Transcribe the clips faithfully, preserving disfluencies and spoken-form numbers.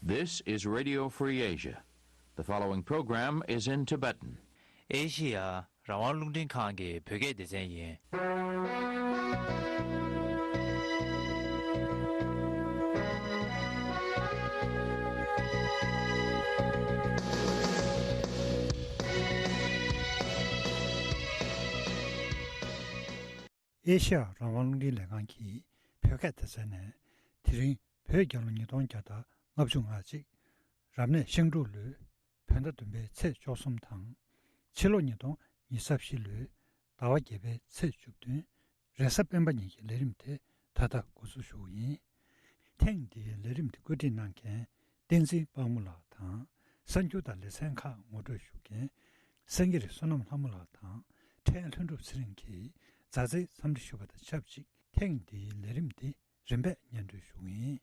This is Radio Free Asia. The following program is in Tibetan. ཨེ་ཤི་ཡ་རང་དབང་རླུང་འཕྲིན་ཁང་གི་བོད་སྐད་སྡེ་ཚན་ཡིན། ཨེ་ཤ་ཡ་རང་དབང་རླུང་འཕྲིན་ལས་ཁང་གི་བོད་སྐད་སྡེ་ཚན་ནས། དེ་རིང་བོད་རྒྱལ་ལོ་ཉིས་སྟོང་བརྒྱ་དང་ལྔ་བཅུ་ང་གཅིག་རབ་གནས་ཤིང་འབྲུག་ལོའི་བོད་ཟླ་བདུན་པའི་ཚེས་བཅུ་གསུམ་དང་། ཕྱི་ལོ་ཉིས་སྟོང་ཉི་ཤུ་རྩ་བཞི་ལོའི་ཟླ་བ་བརྒྱད་པའི་ཚེས་བཅུ་བདུན། རེས་གཟའ་སྤེན་པ་ཉིན་གྱི་ལས་རིམ་དེ་ད་ལྟ་འགོ་འཛུགས་ཞུ་གི་ཡིན། ཐེངས་འདིའི་ལས་རིམ་དེ་བཀོད་སྒྲིག་གནང་མཁན་བསྟན་འཛིན་དཔལ་མོ་ལགས་དང་། གསར་འགྱུར་དང་ལེ་ཚན་ཁག་ངོ་སྤྲོད་ཞུ་མཁན་སེང་གེ་རི་བསོད་ནམས་ལྷ་མོ་ལགས་དང་། ཕྲན་ལྷུན་གྲུབ་ཚེ་རིང་གིས་མཛའ་བརྩེའི་འཚམས་འདྲི་ཞུ་བ་དང་ཆབས་ཅིག་ཐེངས་འདིའི་ལས་རིམ་འདི་རིམ་པས་སྙན་སྒྲོན་ཞུ་གི་ཡིན།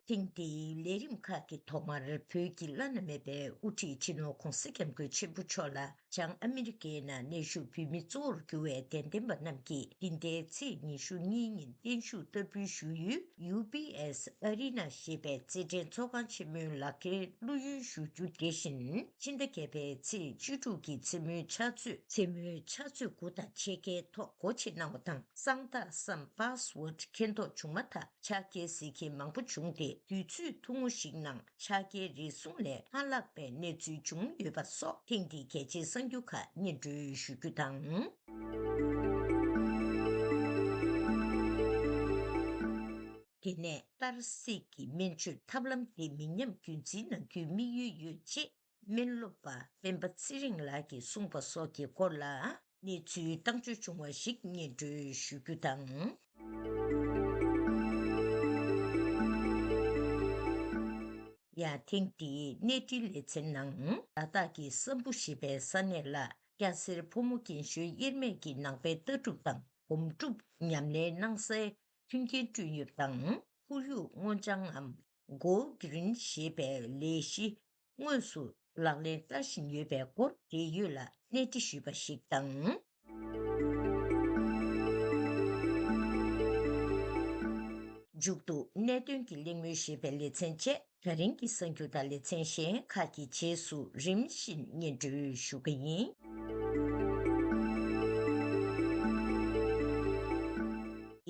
ཐེངས་འདིའི་ལས་རིམ་ཁག་གི་ཐོག་མར། བོད་ཀྱི་བླ་ན་མེད་པའི་དབུ་ཁྲིད་སྤྱི་ནོར་ྋགོང་ས་ྋསྐྱབས་མགོན་ཆེན་པོ་མཆོག་ལ་བྱང་ཨ་མི་རི་ཀའི་ནང་གནས་བཞུགས་བོད་མི་གཙོ་བོར་གྱུར་བའི་དད་ལྡན་པ་རྣམས་ཀྱིས་འདི་ཟླའི་ཚེས་ཉི་ཤུ་གཉིས་ཉིན་བརྟན་བཞུགས་བསྟར་འབུལ་ཞུ་ཡུལ་ཡུ་བི་ཨེས་ཨ་རི་ན་ཞེས་པའི་རྩེད་འགྲན་ཚོགས་ཁང་ཆེན་མོའི་ལག་ཁྱེར་བླུ་ཡོན་ཞུ་རྒྱུ་དེ་བཞིན། ཕྱི་ཟླ་བརྒྱད་པའི་ཚེས་བཅུ་དྲུག་གི་མཚན་མོའི་ཕྱག་ཚོད། མཚན་མོའི་ཕྱག་ཚོད་དགུ་དང་ཕྱེད་ཀའི་ཐོག་སྒོ་ཕྱེ་གནང་བ་དང་། གཙང་དག་སམ་པཱ་སི་ཝརཌ་མཁྱེན་རྟོགས་བྱུང་མ་ཐག་ཕྱག་འཁྱེར་ཟེར་མཁན་མང་པོ་བྱུང་སྟེ། དུས་ཚོད་ཐུང་ངུ་ཞིག་ནང་ཕྱག་འཁྱེར་རེ་ཟུང་ལས་མ་ལྷག་པའི་གནས་ཚུལ་བྱུང་ཡོད་པ་སོགས་ཐེངས་འདིའི་གལ་ཆེའི་གསར་འགྱུར་ཁག་སྙན་སྒྲོན་ཞུ་རྒྱུ་དང་། དེ་ནས་ཏཱ་ར་སིག་གི་སྨན་བཅོས་ཐབས་ལམ་དེ་མི་ཉམས་རྒྱུན་འཛིན་གནང་རྒྱུའི་དམིགས་ཡུལ་ཡོད་ཅེས། སྨན་སློབ་པ་སྤེན་པ་ཚེ་རིང་ལགས་ཀྱིས་གསུངས་པ་སོགས་ཀྱི་སྐོར་ལ་གནས་ཚུལ་བཏང་བྱོལ་བྱུང་བ་ཞིག་སྙན་སྒྲོན་ཞུ་རྒྱུ་དང་། ཡང་ཐེངས་འདིའི་གནས་འཕྲིན་ལེ་ཚན་ནང་། ལ་དྭགས་ཀྱི་སམ་བྷོ་ཞེས་པའི་ས་གནས་ལ་སྐྱ་སེར་ཕོ་མོ་རྒན་གཞོན་དབྱེར་མེད་ཀྱིས་ནང་པའི་ལྟ་གྲུབ་དང་སྒོམ་སྒྲུབ་ཉམས་ལེན་གནང་སའི་མཐུན་རྐྱེན་བསྐྲུན་ཡོད་པ་དང་། ཁོར་ཡུག་སྔོ་ལྗང་ངམ་Go Green ཞེས་པའི་ལས་གཞི་དངོས་སུ་ལག་ལེན་བསྟར་བཞིན་ཡོད་པའི་སྐོར་འབྲེལ་ཡོད་ལ་གནས་འདྲི་ཞུས་པ་ཞིག་དང་། མཇུག་ཏུ་གནད་དོན་གྱི་གླེང་མོལ་ཞེས་པའི་ལེ་ཚན་བཅས། ད་རིང་གི་གསར་འགྱུར་དང་ལེ་ཚན་གཞན་ཁག་གི་རྗེས་སུ་རིམ་བཞིན་སྙན་སྒྲོན་ཞུ་གི་ཡིན།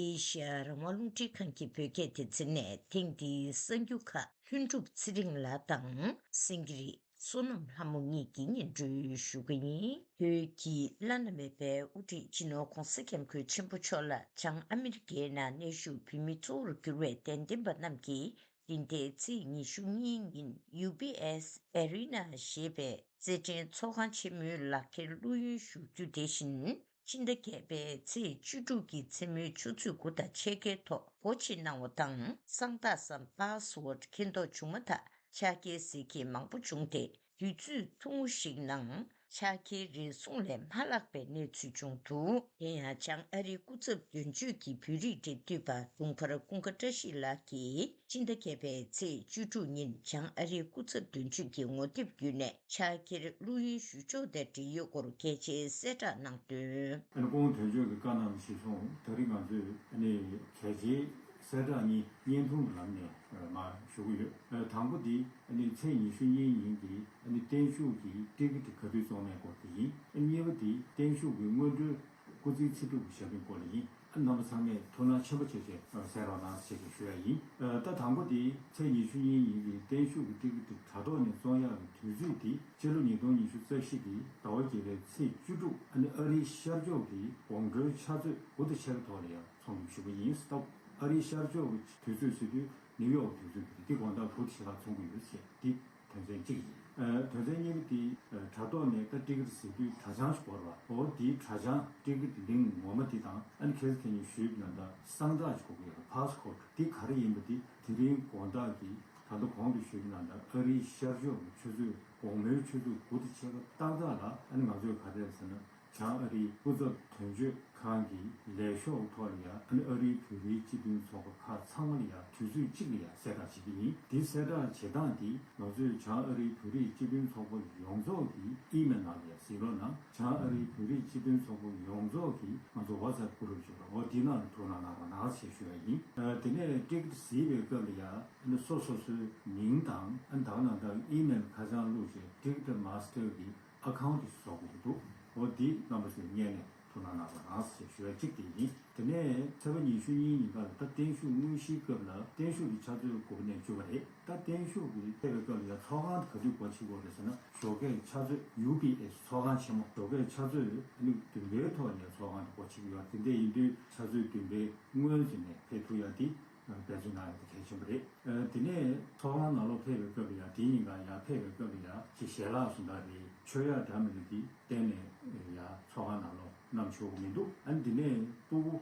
ཨེ་ཤ་ཡ་རང་དབང་རླུང་འཕྲིན་ཁང་གི་བོད་སྐད་སྡེ་ཚན་ནས་ཐེངས་འདིའི་གསར་འགྱུར་ཁག་ལྷུན་གྲུབ་ཚེ་རིང་ལགས་དང་སེང་གེ་རི་བསོད་ནམས་ལྷ་མོ་གཉིས་ཀྱིས་སྙན་སྒྲོན་ཞུ་གི་ཡིན། བོད་ཀྱི་བླ་ན་མེད་པའི་དབུ་ཁྲིད་སྤྱི་ནོར་ྋགོང་ས་ྋསྐྱབས་མགོན་ཆེན་པོ་མཆོག་ལ་བྱང་ཨ་མི་རི་ཀའི་ནང་གནས་བཞུགས་བོད་མི་གཙོ་བོར་གྱུར་བའི་དད་ལྡན་པ་རྣམས་ཀྱིས། འདི་ཟླའི་ཚེས་ཉི་ཤུ་གཉིས་ཉིན་ཡུ་བི་ཨེས་ཨེ་རི་ན་ཞེས་པའི་རྩེད་འགྲན་ཚོགས་ཁང་ཆེན་མོའི་ལག་ཁྱེར་བླུ་ཡོན་ཞུ་རྒྱུ་དེ་བཞིན། ཕྱི་ཟླ་བརྒྱད་པའི་ཚེས་བཅུ་དྲུག་གི་མཚན་མོའི་ཆུ་ཚོད་དགུ་དང་ཕྱེད་ཀའི་ཐོག་སྒོ་ཕྱེ་གནང་བ་དང་། གཙང་དག་སམ་པཱ་སི་ཝརཌ་མཁྱེན་རྟོགས་བྱུང་མ་ཐག་ཕྱག་འཁྱེར་ཟེར་མཁན་མང་པོ་བྱུང་སྟེ། དུས་ཚོད་ཐུང་ངུ་ཞིག་ནང་ཕྱག་འཁྱེར་རེ་ཟུང་ལས་མ་ལྷག་པའི་གནས་ཚུལ་བྱུང་འདུག་དེ་ཡང་བྱང་ཨ་རིའི་སྐུ་ཚབ་དོན་གཅོད་ཀྱི་བོད་རིགས་འབྲེལ་མཐུད་པ་དུང་དཀར་ཀུན་དགའ་བཀྲ་ཤིས་ལགས་ཀྱིས་ཕྱི་ཟླ་བརྒྱད་པའི་ཚེས་བཅུ་དྲུག་ཉིན་བྱང་ཨ་རིའི་སྐུ་ཚབ་དོན་གཅོད་ཀྱི་ངོ་དེབ་བརྒྱུད་ནས་ཕྱག་འཁྱེར་བླུ་ཡོན་ཞུ་ཕྱོགས་དང་འབྲེལ་ཡོད་སྐོར་གལ་ཆེའི་གསལ་བསྒྲགས་གནང་དོན། ཨ་ནི་སྐུ་ངོ་དོན་གཅོད་ཀྱིས་བཀའ་གནང་བ་གཞིར་བཟུང་ད་རེས་ང་ཚོས་ཨ་ནི་གལ་ཆེའི་གསལ་བསྒྲགས་གཉིས་བརྙན་ཐུང་གི་ལམ་ནས་མར་ཞུ་གི་ཡོད། དང་པོ་དེ་ཨ་ནི་ཚེས་ཉི་ཤུ་གཉིས་ཉིན་གྱི་ཨ་ནི་བརྟན་བཞུགས་ཀྱི་ཊི་ཀེ་ཊི་ག་དུས་བཙོང་ནའི་སྐོར་དེ་ཡིན། ཨ་གཉིས་པ་དེ་བརྟན་བཞུགས་ཀྱི་སྔོན་འགྲོའི་སྐུ་ཚེའི་ཚེ་སྒྲུབ་ཀྱི་ཞབས་བརྟན་སྐོར་ལ་ཡིན། ཨ་རྣམ་པ་ཚང་མས་ཐུགས་སྣང་ཆེན་པོ་བྱས་བྱས་གསན་རོགས་གནང་ཞེས་ཞུ་ཡ་ཡིན། ད་དང་པོ་དེ་ཚེས་ཉི་ཤུ་གཉིས་ཉིན་གྱི་བརྟན་བཞུགས་ཀྱི་ཊི་ཀེ་ཊི་དྲ་ཐོག་ནས་བཙོང་ཡག་གི་དུས་ཚོད་དེ་ཕྱི་ལོ་ཉིས་སྟོང་ཉི་ཤུ་རྩ་བཞི་གི་ཟླ་བ་བརྒྱད་པའི་ཚེས་བཅུ་དྲུག་ཨ་ནི་ཨ་རིའི་ཤར་ཕྱོགས་ཀྱི་དགོང་དྲོའི་ཕྱག་ཚོད་དགུ་དང་ཕྱེད་ཀ་ཐོག་ལ་ཡང་། ཚོང་ཞུ་གི་ཡིན་སྟབས། ཨ་རིའི་ཤར་ཕྱོགས་ཀྱི་དུས་ཚོད་ཟེར་དུས་ནིའུ་ཡོག་དུས་ཚོད་ཀྱི་འདི་དགོང་དག་བུ་དེ་ཞེ་དྲག་ཚོང་གི་ཡོད་ཟེར་འདི་དོན་ཚན་གཅིག་ཡིན། ཨ་དོན་ཚན་གཉིས་པ་དེ་ཨ་དྲ་ཐོག་ནས་ད་ཊི་ཀེ་ཊི་ཟེར་དུས་དྲ་བྱང་ཞིག་དགོས་རེད་བ། འོ་དེའི་དྲ་བྱང་ཊི་ཀེ་ཊི་ལིང་ངོ་མ་དེ་དང་ཨ་ནི་ཁ་སང་དེ་ཉིན་ཞུས་པ་ནང་ལྟར་གསང་རྟགས་ཅིག་དགོས་ཀྱི་ཡོད་རེད། ཕཱ་སི་ཀོཌ་དེ་ག་རེ་ཡིན་པ་དེ་དེ་རིང་དགོང་དག་གི་ད་ལྟ་གོང་དུ་ཞུས་པ་ནང་ལྟར་ཨ་རིའི་ཤར་ཕྱོགས་ཀྱི་ཆུ་ཚོད་དགོང་མོའི་ཆུ་ཚོད་དགུ་དང་ཕྱེད་ཀ་ཏག་ཏག་ལ་ཨ་ནི་ང་ཚོས་ག་རེ་རེད་ཟེར་ན། བྱང་ཨ་རིའི་སྐུ་ཚབ་དོན་གཅོད་ཁང་གི་ལས་ཤོག་ཐོག་ལ་ཡང་ཨ་ནི་ཨ་རིའི་བོད་རིགས་སྤྱི་མཐུན་ཚོགས་པ་ཁག་ཚང་མ་ལ་ཡང་དུས་ཚོད་གཅིག་ལ་ཡང་གསལ་བསྒྲགས་བྱེད་ཀྱི་ཡིན། འདི་གསལ་བསྒྲགས་བྱེད་སྟངས་འདི་ང་ཚོས་བྱང་ཨ་རིའི་བོད་རིགས་སྤྱི་མཐུན་ཚོགས་པ་ཡོངས་རྫོགས་ཀྱི་ཨི་མེལ་ནང་ལ་ཡང་ གཟིགས་རོགས་གནང་། བྱང་ཨ་རིའི་བོད་རིགས་སྤྱི་མཐུན་ཚོགས་པ་ཡོངས་རྫོགས་ཀྱིས་ང་ཚོ་WhatsApp group་ཞིག་ཡོད་རེད། འོ་འདི་ནང་ལ་ཐུགས་སྣང་གནང་རོགས་གནང་ཞེས་ཞུ་ཡ་ཡིན། ཨ་དེ་ནས་ཊི་ཀེ་ཊི་གཟིགས་པའི་སྐབས་ལ་ཡ་ཨ་ནི་སོ་སོ་སོའི་མིང་དང་ཨ་ནི་ད་ག་ནང་ལྟར་ཨི་མེལ་ཁ་བྱང་བླུགས་བྱས་ཊི་ཀེ་ཊི་མཱ་སི་ཊར་གྱི་ཨ་ཁའུན་ཊི་ཞིག་བཟོ་དགོས་ཀྱི་འདུག་འོ་འདི་རྣམ་པ་ཚོས་སྔོན་ནས་ཐུགས་སྣང་གནང་རོགས་གནང་ཞེས་ཞུ་ཡ་གཅིག་དེ་ཡིན། དེ་ནས་ཚེས་པ་ཉི་ཤུ་གཉིས་ཉིན་ཀ་ལ་ད་བརྟན་བཞུགས་དངོས་གཞིའི་སྐབས་ལ་བརྟན་བཞུགས་ཀྱི་ཕྱག་ཚོད་དགུ་པ་ནས་བཅུ་པ་རེད། ད་བརྟན་བཞུགས་ཀྱི་ཕེབས་པའི་སྐབས་ལ་ཡང་ཚོགས་ཁང་དེ་ག་དུས་སྒོ་ཕྱེ་དགོས་རེད་ཟེར་ན། ཞོགས་ཀའི་ཕྱག་ཚོད་ཡུ་པི་ཨེས་ཚོགས་ཁང་ཆེན་མོ། ཞོགས་ཀའི་ཕྱག་ཚོད་ཨ་ནི་བདུན་པའི་ཐོག་ནས་ཚོགས་ཁང་དེ་སྒོ་ཕྱེ་གི་ཡོད། དེ་འདྲ་ཡིན་དུས་ཕྱག་ཚོད་བདུན་པའི་སྔོན་ཙམ་ནས་ཕེབས་ཐུབ་ཡ་དེ་འབད་བརྩོན་གནང་ཡ་དེ་གལ་ཆེན་པོ་རེད། ཨ་དེ་ནས་ཚོགས་ཁང་ནང་ལོགས་ཕེབས་པའི་སྐབས་ལ་ཡ་དེ་ཉིན་ཀ་ཡར་ཕེབས་པའི་སྐབས་ལ་ཡ་ཅིག་ཞལ་ལག་བཟོ་འདྲ་རེད། མཆོད་ཡ་འདྲ་མི་འདྲ་དེ་གཏན་ནས་ཡ་ཚོགས་ཁང་ནང་ལོགས་བསྣམས་ཆོག་གི་མི་འདུག་ཨ་ནི་དེ་ནས་སྤུ་གུ་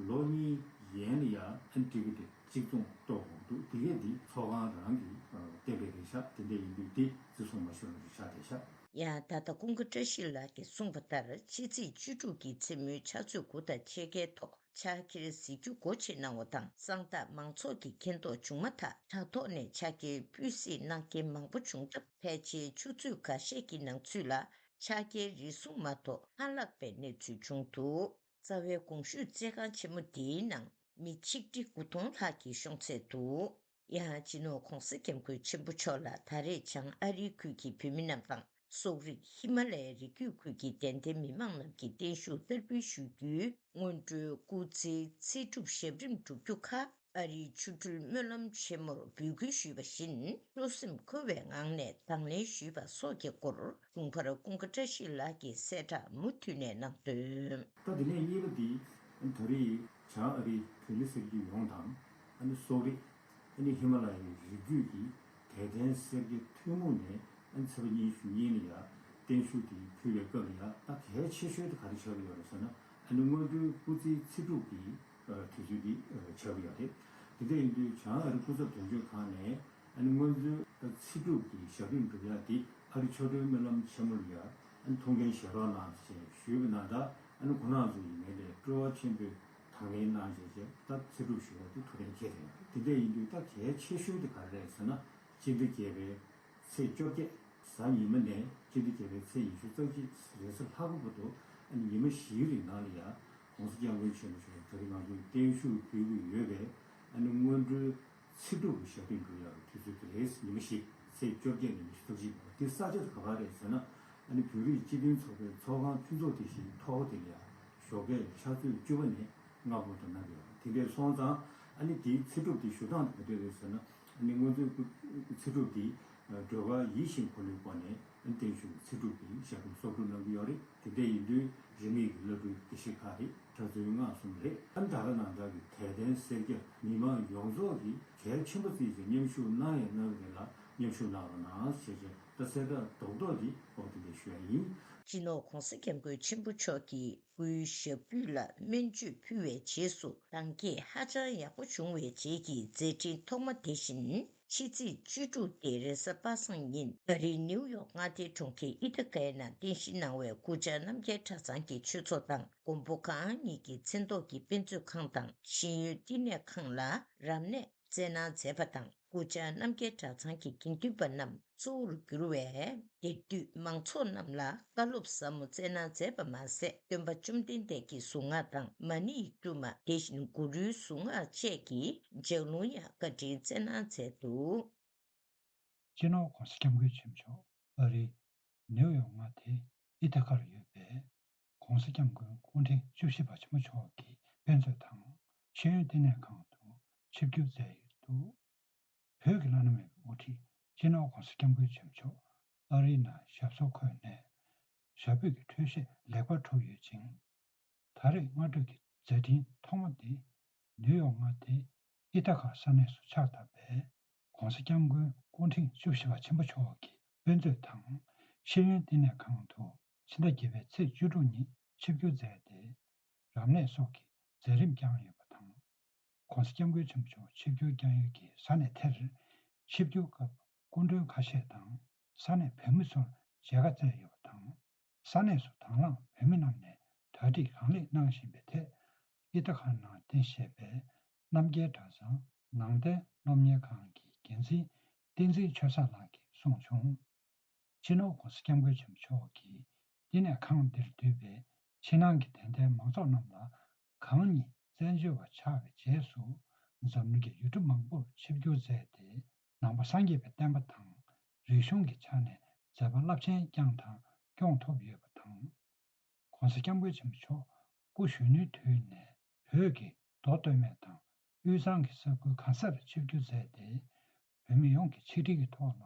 ལོ་གཉིས་ཡན་ལ་ཡ་ཨ་ནི་ཊི་ཀེ་ཊི་གཅིག་མཚུངས་གཏོང་དགོས་འདུག་དེ་གས་འདི་ཚོགས་ཁང་རང་གིས་ཨ་གཏན་འབེབས་རེད་ཤག་དེ་འདྲ་ཡིན་དུས་འདི་བརྩི་སྲུང་མ་ཞུ་རོགས་ཞུ་ཤག་དེ་ཤག་ཡང་ད་ལྟ་ཀུན་དགའ་བཀྲ་ཤིས་ལགས་ཀྱིས་གསུངས་པ་ལྟར། ཕྱི་ཚེས་བཅུ་དྲུག་གི་མཚན་མོའི་ཕྱག་ཚོད་དགུ་དང་ཕྱེད་ཀའི་ཐོག་ཕྱག་འཁྱེར་གཟིགས་རྒྱུ་སྒོ་ཕྱེ་གནང་བ་དང་། གསང་བདག་མང་ཚོགས་ཀྱིས་མཁྱེན་རྟོགས་བྱུང་མ་ཐག་དྲ་ཐོག་ནས་ཕྱག་འཁྱེར་སྤུས་གཟིགས་གནང་མཁན་མང་པོ་བྱུང་སྟབས། ཕལ་ཆེར་ཆུ་ཚོད་འགའ་ཤས་ཀྱི་ནང་ཚུད་ལ་ཕྱག་འཁྱེར་རེ་ཟུང་མ་གཏོགས་མ་ལྷག་པའི་གནས་ཚུལ་བྱུང་འདུག་རྩ་བའི་གོང་ཞུས་རྩེད་ཁང་ཆེན་མོ་འདིའི་ནང་མི་ཆིག་ཁྲི་དགུ་སྟོང་ལྷག་གི་ཤོང་ཚད་འདུག་ཡང་སྤྱི་ནོར་༧གོང་ས་༧སྐྱབས་མགོན་ཆེན་པོ་མཆོག་ལ་ད་རེས་བྱང་ཨ་རིའི་ཁུལ་གྱི་བོད་མི་རྣམས་དང་། སོག་རིགས་ཧི་མ་ལ་ཡའི་རི་རྒྱུད་ཁུལ་གྱི་དད་ལྡན་མི་མང་རྣམས་ཀྱིས་བརྟན་བཞུགས་བསྟར་འབུལ་ཞུ་རྒྱུའི་སྔོན་འགྲོའི་སྐུ་ཚེའི་ཚེ་སྒྲུབ་ཞབས་རིམ་སྒྲུབ་རྒྱུ་ཁག་ཨ་རིའི་ཆོ་འཕྲུལ་སྨོན་ལམ་ཆེན་མོར་འབོད་སྐུལ་ཞུས་པ་བཞིན། སྤྲོ་སེམས་འཁོལ་བའི་ངང་ནས་དང་ལེན་ཞུས་པ་སོགས་ཀྱི་སྐོར་དྲུང་འཕར་ཀུན་དགའ་བཀྲ་ཤིས་ལགས་ཀྱིས་གསལ་བསྒྲགས་མུ་མཐུད་ནས་གནང་དོན། ད་དེ་ནས་གཉིས་པ་འདི་ད་རེས་བྱང་ཨ་རིའི་བོད་མི་སེར་སྐྱ་ཡོངས་དང་ཨ་ནི་སོག་རིགས། ཨ་ནི་ཧི་མ་ལ་ཡའི་རི་རྒྱུད་ཀྱི་དད་ལྡན་སེར་སྐྱ་ཐུན་མོང་ནས་ཨ་ནི་ཚེས་པ་ཉི་ཤུ་གཉིས་ལ་ཡ་བརྟན་བཞུགས་དེ་ཕུལ་བའི་སྐབས་ལ་ཡ་ད་གལ་ཆེ་ཤོས་དེ་ག་རེ་ཆགས་ཀྱི་ཡོད་རེད་ཟེར་ན། ཨ་ནི་སྔོན་འགྲོའི་སྐུ་ཚེའི་ཚེ་སྒྲུབ་ཀྱི་ཨ་དུས་ཚོད་འདི་ཨ་ཆགས་ཀྱི་ཡོད་རེད། དེ་འདྲ་ཡིན་དུས་བྱང་ཨ་རི་སྐུ་ཚབ་དོན་གཅོད་ཁང་ནས་ཨ་ནི་སྔོན་ཚུད་ཚེ་སྒྲུབ་ཀྱི་ཞབས་རིམ་སྒྲུབ་ཡ་དེ་ཨ་རི་ཆོ་འཕྲུལ་སྨོན་ལམ་ཆེན་མོ་ལ་ཡ་ཨ་ནི་ཐུགས་འགན་བཞེས་རོགས་གནང་ཞེས་ཞུས་པ་ན། ད་ཨ་ནི་ཁོང་རྣམ་ཚོ་ཡི་ངོས་ནས་སྤྲོ་བ་ཆེན་པོས་དང་ལེན་གནང་བྱས་རྗེས་ད་ཚེ་སྒྲུབ་ཞུ་བ་དེ་ཐུགས་གཏན་འཁེལ་ཡོད། དེ་འདྲ་ཡིན་དུས་ད་གལ་ཆེ་ཤོས་དེ་ག་རེ་རེད་ཟེར་ན། སྤྱི་ཟླ་བརྒྱད་པའི་ཚེས་བཅོ་བརྒྱད་གཟའ་ཉི་མ་ནས་སྤྱི་ཟླ་བརྒྱད་པའི་ཚེས་ཉི་ཤུ་རྩ་གཅིག་རེས་གཟའ་ལྷག་པ་བར་དུ་ཨ་ནི་ཉི་མ་བཞིའི་རིང་ནང་ལ་ཡ་༧གོང་ས་༧སྐྱབས་མགོན་ཆེན་པོ་མཆོག་ད་རེས་ང་ཚོས་བརྟན་བཞུགས་ཕུལ་གྱི་ཡོད་པའི་ཨ་ནི་སྔོན་འགྲོའི་ཚེ་སྒྲུབ་ཀྱི་ཞབས་རིམ་སྒྲུབ་ཡག་གི་དུས་ཚོད་དེ་རེད། ཉི་མ་བཞི། ཚེས་བཅོ་བརྒྱད་ནས་ཉི་ཤུ་རྩ་གཅིག་བར། དེ་ས་ཆ་དེ་ག་པར་རེད་ཟེར་ན། ཨ་ནི་བོད་རིགས་སྤྱི་མཐུན་ཚོགས་པའི་ཚོགས་ཁང་ཕུན་ཚོགས་བདེ་ཆེན་ཐོག་དེ་ལ་ཡ་ཞོགས་ཀའི་ཕྱག་ཚོད་བཅུ་པ་ནས་ལྔ་པ་བར་དུ་གནང་གི་ཡོད་རེད། དེ་འདྲ་སོང་ཙང་ཨ་ནི་དེའི་ཚེ་སྒྲུབ་དེ་ཞུ་སྟངས་དེ་ག་འདྲ་རེད་ཟེར་ན། ཨ་ནི་སྔོན་ཚུད་ཚེ་སྒྲུབ་དེ་སྒྲོལ་དཀར་ཡིད་བཞིན་འཁོར་ལོའི་སྒོ་ནས་ཨ་ནི་བརྟན་བཞུགས་ཚེ་སྒྲུབ་ཀྱི་ཞབས་རིམ་གསོག་སྒྲུབ་གནང་གི་ཡོད་རེད། དེ་འདྲ་ཡིན་དུས་རིས་མེད་ཀྱི་བླ་སྤྲུལ་དགེ་བཤེས་ཁག་རེད། གྲྭ་བཙུན་སྔགས་གསུམ་རེད། ཨ་ནི་ད་ག་ནང་ལྟར་གྱི་དད་ལྡན་སེར་སྐྱ་མི་མང་ཡོངས་རྫོགས་ཀྱིས་གལ་ཆེན་པོ་བརྩིས་ཏེ་མཉམ་ཞུགས་གནང་ཡང་གནང་གི་རེད་ལ། མཉམ་ཞུགས་གནང་རོགས་གནང་ཞེས་བྱས་ད་གསལ་བསྒྲགས་རྡོག་རྡོག་འདི་འོ་དེ་འདྲ་ཞུ་ཡ་ཡིན། སྤྱི་ནོར་༧གོང་ས་༧སྐྱབས་མགོན་ཆེན་པོ་མཆོག་གིས་སྐུའི་ཞབས་རྡུལ་ལ་སྨན་བཅོས་ཕུལ་བའི་རྗེས་སུ་གདངས་སྐྱེས་ཧ་ཅང་ཡག་པོ་བྱུང་བའི་རྗེས་ཀྱི་མཛད་འཕྲིན་ཐོག་མ་དེ་བཞིན་ཕྱི་ཚེས་བཅུ་དྲུག་སྟེ་རེས་གཟའ་པ་སངས་ཉིན་ཨ་རིའི་ནེའུ་ཡོག་མངའ་སྡེའི་གྲོང་ཁྱེར་ཨི་ཐ་ཀའི་ནང་རྟེན་གཞི་གནང་བའི་སྐུ་བཅར་རྣམ་རྒྱལ་གྲྭ་ཚང་གི་ཆོས་ཚོགས་དང་མགོན་པོ་གང་ཉིད་ཀྱི་མཚན་ཐོག་གི་དཔེ་མཛོད་ཁང་དང་ཤེས་ཡོན་བསྟི་གནས་ཁང་ལ་རབ་གནས་སྩལ་གནང་མཛད་པ་དང་། སྐུ་བཅར་རྣམ་རྒྱལ་གྲྭ་ཚང་གི་དགེ་འདུན་པ་རྣམས་གཙོ་བོར་གྱུར་བའི་དེར་འདུས་མང་ཚོགས་རྣམས་ལ་བཀའ་སློབ་ཟབ་མོ་སྩལ་གནང་མཛད་པ་མ་ཟད། སྟོན་པ་བཅོམ་ལྡན་འདས་ཀྱི་གཟུངས་སྔགས་དང་མ་ཎི་ཡིག་དྲུག་མ། དེ་བཞིན་གུ་རུའི་གཟུངས་སྔགས་བཅས་ཀྱི་ལྗགས་ལུང་ཡང་བཀའ་དྲིན་སྩལ་གནང་མཛད་འདུག་སྤྱི་ནོར་༧གོང་ས་༧སྐྱབས་མགོན་ཆེན་པོ་མཆོག་ཨ་རིའི་ནེའུ་ཡོག་མངའ་སྡེའི་ཨི་ཐ་ཀར་ཡོད་པའི་༧གོང་ས་༧སྐྱབས་མགོན་སྐུ་ཕྲེང་བཅུ་བཞི་པ་ཆེན་པོ་མཆོག་གི་དཔེ་མཛོད་དང་ཤེས་ཡོན་བསྟི་གནས་ཁང་དུ་ཆིབས་བསྒྱུར་མཛད་ཡོད་འདུག་བོད་ཀྱི་བླ་ན་མེད་པའི་དབུ་ཁྲིད་སྤྱི་ནོར་༧གོང་ས་༧སྐྱབས་མགོན་ཆེན་པོ་མཆོག་ཨ་རིའི་ནང་ཞབས་སོར་འཁོད་ནས་ཞབས་པུས་ཀྱི་འཕྲོད་བཞེས་ལེགས་པར་གྲུབ་ཡོད་ཅིང་། ད་རེས་སྔ་དྲོ་གི་མཛད་འཕྲིན་ཐོག་མ་འདི་ནིའུ་ཡོག་མངའ་སྡེའི་ཨི་ཐ་ཁ་ས་གནས་སུ་ཕྱག་བཏབ་པའི་༧གོང་ས་༧སྐྱབས་མགོན་སྐུ་ཕྲེང་བཅུ་བཞི་པ་ཆེན་པོ་མཆོག་གི་དཔེ་མཛོད་དང་ཤེས་ཡོན་བསྟི་གནས་ཁང་དུ་ཕྱི་ཟླ་བརྒྱད་པའི་ཚེས་བཅུ་དྲུག་ཉིན་ཆིབས་བསྒྱུར་མཛད་དེ། རབ་གནས་སོགས་ཀྱི་མཛད་རིམ་བསྐྱངས་ཡོད་པ་དང་། ༧གོང་ས་༧སྐྱབས་མགོན་ཆེན་པོ་མཆོག་ཆིབས་བསྒྱུར་བསྐྱངས་ཡུལ་གྱི་ས་གནས་དེར་ཆིབས་བསྒྱུར་སྐབས་སྐུ་མགྲོན་ཁ་ཤས་དང་ས་གནས་བོད་མི་ཚོར་མཇལ་ཁ་བསྩལ་ཡོད་པ་དང་། ས་གནས་སུ་དང་བླངས་བོད་མི་རྣམས་ནས་གྲ་སྒྲིག་གང་ལེགས་གནང་བཞིན་པའི་ཐད། ཨི་ཐ་ཁ་ནང་རྟེན་གཞི་བྱས་པའི་རྣམ་རྒྱལ་གྲྭ་ཚང་ནང་བསྟན་སློབ་གཉེར་ཁང་གི་འགན་འཛིན་བསྟན་འཛིན་ཆོས་བཟང་ལགས་ཀྱིས་གསུངས་བྱུང་། སྤྱི་ནོར་༧གོང་ས་༧སྐྱབས་མགོན་ཆེན་པོ་མཆོག་གིས་ བསྟི་གནས་ཁང་འདིར་འདུས་པའི་ཕྱི་ནང་གི་དད་ལྡན་མང་ཚོགས་རྣམས་ལ་གང་ཉིད་བཙན་བྱོལ་བ་ཆགས་པའི་རྗེས་སུ་འཛམ་གླིང་གི་ཡུལ་གྲུ་མང་པོར་ཆིབས་བསྒྱུར་མཛད་དེ། ནང་པ་སངས་རྒྱས་པའི་བསྟན་པ་དང་རིག་གཞུང་གི་ཆ་ནས་མཛད་པ་རླབས་ཆེན་བསྐྱངས་དང་སྐྱོང་ཐུབ་ཡོད་པ་དང་། ༸གོང་ས་༸སྐྱབས་མགོན་ཆེན་པོ་མཆོག་སྐུ་གཞོན་ནུའི་དུས་ནས་བོད་ཀྱི་མདོ་སྟོད་སྨད་དང་དབུས་གཙང་གི་ས་ཁུལ་གང་སར་ཆིབས་བསྒྱུར་མཛད་དེ། བོད་མི་ཡོངས་ཀྱི་ཆིག་སྒྲིལ་གྱི་ཐོག་ལ་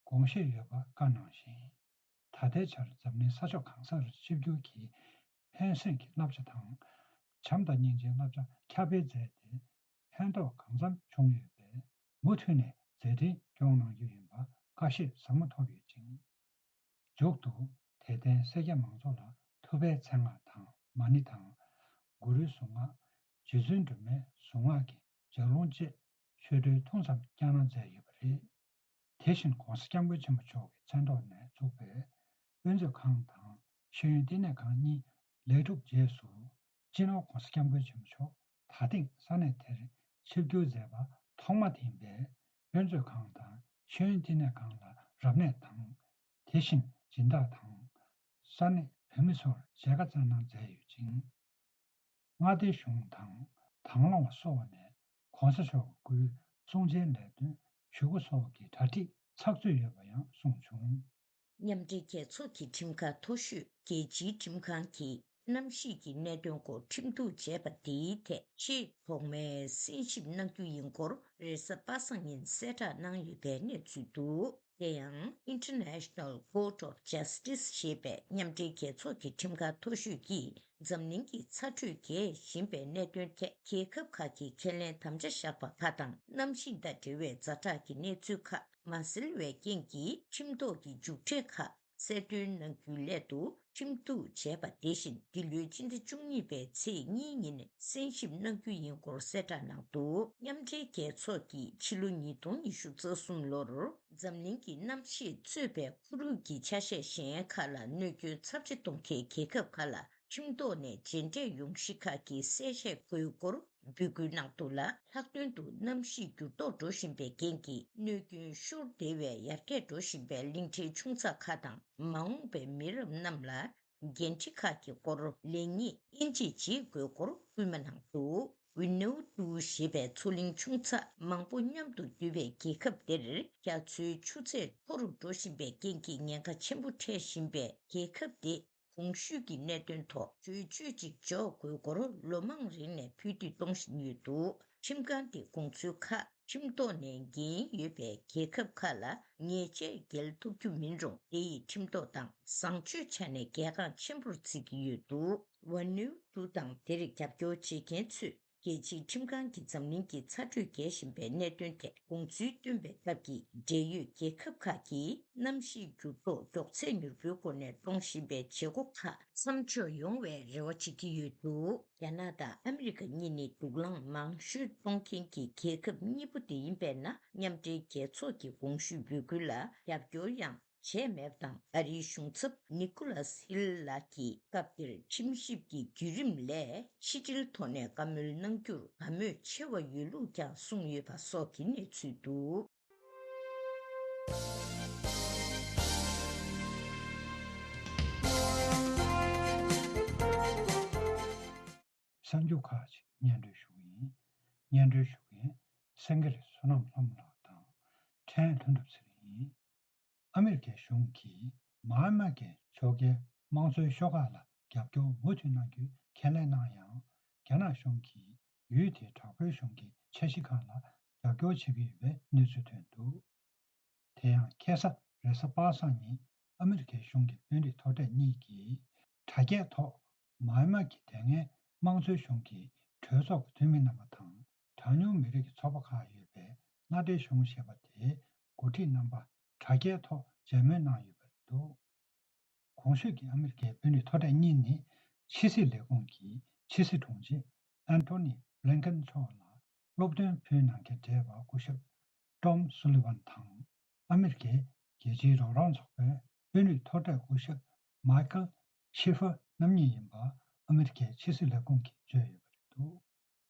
དགོངས་བཞེས་ཡོད་པ་བཀའ་གནང་ཞིང་། ད་ལྟའི་ཆར་འཛམ་གླིང་ས་ཕྱོགས་གང་སར་ཆིབས་བསྒྱུར་གྱིས་ཕན་སེམས་ཀྱི་བསླབ་བྱ་དང་། བྱམས་དང་སྙིང་རྗེའི་བསླབ་བྱ་ཁྱབ་སྤེལ་མཛད་དེ། ཕན་ཐོགས་གང་འཚམ་བྱུང་ཡོད་པས། མུ་མཐུད་ནས་མཛད་འཕྲིན་སྐྱོང་གནང་རྒྱུ་ཡིན་པ་བཀའ་བཞེས་ཟབ་མོ་ཐོབ་ཡོད་ཅིང་། མཇུག་ཏུ་དད་ལྡན་སེར་སྐྱ་མང་ཚོགས་ལ་ཐུབ་པའི་མཚན་སྔགས་དང་མ་ཎི་དང་། གུ་རུའི་གཟུངས་སྔགས། རྗེ་བཙུན་སྒྲོལ་མའི་གཟུངས་སྔགས་ཀྱི་ལྗགས་ལུང་བཅས་མཆོད་འབུལ་ཐུང་ཙམ་བསྐྱངས་གནང་མཛད་ཡོད་པ་རེད། དེ་བཞིན་༸གོང་ས་༸སྐྱབས་མགོན་ཆེན་པོ་མཆོག་གི་མཚན་ཐོག་ནས་བཙུགས་པའི་དབུ་མཛད་ཁང་དང་ཤེས་ཡོན་བསྟི་གནས་ཁང་གཉིས་ལེགས་གྲུབ་རྗེས་སུ། སྤྱི་ནོར་༸གོང་ས་༸སྐྱབས་མགོན་ཆེན་པོ་མཆོག་ད་ཐེངས་ས་གནས་དེར་ཆིབས་བསྒྱུར་མཛད་པ་ཐོག་མ་དེ་ཡིན་པས། དབུ་མཛད་ཁང་དང་ཤེས་ཡོན་བསྟི་གནས་ཁང་ལ་རབ་གནས་དང་། དེ་བཞིན་སྦྱིན་བདག་དང་ས་གནས་བོད་མི་ཚོར་མཇལ་ཁ་བསྩལ་གནང་མཛད་ཡོད་ཅིང་། མངའ་སྡེ་གཞུང་དང་དང་བླངས་པ་སོགས་ནས་༸གོང་ས་མཆོག་གི་སྐུའི་གསུང་ཆེན་ལས་དོན་ཞུ་སྒོ་སོགས་ཀྱི་གྲ་སྒྲིག་ཚགས་ཚུད་ཡོད་པ་ཡང་གསུངས་བྱུང་། མཉམ་འབྲེལ་རྒྱལ་ཚོགས་ཀྱི་ཁྲིམས་ཁང་མཐོ་ཤོས་རྒྱལ་སྤྱིའི་ཁྲིམས་ཁང་གིས་གནམ་གཤིས་ཀྱི་གནད་དོན་སྐོར་ཁྲིམས་གཏུག་བྱས་པ་དེའི་ཐད་ཆེས་ཐོག་མའི་གསན་ཞིབ་གནང་རྒྱུ་ཡིན་སྐོར་རེས་གཟའ་པ་སངས་ཉིན་གསལ་བསྒྲགས་གནང་ཡོད་པའི་གནས་ཚུལ་འདུག་དེ་ཡང་International Court of Justice ཞེས་པའི་མཉམ་འབྲེལ་རྒྱལ་ཚོགས་ཀྱི་ཁྲིམས་ཁང་མཐོ་ཤོས་ཀྱིས་འཛམ་གླིང་གི་ཚ་དྲོད་རྒྱས་བཞིན་པའི་གནད་དོན་ཐད་རྒྱལ་ཁབ་ཁག་གིས་ཁས་ལེན་དམ་བཅའ་བཞག་པ་ཁག་དང་གནམ་གཤིས་དང་འབྲེལ་བའི་ཛ་དྲག་གི་གནས་ཚུལ་ཁག་མ་གསལ་བའི་རྐྱེན་གྱིས་ཁྲིམས་ཐོག་གི་མཇུག་འབྲས་ཁག་གསལ་སྟོན་གནང་རྒྱུའི་སླད་དུ་ཁྲིམས་གཏུག་བྱས་པ་དེ་བཞིན་འདི་ལོའི་སྤྱི་ཟླ་བཅུ་གཉིས་པའི་ཚེས་གཉིས་ཉིན་གསན་ཞིབ་གནང་རྒྱུ་ཡིན་སྐོར་གསལ་བསྒྲགས་གནང་འདུག་མཉམ་འབྲེལ་རྒྱལ་ཚོགས་ཀྱིས་ཕྱི་ལོ་ཉིས་སྟོང་ཉི་ཤུ་རྩ་གསུམ་ལོར་འཛམ་གླིང་གི་གནམ་གཤིས་གཙོས་པའི་ཁོར་ཡུག་གི་ཆ་ཤས་གཞན་ཁག་ལ་གནོད་སྐྱོན་ཚབས་ཆེ་གཏོང་མཁན་རྒྱལ་ཁབ་ཁག་ལ་ཁྲིམས་ཐོག་ནས་རྗེས་འབྲས་ཡོང་གཞི་ཁག་གི་གསལ་བཤད་དགོས་སྐོར་འབོད་སྐུལ་གནང་འདུག་ལ། ལྷག་དོན་དུ་གནམ་གཤིས་འགྱུར་ལྡོག་འགྲོ་བཞིན་པའི་རྐྱེན་གྱིས་གནོད་སྐྱོན་ཤོར་བདེ་བའི་ཡར་རྒྱས་འགྲོ་བཞིན་པའི་གླིང་ཕྲན་ཆུང་ཙག་ཁག་དང་མ་འོངས་པའི་མི་རབས་རྣམས་ལ་འགན་འཁྲི་ཁག་གི་སྐོར་ལེགས་ཉེས་དབྱེ་འབྱེད་བྱེད་དགོས་སྐོར་སྐུལ་མ་གནང་འདུག་ཝི་ནུའུ་ཏུ་ཞེས་པའི་མཚོ་གླིང་ཆུང་ཙག་མང་པོ་མཉམ་དུ་འདུས་པའི་རྒྱལ་ཁབ་འདིར་རྒྱ་མཚོའི་ཆུ་ཚད་མཐོ་རུ་འགྲོ་བཞིན་པའི་རྐྱེན་གྱིས་ཉེན་ཁ་ཆེན་པོ་འཕྲད་བཞིན་པའི་རྒྱལ་ཁབ་དེ། གོང་ཞུས་ཀྱི་གནད་དོན་ཐོག་བཅོས་བཅོས་ཅིག་འཇོག་དགོས་སྐོར་ལོ་མང་རིང་ནས་ཕུལ་དུ་གཏོང་བཞིན་ཡོད་འདུག་ཁྲིམས་ཁང་དེ་དགོངས་ཚུལ་ཁག་ཁྲིམས་ཐོག་ནས་འགན་ཡོད་པའི་རྒྱལ་ཁབ་ཁག་ལ་ཉེས་ཆད་འགེལ་ཐུབ་རྒྱུ་མིན་རུང་དེ་ཡི་ཁྲིམས་ཐོག་དང་བཟང་སྤྱོད་ཆ་ནས་གལ་འགངས་ཆེན་པོར་བརྩི་གི་ཡོད་འདུག་ཝ་ནུའུ་ཏུ་དང་དེར་རྒྱབ་སྐྱོར་བྱེད་མཁན་ཚོས། རྒྱལ་སྤྱིའི་ཁྲིམས་ཁང་གིས་འཛམ་གླིང་གི་ཚ་དྲོད་རྒྱས་བཞིན་པའི་གནད་དོན་ཐད་དགོངས་ཚུལ་བཏོན་པའི་སྟབས་ཀྱིས་འབྲེལ་ཡོད་རྒྱལ་ཁབ་ཁག་གིས་གནམ་གཤིས་འགྱུར་ལྡོག་མགྱོགས་ཚད་མྱུར་པོའི་སྒོ་ནས་གཏོང་བཞིན་པའི་བྱེད་སྒོ་ཁག་མཚམས་འཇོག་ཡོང་བའི་རེ་བ་བྱེད་ཀྱི་ཡོད་འདུག་རྒྱ་ནག་དང་ཨ་མི་རི་ཀ་གཉིས་ནི་དུག་རླངས་མང་ཤོས་གཏོང་མཁན་གྱི་རྒྱལ་ཁབ་གཉིས་པོ་དེ་ཡིན་པས་ན། མཉམ་འབྲེལ་རྒྱལ་ཚོགས་ཀྱི་དགོངས་ཞུའི་འབོད་སྐུལ་ལ་རྒྱབ་སྐྱོར་ཡང་། བྱས་མེད་པ་དང་། ཨ་རིའི་གཞུང་ཚབ་ནི་ཀུ་ལཱས་ཧིལ་ལགས་ཀྱིས་སྐབས་དེར་ཁྲིམས་ཞིབ་ཀྱི་བརྒྱུད་རིམ་ལས་ཕྱི་དྲིལ་ཐོག་ནས་བཀའ་མོལ་གནང་རྒྱུར་དགའ་མོས་ཆེ་བ་ཡོད་ལུགས་ཀྱང་གསུངས་ཡོད་པ་སོགས་ཀྱི་གནས་ཚུལ་འདུག་གསར་འགྱུར་ཁག་ཅིག་སྙན་སྒྲོན་ཞུ་གི་ཡིན། སྙན་སྒྲོན་ཞུ་མཁན་སེང་གེ་རི་བསོད་ནམས་ལྷ་མོ་ལགས་དང་ཕྲན་ལྷུན་གྲུབ་ཚེ་རིང་ཡིན། ཨ་མི་རི་ཀའི་གཞུང་གིས་མཱན་མཱ་གི་ཕྱོགས་འགལ་དམངས་གཙོའི་ཤོག་ཁག་ལ་རྒྱབ་སྐྱོར་མུ་མཐུད་གནང་རྒྱུའི་ཁས་ལེན་གནང་ཡང་། རྒྱ་ནག་གཞུང་གིས་ཡུལ་དེའི་དྲག་པོའི་གཞུང་གི་འཆར་གཞི་ཁག་ལ་རྒྱབ་སྐྱོར་བྱེད་ཀྱི་ཡོད་པའི་གནས་ཚུལ་ཐོན་འདུག་དེ་ཡང་ཁ་སང་རེས་གཟའ་པ་སངས་ཉིན་ཨ་མི་རི་ཀའི་གཞུང་གི་དཔོན་རིགས་མཐོ་གྲས་གཉིས་ཀྱིས་དྲ་རྒྱའི་ཐོག་མཱན་མཱ་གི་དེ་སྔའི་དམངས་གཙོའི་གཞུང་གི་གྲོས་ཚོགས་ཀྱི་འཐུས་མི་རྣམ་པ་དང་གྲངས་ཉུང་མི་རིགས་ཀྱི་ཚོགས་པ་ཁག་ཡོད་པའི་མངའ་སྡེའི་གཞུང་ཞེས་པ་དེའི་འགོ་ཁྲིད་རྣམ་པ་དྲ་རྒྱའི་ཐོག་མཇལ་མོལ་གནང་ཡོད་པ་རེད་འདུག་གོང་ཞུས་ཀྱི་ཨ་མི་རི་ཀའི་དཔོན་རིགས་མཐོ་གྲས་གཉིས་ནི་ཕྱི་སྲིད་ལས་ཁུངས་ཀྱི་ཕྱི་སྲིད་དྲུང་ཆེ་ཨན་ཐོ་ནི་བྷི་ལིན་ཀེན་མཆོག་ལ་སློབ་སྟོན་ཕུལ་གནང་མཁན་བགྲེས་པ་སྐུ་ཞབས་ཊོམ་སུ་ལི་ཝན་དང་། ཨ་མི་རི་ཀའི་རྒྱལ་སྤྱིའི་རོགས་རམ་ཚོགས་པའི་དཔོན་རིགས་མཐོ་གྲས་སྐུ་ཞབས་མཱི་ཀལ་ཤི་ཧྥར་རྣམ་གཉིས་ཡིན་པ་ཨ་མི་རི་ཀའི་ཕྱི་སྲིད་ལས་ཁུངས་ཀྱིས་བརྗོད་ཡོད་པ་རེད་འདུག་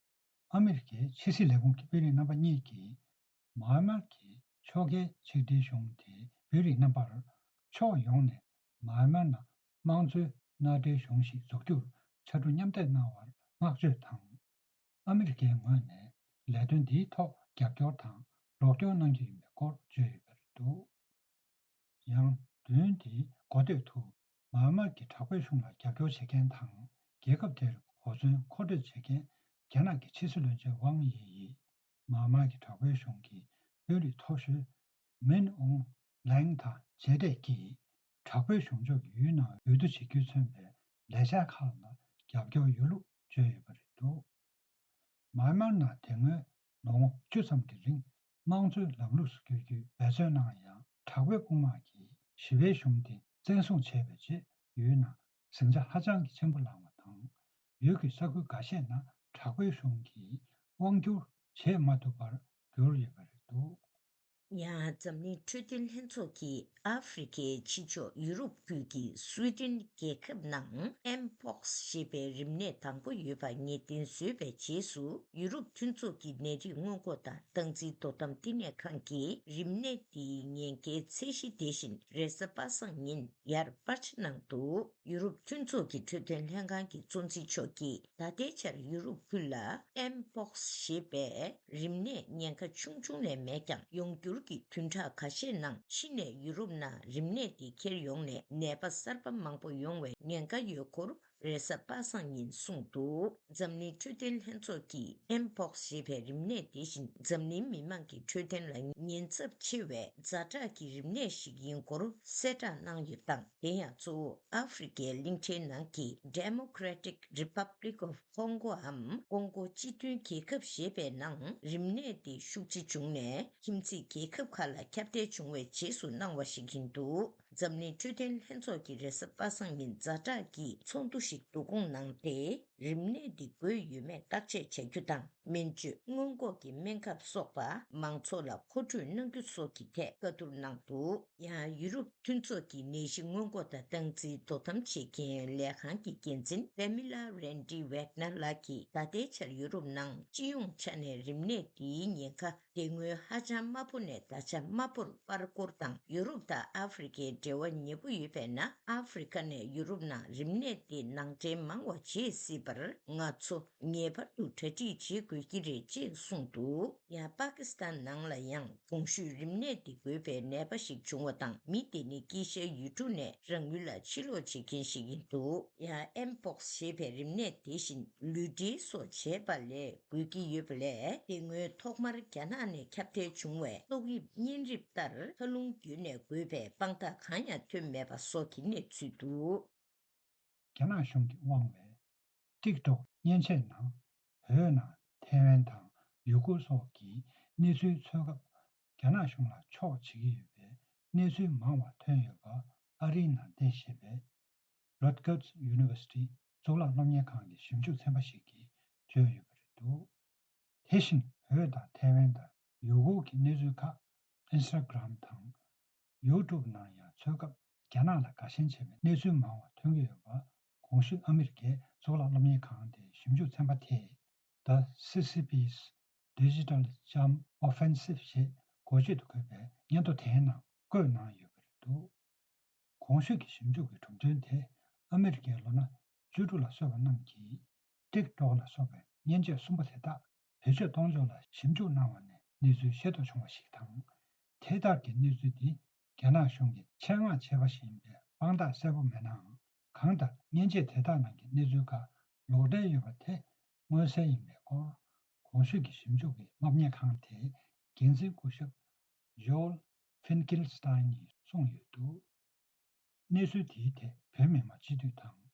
ཨ་མི་རི་ཀའི་ཕྱི་སྲིད་ལས་ཁུངས་ཀྱི་དཔོན་རིགས་རྣམ་པ་གཉིས་ཀྱིས་མཱན་མཱ་གི་ཕྱོགས་འགལ་ཆིག་སྒྲིལ་གཞུང་དེའི་དཔོན་རིགས་རྣམ་པར་ཕྱོགས་ཡོངས་ནས་མཱན་མཱ་ནང་ དམངས་གཙོའི་མནའ་འབྲེལ་གཞུང་ཞིག་འཛུགས་རྒྱུར་ཕྱར་གྲུ་མཉམ་འདེགས་གནང་བར་བསྔགས་བརྗོད་དང་། ཨ་མི་རི་ཀའི་ངོས་ནས་ལས་དོན་འདིའི་ཐོག་རྒྱབ་སྐྱོར་དང་རོགས་སྐྱོར་གནང་རྒྱུ་ཡིན་པའི་སྐོར་བརྗོད་ཡོད་པ་རེད་འདུག་ཡང་བདུན་དེའི་འགོ་སྟོད་དུ། མཱ་མཱ་གི་དྲག་པོའི་གཞུང་ལ་རྒྱབ་སྐྱོར་བྱེད་མཁན་དང་། རྒྱལ་ཁབ་དེར་གོ་མཚོན་མཁོ་སྤྲོད་བྱེད་མཁན་རྒྱ་ནག་གི་ཕྱི་སྲིད་བློན་ཆེན་ཝང་དབྱི་ཡིས། མཱ་མཱ་གི་དྲག་པོའི་གཞུང་གི་དཔོན་རིགས་མཐོ་ཤོས་མིན་ཨུང་ལེང་དང་མཇལ་འཕྲད་ཀྱིས། དྲག་པོའི་གཞུང་ཕྱོགས་ཀྱི་ཡུལ་ནང་འོས་བསྡུ་བྱེད་རྒྱུས་མཚོན་པའི་ལས་འཆར་ཁག་ལ་རྒྱབ་སྐྱོར་ཡོད་ལུགས་བརྗོད་ཡོད་པ་རེད་འདུག་མཱ་མཱར་ནང་དེ་སྔོན་ལོ་ངོ་བཅུ་ཙམ་གྱི་རིང་དམངས་གཙོའི་ལམ་ལུགས་སུ་བསྐྱོད་རྒྱུའི་འབད་བརྩོན་གནང་ཡང་། དྲག་པོའི་དཔུང་དམག་གིས་ཞི་བའི་གཞུང་དེ་བཙན་བཟུང་བྱས་པའི་རྗེས། ཡུལ་ནང་ཟིང་ཆ་ཧ་ཅང་གི་ཆེན་པོ་ལངས་པ་དང་། ཡུལ་གྱི་ས་ཁུལ་འགའ་ཤས་ནང་དྲག་པོའི་གཞུང་གིས་དབང་བསྒྱུར་བྱེད་མ་ཐུབ་པར་གྱུར་ཡོད་པ་རེད་འདུག་ཡང་འཛམ་གླིང་འཕྲོད་བསྟེན་ལྷན་ཚོགས་ཀྱིས་ཨ་ཧྥེ་རི་ཁའི་ཕྱི་ཕྱོགས་ཡུ་རོབ་ཁུལ་གྱི་སུའེ་ཏེན་རྒྱལ་ཁབ་ནང་ཨེམ་པོག་སི་ཞེས་པའི་རིམས་ནད་དང་པོ་ཡོད་པ་ངེས་གཏན་བཟོས་པའི་རྗེས་སུ། ཡུ་རོབ་མཐུན་ཚོགས་ཀྱི་ནད་རིགས་སྔོན་འགོག་དང་སྟངས་འཛིན་དོ་དམ་བསྟི་གནས་ཁང་གིས་རིམས་ནད་འདིའི་ཉེན་ཁའི་ཚད་གཞི་དེ་བཞིན་རེས་གཟའ་པ་སངས་ཉིན་ཡར་པར་ཆ་གནང་འདུག་ཡུ་རོབ་མཐུན་ཚོགས་ཀྱི་འཕྲོད་བསྟེན་ལྷན་ཁང་གི་གཙོ་འཛིན་མཆོག་གིས། ད་ལྟའི་ཆར་ཡུ་རོབ་ཁུལ་ལ་ཨེམ་པོག་སི་ཞེས་པའི་རིམས་ནད་ཉེན་ཁ་ཆུང་ཆུང་ལས་མེད་ཀྱང་། ཡོང་འགྱུར་གྱི་བདུན་ཕྲག་ཁ་ཤས་ནང་ཕྱི་ནས་ཡུ་རོབ་ནང་རིམས་ནད་དེ་ཁྱེར་ཡོང་ནས་ནད་པ་གསར་པ་མང་པོ་ཡོང་བའི་ཉེན་ཁ་ཡོད་སྐོར་རེས་གཟའ་པ་སངས་ཉིན་གསུངས་འདུག་འཛམ་གླིང་འཕྲོད་བསྟེན་ལྷན་ཚོགས་ཀྱིས་ཨེམ་པོག་སི་ཞེས་པའི་རིམས་ནད་དེ་བཞིན་འཛམ་གླིང་མི་མང་གི་འཕྲོད་བསྟེན་ལ་ཉེན་ཚབས་ཆེ་བའི་ཛ་དྲག་གི་རིམས་ནད་ཞིག་ཡིན་སྐོར་གསལ་བསྒྲགས་གནང་ཡོད་སྟབས། དེ་ཡང་གཙོ་བོ་ཨ་ཧྥེ་རི་ཁའི་གླིང་ཕྲན་ནང་གི་Democratic Republic of Congoའམ་ཀོང་ཀོ་སྤྱི་མཐུན་རྒྱལ་ཁབ་ཞེས་པའི་ནང་རིམས་ནད་དེ་ཤུགས་ཆེ་བྱུང་ནས། ཁྱིམ་མཚེས་རྒྱལ་ཁབ་ཁག་ལ་ཁྱབ་གདལ་བྱུང་བའི་རྗེས་སུ་གནང་བ་ཞིག་ཡིན་འདུག་འཛམ་གླིང་འཕྲོད་བསྟེན་ལྷན་ཚོགས་ཀྱིས་རེས་གཟའ་པ་སངས་ཉིན་ཛ་དྲག་གི་ཚོགས་འདུ་ཞིག་བསྡུ་སྐོང་གནང་སྟེ། རིམས་ནད་འདི་འགོས་ཡོད་མེད་བརྟག་དཔྱད་བྱ་རྒྱུ་དང་། སྨན་བཅོས། སྔོན་འགོག་གི་སྨན་ཁབ་སོགས་པ་མང་ཚོགས་ལ་མཁོ་སྤྲོད་གནང་རྒྱུ་སོགས་ཀྱི་ཐད་བཀའ་བསྡུར་གནང་འདུག་ཡང་ཡུ་རོབ་མཐུན་ཚོགས་ཀྱི་ནད་གཞི་སྔོན་འགོག་དང་སྟངས་འཛིན་དོ་དམ་བྱེད་མཁན་ལས་ཁང་གི་འགན་འཛིན་Pamela Rendi Wagner ལགས་ཀྱིས། ད་ལྟའི་ཆར་ཡུ་རོབ་ནང་སྤྱི་ཡོངས་ཆ་ནས་རིམས་ནད་འདིའི་ཉེན་ཁ། དེ་སྔོན་ཧ་ཅང་དམའ་པོ་ནས་ད་ཆ་དམའ་པོར་པར་སྐོར་དང་། ཡུ་རོབ་དང་ཨ་ཧྥེ་རི་ཁའི་འབྲེལ་བ་ཉེ་པོ་ཡོད་པས་ན། ཨ་ཧྥེ་རི་ཁ་ནས་ཡུ་རོབ་ནང་རིམས་ནད་དེ་ནང་འདྲེན་མང་བ་བྱེད་སྲིད་པར། ང་ཚོ་ངེས་པར་དུ་གྲ་སྒྲིག་བྱེད་དགོས་ཀྱི་རེད་ཅེས་གསུངས་འདུག་ཡང་པ་ཀི་སི་ཐན་ནང་ལ་ཡང་གོང་ཞུས་རིམས་ནད་འདི་འགོས་པའི་ནད་པ་ཞིག་བྱུང་བ་དང་། མི་དེ་ནི་དཀྱིལ་ཤར་ཡུལ་གྲུ་ནས་རང་ཡུལ་ལ་ཕྱིར་ལོག་བྱེད་མཁན་ཞིག་ཡིན་འདུག་ཡང་ཨེམ་པོག་སི་ཞེས་པའི་རིམས་ནད་དེ་བཞིན་ལུས་འབྲེལ་སོགས་བྱས་པ་ལས་འགོས་ཀྱི་ཡོད་པ་ལས། དེ་སྔོན་ཐོག་མར་རྒྱ་ནག་ནས་ཁྱབ་གདལ་བྱུང་བའི་ཏོག་དབྱིབས་གཉན་རིམས་ལྟར་མཐའ་ལུང་བརྒྱུད་ནས་འགོས་པའི་དཔང་རྟགས་གང་ཡང་ཐོན་མེད་པ་སོགས་ཀྱི་གནས་ཚུལ་འདུག་རྒྱ་ནག་གཞུང་གིས་དབང་བའི་ཊིག་ཊོག་མཉེན་ཆས་ནང་བོད་ནང་ཐའེ་ཝན་དང་ཡུ་གུར་སོགས་ཀྱི་གནས་ཚུལ་འཚོལ་སྐབས། རྒྱ་ནག་གཞུང་ལ་ཕྱོགས་བྱེད་ཀྱི་ཡོད་པའི་གནས་ཚུལ་མང་བ་ཐོན་ཡོད་པ། ཨ་རིའི་ནང་བསྡད་བཞིན་པའི་Rutgers University གཙུག་ལག་སློབ་གཉེར་ཁང་གི་ཞིབ་འཇུག་ཚན་པ་ཞིག་གིས་བརྗོད་ཡོད་པ་རེད་འདུག་དེ་བཞིན་བོད་དང་ཐའེ་ཝན་དང་ཡུ་གུར་གྱི་གནས་ཚུལ་ཁག་Instagram དང་YouTube ནང་ཡང་འཚོལ་སྐབས། རྒྱ་ནག་ལ་དགའ་ཞེན་ཆེ་བའི་གནས་ཚུལ་མང་བ་ཐོན་གྱི་ཡོད་པ། གོང་ཞུས་ཨ་མི་རི་ཀའི་གཙུག་ལག་སློབ་གཉེར་ཁང་དེའི་ཞིབ་འཇུག་ཚན་པ་དེས། The C C P's Digital Jump Offensive ཞེས་འགོ་བརྗོད་དུ་འཁོད་པའི་སྙན་ཐོ་དེའི་ནང་བཀོད་གནང་ཡོད་པ་རེད་འདུག་གོང་ཞུས་ཀྱི་ཞིབ་འཇུག་གི་གྲུབ་དོན་དེ། ཨ་མི་རི་ཀའི་ལོ་ན་བཅུ་དྲུག་ལ་སོན་པ་རྣམས་ཀྱིས་ཊིག་ཊོག་ལ་སོགས་པའི་མཉེན་ཆས་གསུམ་པོ་དེ་དག་བེད་སྤྱོད་གཏོང་ཕྱོགས་ལ་ཞིབ་འཇུག་གནང་བ་ནས་གནས་ཚུལ་ཤེས་རྟོགས་བྱུང་བ་ཞིག་དང་། དེ་ལྟར་གྱི་གནས་ཚུལ་འདི་རྒྱ་ནག་གཞུང་གིས་ཆེད་མངགས་བྱས་པ་ཞིག་ཡིན་པའི་དཔང་རྟགས་གསལ་པོ་མེད་ནའང་། གང་ལྟར་མཉེན་ཆས་དེ་དག་ནང་གི་གནས་ཚུལ་ཁག་ལོག་འགྲེལ་ཡོད་པ་དེ་མངོན་གསལ་ཡིན་པའི་སྐོར། གོང་ཞུས་ཀྱི་ཞིབ་འཇུག་གི་སློབ་གཉེར་ཁང་དེའི་འགན་འཛིན་སྐུ་ཞབས་Joel Finkelstein ཡིས་གསུངས་ཡོད་འདུག་གནས་ཚུལ་དེའི་ཐད་བོད་མི་མང་སྤྱི་འཐུས་དང་།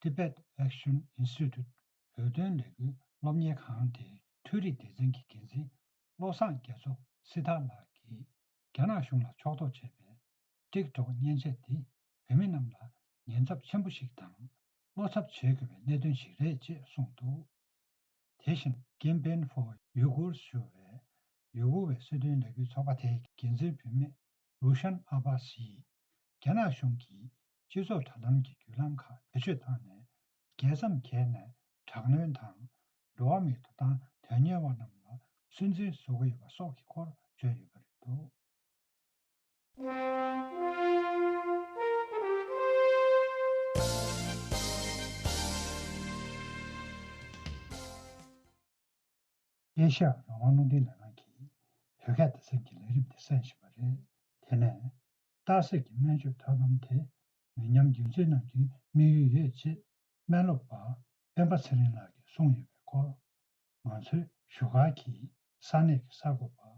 Tibet Action Institute བོད་དོན་ལས་འགུལ་སློབ་གཉེར་ཁང་དེའི་འཕྲུལ་རིག་སྡེ་ཚན་གྱི་འགན་འཛིན་བློ་བཟང་རྒྱ་མཚོ་སི་ཐར་ལགས་ཀྱིས། རྒྱ་ནག་གཞུང་ལ་ཕྱོགས་གཏོགས་བྱས་པའི་ཊིག་ཊོག་མཉེན་ཆས་འདིས་བོད་མི་རྣམས་ལ་ཉེན་ཚབས་ཆེན་པོ་ཞིག་དང་། བློ་འཚབ་བྱེད་དགོས་པའི་གནད་དོན་ཞིག་རེད་ཅེས་གསུངས་འདུག་དེ་བཞིན་Campaign for Uyghurs ཞུ་བའི་ཡུ་གུར་སྲིད་དོན་ལས་འགུལ་ཚོགས་པ་དེའི་འགན་འཛིན་བུད་མེད་Rushan Abbas ཡིས། རྒྱ་ནག་གཞུང་གིས་སྤྱི་ཚོགས་དྲ་ལམ་གྱི་བརྒྱུད་ལམ་ཁག་བེད་སྤྱོད་བཏང་ནས། རྒྱལ་མཚམས་འཁེལ་ནས་དྲག་གནོན་དང་། འགྲོ་བ་མིའི་ཐོབ་ཐང་དོན་གཉེར་བ་རྣམས་ལ་སུན་གཙེར་བཟོ་གི་ཡོད་པ་སོགས་ཀྱི་སྐོར་བརྗོད་ཡོད་པ་རེད་འདུག་ཨེ་ཤ་ཡ་རང་དབང་རླུང་འཕྲིན་ལས་ཁང་གིས་བོད་སྐད་སྡེ་ཚན་གྱི་ལས་རིམ་དེ་གསན་བཞིན་པ་རེད། དེ་ནས། གཏར་སྲེག་གི་སྨན་བཅོས་ཐབས་ལམ་དེ་མི་ཉམས་རྒྱུན་འཛིན་གནང་རྒྱུའི་དམིགས་ཡུལ་ཡོད་ཅེས་སྨན་སློབ་པ་སྤེན་པ་ཚེ་རིང་ལགས་ཀྱིས་གསུངས་ཡོད་པའི་སྐོར། ང་ཚོའི་བཞུགས་སྒར་གྱི་ས་གནས་ཀྱི་གསར་འགོད་པ་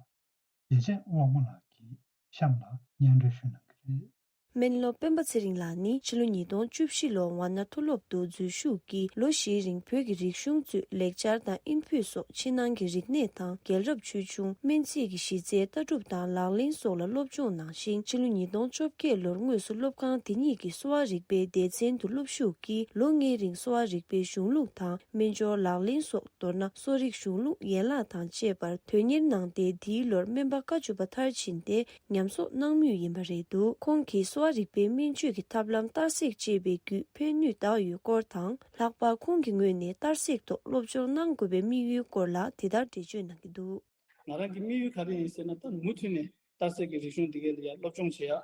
བདེ་ཆེན་དབང་མོ་ལགས་ཀྱིས་གཤམ་ལ་སྙན་སྒྲོན་ཞུ་གནང་གི་རེད། སྨན་སློབ་སྤེན་པ་ཚེ་རིང་ལགས་ནི་ཕྱི་ལོ་ཉིས་སྟོང་བཅུ་བཞི་ལོ་ཝཱ་ཎ་མཐོ་སློབ་ཏུ་འཛུལ་ཞུགས་ཀྱིས་ལོ་བཞིའི་རིང་བོད་ཀྱི་རིག་གཞུང་གཙོས་ལེགས་སྦྱར་དང་དབྱིན་བོད་སོགས་ཕྱི་ནང་གི་རིག་གནས་དང་རྒྱལ་རབས་ཆོས་འབྱུང་སྨན་རྩིས་ཀྱི་གཞི་རྩའི་ལྟ་གྲུབ་དང་ལག་ལེན་སོགས་ལ་སློབ་སྦྱོང་གནང་ཞིང་ཕྱི་ལོ་ཉིས་སྟོང་བཅོ་བརྒྱད་ལོར་དངོས་སུ་སློབ་ཁང་དེ་ཉིད་ཀྱི་གསོ་བ་རིག་པའི་སྡེ་ཚན་དུ་སློབ་ཞུགས་ཀྱིས་ལོ་ལྔའི་རིང་གསོ་བ་རིག་པའི་གཞུང་ལུགས་དང་སྨན་སྦྱོར་ལག་ལེན་སོགས། མདོར་ན་གསོ་རིག་གཞུང་ལུགས་ཡན་ལག་དང་བཅས་པར་དོན་གཉེར་གནང་སྟེ་འདིའི་ལོར་སྨན་པ་བཀའ་བཅུ་པ་མཐར་ཕྱིན་ཏེ་ཉམས་གསོག་གནང་མུས་ཡིན་པ་རེད་འདུག་ཁོང་གིས་གསོ་བ་རིག་པའི་སྨན་བཅོས་ཀྱི་ཐབས་ལམ་གཏར་སྲེག་ཅེས་པའི་བརྒྱུད་ཕན་ནུས་དག་ཡོད་སྐོར་དང་། ལྷག་པར་ཁོང་གི་ངོས་ནས་གཏར་སྲེག་ཐོག་སློབ་སྦྱོང་གནང་དགོས་པའི་དམིགས་ཡུལ་སྐོར་ལ་དེ་ལྟར་འགྲེལ་བརྗོད་གནང་གི་འདུག་ང་རང་གི་དམིགས་ཡུལ་ག་རེ་ཡིན་ཟེར་ན། ད་མུ་མཐུད་ནས་གཏར་སྲེག་གི་རིག་གཞུང་འདི་གའི་ལ་ཡ་སློབ་སྦྱོང་བྱེད་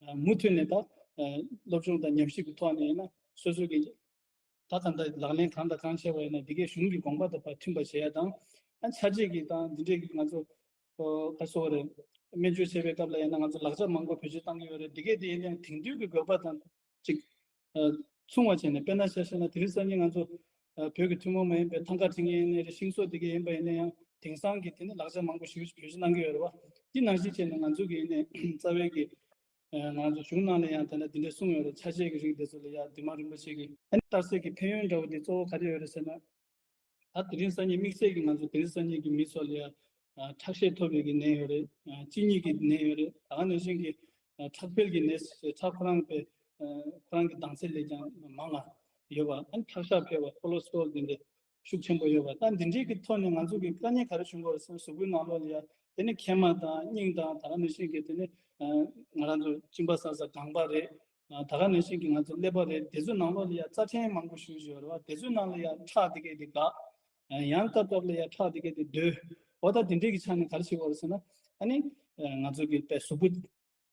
ཡ། མུ་མཐུད་ནས་ད་སློབ་སྦྱོང་དང་ཉམས་ཞིབ་ཀྱི་ཐོག་ནས་ཡིན་ན་སོ་སོ་གི་ད་གང་ལྟར་ལག་ལེན་གང་དང་གང་བྱས་པ་ཡིན་ན་འདི་གའི་གཞུང་གི་དགོངས་པ་དང་མཐུན་པ་བྱེད་ཡ་དང་། ཨ་ཆ་རྗེས་ཀྱི་དང་འདི་འདྲའི་གི་ང་ཚོ་ཨོ་ག་སོགས་རེད། སྨན་བཅོས་བྱེད་པའི་སྐབས་ལ་ཡིན་ན་ང་ཚོ་ལག་ཆ་མང་པོ་བེད་སྤྱོད་བཏང་གི་ཡོད་རེད། འདི་གའི་དེ་ཡིན་ན་དེང་དུས་ཀྱི་དགོས་པ་དང་ཅིག་ཨ་མཚུངས་པ་བྱས་ནས། དཔེར་ན་ཆ་བཞག་ན་དེ་རིང་སང་ཉིན་ང་ཚོ་ཨ་བོད་ཀྱི་ཐུན་མོང་མ་ཡིན་པའི་ཐང་ག་འཐེན་མཁན་ཡིན་ནའི་རེད། ཤིང་བཟོ་འདི་གའི་ཡིན་པ་ཡིན་ན་ཡང་དེང་སང་གི་དེ་ནི་ལག་ཆ་མང་པོ་ཞིག་བེད་སྤྱོད་གནང་གི་ཡོད་རེད་བ། འདི་ནང་བཞིན་བྱས་ནས་ང་ཚོ་གི་ཡིན་ནའི་རྩ་བའི་གི་ང་ཚོ་གཞུང་ནང་ལ་ཡང་དེ་འདྲ་འདི་འདྲ་གསུངས་ཡོད་རེད། ཆ་ཤས་ཀྱི་རིགས་དེ་ཚོ་ལ་ཡང་འདུས་མ་རིན་པོ་ཆེ་གིས་ཨ་ནི་གཏར་སྲེག་གི་ཕན་ཡོན་འདྲ་བོ་དེ་གཙོ་བོ་ག་རེ་ཡོད་རེད་ཟེར་ན། ད་དེ་རིང་སང་ཉིན་དམིགས་བསལ་གྱི་ང་ཚོ་དེ་རིང་སང་ཉིན་གྱི་མི་ཚོ་ལ་ཡང་ཁྲག་ཤེད་མཐོ་བའི་གི་ནད་ཡོད་རེད། གཅིན་སྙི་གི་ནད་ཡོད་རེད། ད་ག་ནང་བཞིན་གྱི་ཁྲག་འཕེལ་གྱི་ནད་ཟེར། ཁྲག་ཁོ་རང་པའི་ཁོ་རང་གི་ལྡང་ཚད་ལས་ཀྱང་མང་ང་ཡོད་པ། ཨ་ནི་ཁྲག་ཤ་འཕེལ་བ། ཁོ་ལེ་སི་ཊོ་རོལ་དེ་འདྲ་ཤུགས་ཆེན་པོ་ཡོད་པ། ད་འདི་འདྲའི་གི་ཐོག་ནས་ང་ཚོ་གི་དཀའ་ངལ་ག་རེ་བྱུང་གི་ཡོད་རེད་ཟེར་ན། གཟུགས་པོའི་ནང་ལོགས་ལ་ཡ་དེ་ནི་མཁལ་མ་དང་སྙིང་དང་། ད་ག་ནང་བཞིན་གི་དེ་ནི་ང་རང་ཚོ་གཅིན་པ་ཟ་ས་རྐང་པ་རེད། ད་ག་ནང་བཞིན་གི་ང་ཚོ་ཀླད་པ་རེད། དེ་ཚོའི་ནང་ལོགས་ལ་ཡ་རྩ་ཕྲན་མང་པོ་ཞེ་པོ་ཅིག་ཡོད་རེད་བ། དེ་ཚོའི་ནང་ལ་ཡ་ཁྲག་དེ་གས་དེ་འགག་ཡང་སྐབས་སྐབས་ལ་ཡ་ཁྲག་དེ་གས་དེ་རྡོལ། འོ་ད་དེ་འདྲའི་གི་ཆ་ནས་ག་རེ་བྱེད་དགོས་རེད་ཟེར་ན། ཨ་ནི་ང་ཚོ་གི་དཔེ་གཟུགས་པོ་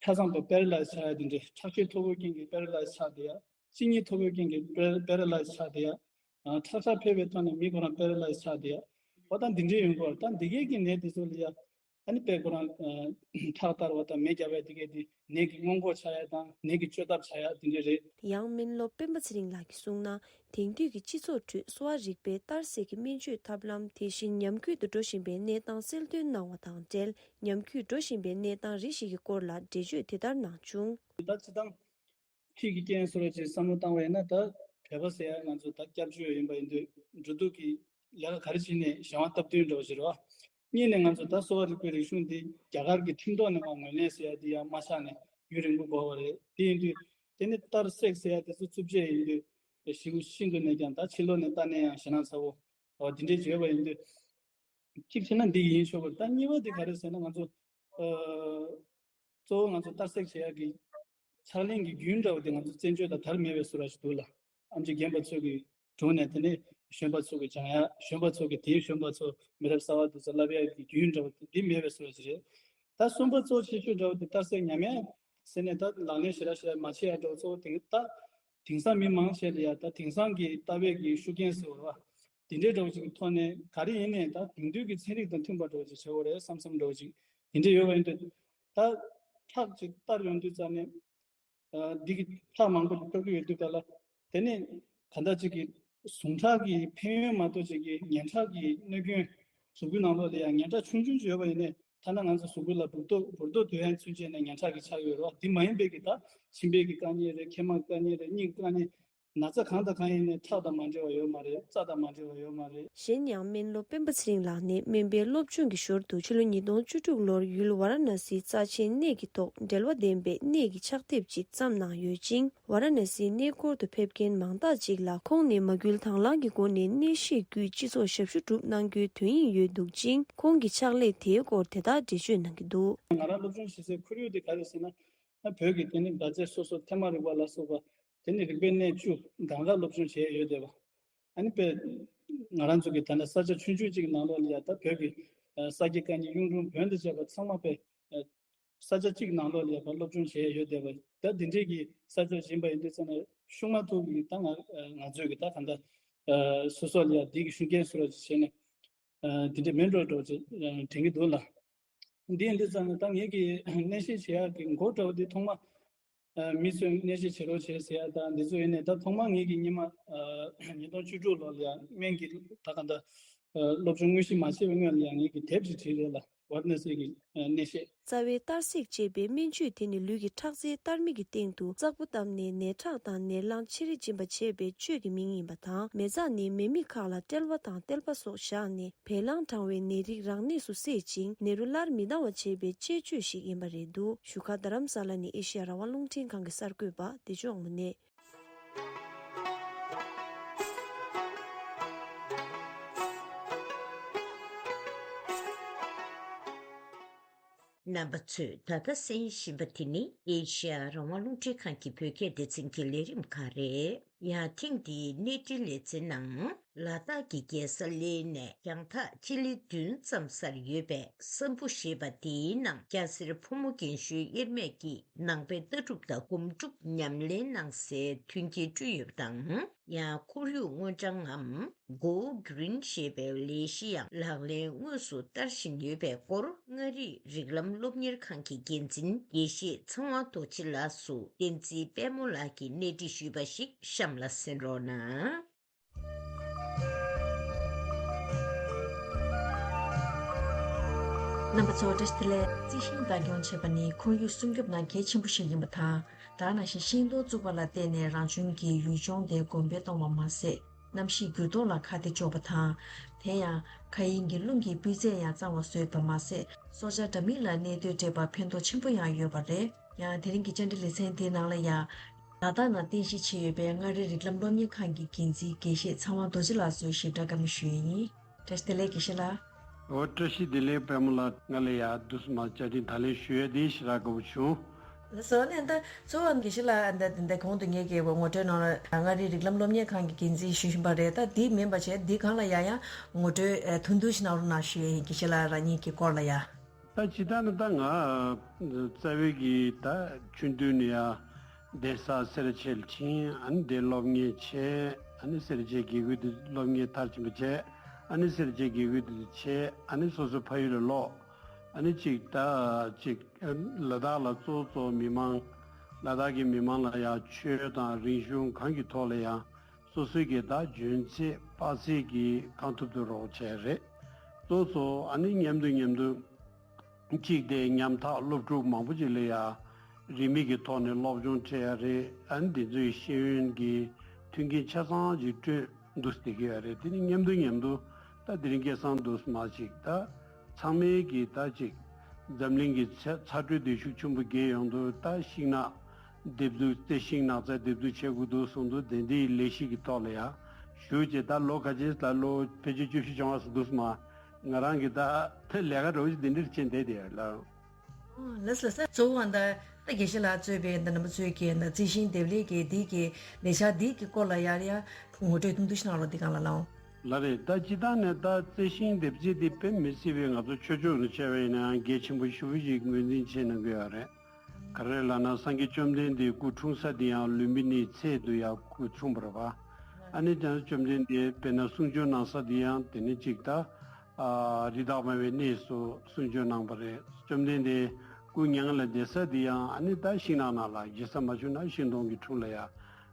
ཆ་ཚང་པའི་པེ་ར་ལའི་ཛི་ཆགས་ཡ་དེ་འདྲའི། ཁྲག་ཤེད་མཐོ་པོའི་རྐྱེན་གྱིས་པེ་ར་ལའི་ཛི་ཆགས་བསྡད་ཡ། གཅིན་སྙི་མཐོ་པོའི་རྐྱེན་གྱིས་པེ་པེ་ར་ལའི་ཛི་ཆགས་བསྡད་ཡ། ཨ་ཁྲག་ཤ་འཕེལ་བའི་ཐོག་ནས་མི་ཁོ་རང་པེ་ར་ལའི་ཛི་ཆགས་བསྡད་ཡ། འོ་ད་འདི་འདྲའི་ཡོང་གི་ཡོད་རེད། ད་འདི་གས་ཀྱི་ནད་དེ་ཚོ་ལ་ཡ་ཨ་ནི་དཔེ་ཁོ་རང་ཨ་ཁྲག་གཏར་བ་དང་མེ་བརྒྱབ་པ་དེ་གས་དེ་ནད་ཀྱི་སྔོན་འགོག་ཆགས་ཡ་དང་ནད་ཀྱི་བཅོས་ཐབས་ཆགས་ཡ་དེ་འདྲ་རེད། ཡང་སྨན་སློབ་སྤེན་པ་ཚེ་རིང་ལགས་ཀྱིས་གསུངས་ན། དེང་དུས་ཀྱི་སྤྱི་ཚོགས་ཁྲོད་གསོ་བ་རིག་པའི་གཏར་སྲེག་གི་སྨན་བཅོས་ཐབས་ལམ་དེ་བཞིན་ཉམས་རྒུད་དུ་འགྲོ་བཞིན་པའི་གནས་སྟངས་གསལ་སྟོན་གནང་བ་དང་འབྲེལ། ཉམས་རྒུད་འགྲོ་བཞིན་པའི་གནས་སྟངས་རེ་ཞིག་གི་སྐོར་ལ་འགྲེལ་བརྗོད་དེ་ལྟར་གནང་བྱུང་། ད་སྤྱིར་བཏང་ཕྱིས་ཀྱི་རྐྱེན་བཟོ་འདྲ་ཅིག་བསམ་བློ་བཏང་བ་ཡིན་ན། ད་བོད་པ་ཟེར་ཡ་ང་ཚོ་ད་སྐྱབས་བཅོལ་ཡིན་པ་ཡིན་དུས་འགྲོ་འདུག་གི་ལས་ཀ་ག་རེ་བྱས་ནས་གཞན་དབང་སྟབས་བསྟུན་འདྲ་བོ་ཞིག་རེད་བ། གཉིས་ནས་ང་ཚོ་ད་གསོ་བ་རིག་པའི་རིག་གཞུང་འདི་རྒྱ་གར་གྱི་ཁྲིམས་ཐོག་ནས་མར་ངོས་ལེན་ཟེར་ཡ་འདི་ཡང་མ་ཆགས་ནས་ཡུན་རིང་པོ་འགོར་བ་རེད། དེ་ཡིན་དུས་དེ་ནི་གཏར་སྲེག་ཟེར་ཡ་དེ་ཚོ་རྩུབ་སྤྱོད་ཡིན་དུས་ཤིན་ཤིན་ཏུ་ནས་ཀྱང་ད་ཕྱི་ལོགས་ནས་ལྟ་ནས་ཡང་ཞེད་སྣང་ཚ་བོ་འོ་འདི་འདྲའི་བརྗོད་པ་ཡིན་དུས། གཅིག་བྱས་ན་འདི་ཡིན་ཆོག་གི། ད་གཉིས་པ་དེ་ག་རེ་ཟེར་ན། ང་ཚོ་ཨ་གཙོ་བོ་ང་ཚོ་གཏར་སྲེག་བྱེད་ཡག་གི་ཕྱག་ལེན་གྱི་རྒྱུན་འདྲ་བོ་དེ་ང་ཚོ་བཙན་བྱོལ་དང་དར་མེད་པའི་བཟོ་འདྲ་ཞིག་འདུག་ལ། ཨེམ་ཆི་རྒན་པ་ཚོ་གི་དྲུང་ནས་དེ་ནས་གཞོན་པ་ཚོ་གི་སྦྱང་ཡག་གཞོན་པ་ཚོ་གི་དེའི་གཞོན་པ་ཚོ་མི་རབས་གསར་པ་དེ་ཚོ་བསླབ་ཡག་གི་རྒྱུན་འདྲ་བོ་དེ་འདི་མེད་པའི་བཟོ་འདྲ་ཞིག་རེད། ད་གསུམ་པ་གཙོ་ཆེ་ཤོས་འདྲ་བོ་དེ་གཏར་སྲེག་ཉམས་ཡག་ཟེར་ནས་ད་ལག་ལེན་ཞེ་དྲག་ཞེ་དྲག་མ་བྱེད་ཡག་འདྲ་བོ་གཙོ་བོ་དེ། ད་དེང་སང་མི་མང་ཆེ་ལ་ཡ་ད་དེང་སང་གི་ལྟ་བའི་གི་ཤུགས་རྐྱེན་ཟེར་བ་རེད་བ། དེ་འདྲའི་འདྲ་བོ་ཅིག་གི་ཐོག་ནས་ག་རེ་ཡིན་ནའི་ད་དེང་དུས་ཀྱི་ཚན་རིག་དང་མཐུན་པ་འདྲ་བོ་ཅིག་བྱེད་དགོས་རེད་བསམ་བསམ་འདྲ་བོ་ཅིག་དེ་འདྲ་ཡོད་པ་ཡིན་དུས། ད་ཁྲག་ཅིག་གཏར་ཡོང་དུས་ཙ་ནས་ཨ་འདི་གི་ཁྲག་མང་པོ་ཅིག་གཏོར་གྱི་ཡོད་དུས་ག་ལ། དེ་ནས་ག་འདྲ་ཅིག་གི་ཟུངས་ཁྲག་གི་ཕན་ཡོན་མ་གཏོགས་ཅིག་གི་ཉེན་ཁྲག་གི་གནོད་སྐྱོན་གཟུགས་པོའི་ནང་ལོགས་ལ་ཡང་ཉེན་ཁྲག་ཆུང་ཆུང་ཅིག་ཡོད་པ་ཡིན་ནའི། ཐ་ན་ང་ཚོ་གཟུགས་པོ་ལ་འབུར་ཏོག་འབུར་ཏོག་དོད་ཡ་ཚུན་ཆད་ནས་ཉེན་ཁྲག་གི་ཆགས་ཡོད་རེད་བ། འདི་མ་ཡིན་པའི་གི་ད་མཆིན་པའི་གི་དཀའ་ངལ་རེད། མཁལ་མ་དཀའ་ངལ་རེད། སྙིང་དཀའ་ངལ། ན་ཚ་གང་དང་གང་ཡིན་ནའི་ཁྲག་དང་མ་འབྲེལ་བ་ཡོད་མ་རེད། རྩ་དང་མ་འབྲེལ་བ་ཡོད་མ་རེད། གཞན་ཡང་སྨན་སློབ་སྤེན་པ་ཚེ་རིང་ལགས་ནས་སྨན་པའི་སློབ་སྦྱོང་གི་ཞོར་དུ་ཕྱི་ལོ་ཉིས་སྟོང་བཅུ་དྲུག་ལོར་ཡུལ་ཝཱ་ར་ཎ་སིའི་རྩ་ཆེན་གནས་ཀྱི་ཐོག་འབྲེལ་བ་ལྡན་པའི་གནས་ཀྱི་ཕྱག་དེབ་ཅིག་བརྩམས་གནང་ཡོད་ཅིང་། ཝཱ་ར་ཎ་སིའི་གནས་སྐོར་དུ་ཕེབས་མཁན་མང་དག་ཅིག་ལ་ཁོང་ནས་མ་སྐུལ་དང་བླངས་ཀྱི་སྒོ་ནས་གནས་བཤད་བརྒྱུད་སྤྱི་ཚོགས་ཞབས་ཞུ་སྒྲུབ་གནང་རྒྱུའི་དོན་སྙིང་ཡོད་འདུག་ཅིང་། ཁོང་གིས་ཕྱག་ལས་དེའི་སྐོར་དེ་ལྟར་འགྲེལ་བརྗོད་གནང་གི་འདུག་ང་རང་སློབ་སྦྱོང་བྱེད་སའི་ཁོར་ཡུག་དེ་ག་རེ་ཟེར་ན། ད་བོད་ཀྱི་དེ་ནི་འགག་རྩའི་སོ་སོ་ཐེངས་མ་རིག་པ་ལ་སོགས་པ་དེ་ནི་རིག་པའི་གནས་བཅུ་གང་ག་སློབ་སྦྱོང་བྱས་ཡོད་བསྡད་པ། ཨ་ནི་དཔེ་ང་རང་ཚོ་གི་ད་ལྟ་ས་ཆ་ཆུང་ཆུང་ཅིག་གི་ནང་ལོགས་ལ་ཡ་ད་བོད་ཀྱི་ས་སྐྱ་བཀའ་རྙིང་གཡུང་དྲུང་བོན་དང་བཅས་པ་ཚང་མ་དཔེ་ས་ཆ་གཅིག་ནང་ལོགས་ལ་ཡ་ཕར་སློབ་སྦྱོང་བྱས་ཡོད་བསྡད་པ། ད་འདི་འདྲའི་གི་ས་ཆ་ཡིན་པ་ཡིན་དུས་ཙམ་ན་ཤུགས་མ་ཐུག་གི་ད་ང་ང་ཚོས་གི་ད་གང་ལྟར་སོ་སོ་ལ་ཡ་འདི་གི་ཤུགས་རྐྱེན་བཟོ་འདྲ་ཅིག་བྱས་ནས། དེ་འདྲ་མིན་འགྲོ་འགྲོ་ཅེས་དྲན་གྱི་འདུག་ལ། འདི་ཡིན་དུས་ཙང་ད་ངེད་ཀྱིས་གནས་བཤད་བྱེད་ཡག་གི་མགོ་བྲོ་བ་འདི་ཐོག་མ། མི་ཚོས་གནས་བཤད་བྱེད་རོགས་བྱེད་ཟེར་ཡ་དང་འདི་ཚོ་ཡིན་ནས། ད་ཐོག་མ་ངེད་ཀྱིས་ཉི་མ་ཉིས་སྟོང་བཅུ་དྲུག་ལོ་ལ་ཡང་སྨན་གྱི་ད་ག་འདྲ་སློབ་སྦྱོང་དངོས་གཞི་མ་བྱས་པའི་སྔོན་ལ་ཡང་ངེད་ཀྱིས་དེབ་ཅིག་བྲིས་རེད་ལ། ཝར་ནེ་སི་གི་གནས་བཤད། རྩ་བའི་གཏར་སྲེག་ཅེས་པའི་སྨན་བཅོས་དེ་ནི་ལུས་ཀྱི་ཁྲག་རྩའི་གཏར་མ་གི་སྟེང་དུ་བཙག་འབུ་བཏབ་ནས་ནད་ཁྲག་དང་ནད་རླངས་ཆེ་རེ་འབྱིན་པ་བྱས་པའི་བཅོས་ཀྱི་མིང་ཡིན་པ་དང་། མེ་བཙའ་ནི་མེ་མིག་ཁག་ལ་དཔྲལ་བ་དང་ཏེལ་པ་སོགས་བཞག་ནས། བད་གླང་གྲང་བའི་ནད་རིགས་རང་གནས་སུ་བསྲེག་ཅིང་། ནད་རོ་སླར་མི་ལྡང་བ་བྱེད་པའི་དཔྱད་བཅོས་ཤིག་ཡིན་པ་རེད་འདུག་བཞུགས་སྒར་རྡ་རམ་ས་ལ་ནས་ཨེ་ཤེ་ཡ་རང་དབང་རླུང་འཕྲིན་ཁང་གི་གསར་འགོད་པ་བདེ་མཆོག་དངོས་གནས། རྣམ་པ་ཚོས་ད་ལྟ་གསན་བཞིན་པ་དེ་ནི་ཨེ་ཤེ་ཡ་རང་དབང་རླུང་འཕྲིན་ཁང་གི་བོད་སྐད་སྡེ་ཚན་གྱི་ལས་རིམ་ཁག་རེད། ཡང་ཐེངས་འདིའི་གནས་འདྲི་ལེ་ཚན་ནང་། ལ་དྭགས་ཀྱི་རྒྱལ་ས་གླེ་ནས་རྒྱང་ཐག་སྤྱི་ལེ་བདུན་ཙམ་སར་ཡོད་པའི་སམ་བྷོ་ཞེས་པ་དེའི་ནང་སྐྱ་སེར་ཕོ་མོ་རྒན་གཞོན་དབྱེར་མེད་ཀྱིས་ནང་པའི་ལྟ་གྲུབ་དང་སྒོམ་སྒྲུབ་ཉམས་ལེན་གནང་སའི་མཐུན་རྐྱེན་བསྐྲུན་ཡོད་པ་དང་། ཡང་ཁོར་ཡུག་དངོས་དྲང་ངམ་Go Green ཞེས་པའི་ལས་གཞི་ཡང་ལག་ལེན་དངོས་སུ་བསྟར་བཞིན་ཡོད་པའི་སྐོར། མངའ་རིས་རིགས་ལམ་སློབ་གཉེར་ཁང་གི་འགན་འཛིན་དགེ་བཤེས་ཚེ་དབང་རྡོ་རྗེ་ལགས་སུ་བསྟན་འཛིན་དཔལ་མོ་ལགས་ཀྱིས་གནས་འདྲི་ཞུས་པ་ཞིག་གཤམ་ལ་གསན་རོགས་གནང་། རྣམ་པ་ཚོ་བཀྲ་ཤིས་བདེ་ལེགས། རྩི་ཤིང་བདག་སྐྱོང་བྱེད་པ་ནི་ཁོར་ཡུག་སྲུང་སྐྱོབ་ནང་གལ་ཆེན་པོ་ཞིག་ཡིན་པ་དང་། ད་ག་ནང་བཞིན་ཤིང་སྡོང་བཙུགས་པ་ལ་བརྟེན་ནས་རང་བྱུང་གི་ཡུལ་ལྗོངས་དེ་གོང་འཕེལ་གཏོང་བ་མ་ཟད། གནམ་གཤིས་འགྱུར་ལྡོག་ལ་ཁ་གཏད་གཅོག་པ་དང་། དེ་ཡང་། མཁའ་དབྱིངས་ཀྱི་རླུང་གི་སྤུས་ཚད་ཡང་གཙང་བ་བཟོས་པ་མ་ཟད། སྲོག་ཆགས་འདྲ་མིན་ལ་གནས་སྡོད་སྤྲད་པར་ཕན་ཐོགས་ཆེན་པོ་ཡང་ཡོད་པ་རེད། ཡང་དེ་རིང་གི་བཅར་འདྲི་ལེ་ཚན་དེའི་ནང་ལ་ཡང་། ལ་དྭགས་ནང་རྟེན་གཞི་བྱས་ཡོད་པའི་མངའ་རིས་རིགས་ལམ་སློབ་གཉེར་ཁང་གི་འགན་འཛིན་དགེ་བཤེས་ཚེ་དབང་རྡོ་རྗེ་ལགས་སུ་ཞིབ་ཕྲ་བཀའ་མོལ་ཞུས་ཡིན། བཀྲ་ཤིས་བདེ་ལེགས་དགེ་བཤེས་ལགས། འོ། བཀྲ་ཤིས་བདེ་ལེགས་དཔལ་མོ་ལགས། ང་ལ་ཡ་དུས་སུ་མ་བཅར་འདྲི་ད་ལན་ཞུ་ཡ་དེ་ཞེ་དྲག་དགའ་བོ་བྱུང་། ལགས་སོ། ནས་ད་གཙོ་བོ་དགེ་བཤེས་ལགས་ད་ད་གོང་དུ་ངས་ཀྱི་ངོ་སྤྲོད་ནང་ལ་མངའ་རིས་རིགས་ལམ་སློབ་གཉེར་ཁང་གི་འགན་འཛིན་ཞུ་བཞིན་པ་རེད། ད་འདི་མིན་པ་བྱས་འདི་སྒང་ལ་ཡ་ཡང་ངོ་སྤྲོད་ཐུང་ཐུང་ཞིག་གནང་རོགས་གནང་ཞུ་ཡ་ཡིན། དགེ་བཤེས་ལགས་རང་ཉིད་ཀྱི་སྐོར་ལ་ཡ། ད་ཇི་ལྟར་ན་ད་ང་རྩ་བའི་གི་ད་ཆུང་དུས་ནས་ཡ་གདན་ས་སེར་བྱེས་ལ་ཕྱིན། ཨ་ནི་དེ་སློབ་གཉེར་བྱས། ཨ་ནི་སེར་བྱེས་དགེ་རྒན་དུ་སློབ་གཉེར་མཐར་ཕྱིན་པ་བྱས། ཨ་ནི་སེར་བྱེས་དགེ་རྒན་དུ་བྱས། ཨ་ནི་སོ་སོ་ཕ་ཡུལ་ལ་ལོག་ཨ་ནི་གཅིག་ད་གཅིག་ལ་དྭགས་ལ་གཙོ་གཙོ་མི་མང་། ལ་དྭགས་ཀྱི་མི་མང་ལ་ཡ་ཆོས་དང་རིག་གཞུང་གང་གི་ཐོག་ལ་ཡང་སོ་སོའི་གི་ད་འཇོན་ཚད་དཔག་ཚད་ཀྱི་གང་ཐུབ་ཐུབ་རོགས་བྱས་རེད། གཙོ་གཙོ་ཨ་ནི་མཉམ་དུ་མཉམ་དུ་གཅིག་དེ་ཉམ་ཐག་སློབ་ཕྲུག་མང་པོ་ཅིག་ལ་ཡ་རིན་མེད་ཀྱི་ཐོག་ནས་སློབ་སྦྱོང་སྤྲད་ཡ་རེད། ཨ་ནི་དེ་ཚོའི་ཤེས་ཡོན་གྱི་མཐུན་རྐྱེན་ཆ་ཚང་ཅིག་བསྐྲུན་འདུག་བསྡད་ཀྱི་ཡོད་རེད། དེ་ནི་མཉམ་དུ་མཉམ་དུ་ད་དེ་རིང་སྐལ་བཟང་འདུག་མ་ཅིག་ད་ཚང་མའི་གི་ད་ཅིག་འཛམ་གླིང་གི་ཚ་ཚ་དྲོད་བདེ་ཤུགས་ཆེན་པོ་རྒྱས་ཡོང་དུས་ད་ཤིང་ནགས་འདེབས་འཛུགས། རྩི་ཤིང་ནགས་ཚལ་འདེབས་འཛུགས་བྱེད་དགོས་འདུག་གསུངས་འདུག་དེ་འདྲའི་ལས་གཞི་གི་ཐོག་ལ་ཡ་ཞུགས་བྱས་ད་ལོ་ག་ཅིག་ད་ལོ་ཕལ་ཆེར་བཅུ་བཞི་བཅོ་ལྔ་ཙམ་འདུག་མ། ང་རང་གི་ད་ལས་ཀ་འདྲ་བོ་ཞིག་འདི་འདྲར་ཕྱིན་བསྡད་དེ་ལ། ལགས་ལགས་ལགས། གཙོ་བོ་ཨ་ད་ད་དགེ་བཤེས་ལགས་གཙོས་པའི་ད་རྣམ་པ་ཚོའི་གི་ད་རྩི་ཤིང་འདེབས་ལས་ཀྱི་འདི་གི་ལས་འཆར་འདི་གི་སྐོར་ལ་ཡར་ཡ་ངོ་སྤྲོད་ཐུང་ཐུང་ཞིག་གནང་རོགས། འདི་སྒང་ལ་ལའོ། ལགས་རེད། ད་སྤྱིར་བཏང་ནས་ད་རྩི་ཤིང་འདེབས་རྩིས་འདི་དཔེ་མི་སྲིད་པའི་ང་ཚོ་ཆོས་ཕྱོགས་ནས་བྱས་པ་ཡིན་ན་ཡང་གལ་ཆེན་པོ་ཞེ་པོ་ཞིག་ངོས་འཛིན་བྱས་གནང་གི་ཡོད་རེད། ག་རེ་ལབ་ན་སངས་རྒྱས་བཅོམ་ལྡན་འདས་སྐུ་འཁྲུངས་ས་འདི་ཡང་ལུམ་བི་ནིའི་ཚལ་དུ་ཡང་སྐུ་འཁྲུངས་པ་རེད་པ། ཨ་ནི་ཀྱང་བཅོམ་ལྡན་འདས་དཔེར་ན་གསུང་ཆོས་གནང་ས་འདི་ཡང་དེ་ནི་གཅིག་ད། ཨ་རི་དྭགས་མ་བའི་གནས་སུ་གསུང་ཆོས་གནང་བ་རེད། བཅོམ་ལྡན་འདས་སྐུ་མྱ་ངན་ལས་འདས་ས་འདི་ཡང་ཨ་ནི་ད་ཤིང་ནགས་ནང་ལ་གཞི་ས་མ་བྱུང་ན་ཤིང་སྡོང་གི་དྲུང་ལ་ཡང་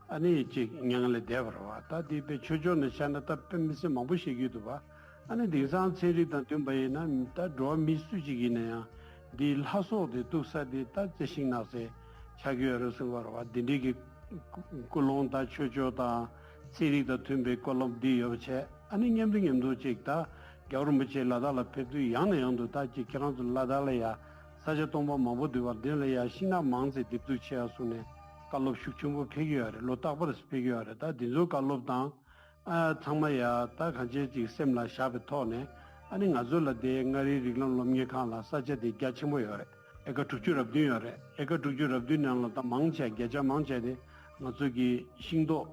ཨ་ནི་གཅིག་མྱ་ངན་ལས་འདས་པ་རེད་པ། ད་དེ་དཔེ་ཆོས་ཕྱོགས་ནས་བཤད་ན་ད་དཔེ་མི་སྲིད་མང་པོ་བཤད་ཀྱི་འདུག་པ། ཨ་ནི་དེང་སང་ཚན་རིག་དང་མཐུན་པ་ཡིན་ན་ད་འགྲོ་བ་མི་སུ་གཅིག་ཡིན་ན་ཡང་འདིའི་ལྷ་སྲོག་དེ་གཏུགས་ས་དེ་ད་རྩི་ཤིང་ནགས་ཚལ་ཆགས་ཀྱི་ཡོད་རེད་གསུངས་པ་རེད་པ། འདི་འདྲའི་གི་ཀུན་སློང་དང་ཆོས་ཕྱོགས་དང་ཚན་རིག་དང་མཐུན་པའི་བཀའ་སློབ་འདི་ཡོད་པ་བྱས། ཨ་ནི་མཉམ་དུ་མཉམ་དུ་ཅིག་ད་རྒྱལ་བ་རིན་པོ་ཆེ་ལ་དྭགས་ལ་ཕེབས་དུས་ཡང་ནས་ཡང་དུ་ད་ཅིག་ཁྱེད་རང་ཚོ་ལ་དྭགས་ལ་ཡ་ས་ཆ་སྟོང་པ་མང་པོ་འདུག་པ། འདི་ལ་ཡ་ཤིང་ནགས་མང་ཙམ་འདེབས་འཛུགས་བྱེད་ཡ་གསུངས་ནས་བཀའ་སློབ་ཤུགས་ཆེན་པོ་ཕེབས་ཀྱི་ཡོད་རེད། ལོ་རྟག་པར་ཕེབས་ཀྱི་ཡོད་རེད། ད་འདི་ཚོའི་བཀའ་སློབ་དང་། ཨ་ཚང་མ་ཡ་ད་གང་ཅི་ཅིག་སེམས་ལ་བཞག་པའི་ཐོག་ནས་ཨ་ནི་ང་ཚོ་ལ་དེ་མངའ་རིས་རིགས་ལམ་སློབ་གཉེར་ཁང་ལ་ས་ཆ་དེ་རྒྱ་ཆེན་པོ་ཡོད་རེད། ཨེ་ཀར་དྲུག་ཅུ་རབ་བདུན་ཡོད་རེད། ཨེ་ཀར་དྲུག་ཅུ་རབ་བདུན་ནང་ལ་ད་མང་ཆེ་བརྒྱ་ཆ་མང་ཆེ་དེ་ང་ཚོ་གི་ཤིང་ཏོག་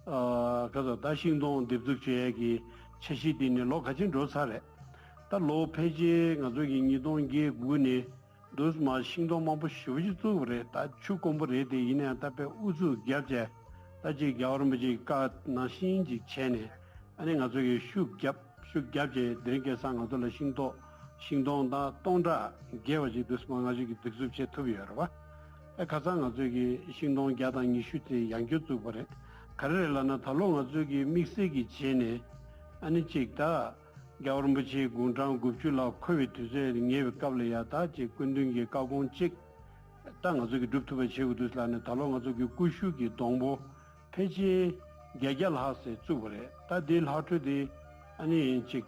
ཨ་ག་ཚོད་ད་ཤིང་སྡོང་འདེབས་འཛུགས་བྱེད་ཡས་ཀྱི་འཆར་གཞི་དེ་ནི་ལོ་ག་ཚོད་འགྲོ་ཚར་རེད། ད་ལོ་ཕལ་ཆེར་ང་ཚོ་གི་ཉིས་སྟོང་བརྒྱད་དགུ་ནས། འདུག་མ་ཤིང་སྡོང་མང་པོ་ཞེ་པོ་ཅིག་བཙུགས་པ་རེད། ད་ཆུ་དཀོན་པོ་རེད་དེ། ཡིན་ན་ཡང་ད་དཔེ་ཨུ་ཚུགས་བརྒྱབ་བྱས་ད་ཅིག་རྒྱལ་བ་རིན་པོ་ཆེའི་བཀའ་ནང་བཞིན་ཅིག་བྱས་ནས་ཨ་ནི་ང་ཚོ་གིས་ཤུགས་བརྒྱབ་ ཤུགས་བརྒྱབ་བྱས་དེ་རིང་ཁ་སང་ང་ཚོ་ལ་ཤིང་ཏོག་ཤིང་སྡོང་དང་སྟོང་ཕྲག་བརྒལ་བ་ཅིག་འདུག་སེ་མར་ང་ཚོས་ཀྱིས་གདུག་རྩུབ་བྱེད་ཐུབ་ཡོད་རེད་བ། ཨ་ཁ་སང་ང་ཚོས་ཀྱིས་ཤིང་སྡོང་བརྒྱ་དང་ཉི་ཤུ་དེ་ཡང་བསྐྱར་བཙུགས་པ་རེད། ག་རེ་རེད་ལབ་ན། ད་ལོ་ང་ཚོས་ཀྱིས་དམིགས་བསལ་གྱིས་བྱས་ནས་ཨ་ནི་གཅིག་ད་རྒྱལ་བ་རིན་པོ་ཆེའི་དགུང་གྲངས་དགུ་བཅུ་ལ་འཁོར་བའི་དུས་ཚོད་ཉེ་བའི་སྐབས་ལ་ཡ་ད་ཅིག་སྐུ་མདུན་གྱི་བཀའ་དགོངས་གཅིག་ད་ང་ཚོས་ཀྱིས་སྒྲུབ་ཐུབ་པ་བྱེད་དགོས་འདུག་ལབ་ནས། ད་ལོ་ང་ཚོ་གི་ཀུ་ཤུ་གི་སྡོང་པོ་ཕལ་ཆེར་བརྒྱད་བརྒྱ་ལྷག་ཙམ་བཙུགས་པ་རེད། ད་དེའི་ལྷག་འཕྲོ་དེ་ཨ་ནི་ཅིག་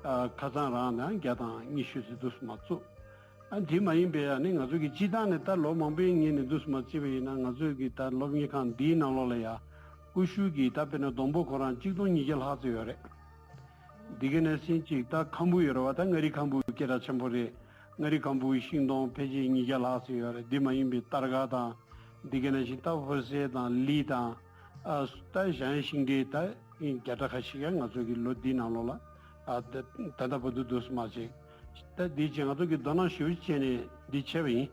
ཨ་ཁ་སང་རང་ནས་བརྒྱ་དང་ཉི་ཤུ་ཙམ་འདུག་སེ་མར་བཙུགས། ཨ་དེ་མ་ཡིན་པའི་ཨ་ནི་ང་ཚོ་གི་སྤྱིར་བཏང་ནས་ད་ལོ་མང་པོའི་སྔོན་ནས་འདུག་སེ་མར་བརྩིས་པ་ཡིན་ན། ང་ཚོ་གི་ད་སློབ་གཉེར་ཁང་འདིའི་ནང་ལོགས་ལ་ཡ་ཀུ་ཤུ་གི་ད་དཔེར་ན་སྡོང་པོ་ཁོ་རང་གཅིག་སྟོང་ཉིས་བརྒྱ་ལྷག་ཙམ་ཡོད་རེད། འདི་ག་ནང་བཞིན་ཅིག་ད་ཁམ་བུ་ཡོད་རེད་བ། ད་མངའ་རིས་ཁམ་བུ་སྐད་གྲགས་ཆེན་པོ་རེད། མངའ་རིས་ཁམ་བུའི་ཤིང་སྡོང་ཕལ་ཆེར་ཉིས་བརྒྱ་ལྷག་ཙམ་ཡོད་རེད། འདི་མ་ཡིན་པའི་སྟར་ག་དང་། འདི་ག་ནང་བཞིན་ད་ཧོར་སེར་དང་ལི་དང་། ཨ་ད་གཞན་ཤིང་འབྲས་ད་བརྒྱ་ཕྲག་ཁ་ཤས་ཀྱང་ང་ཚོ་གི་ལོ་འདིའི་ནང་ལོགས་ལ་ཨ་ད་ད་ལྟ་བར་དུ་འདུག་སེ་མར་བྱས། ད་འདི་བྱས་ང་ཚོ་གི་དོ་སྣང་ཞེ་པོ་བྱས་ནས་འདི་བྱས་པ་ཡིན།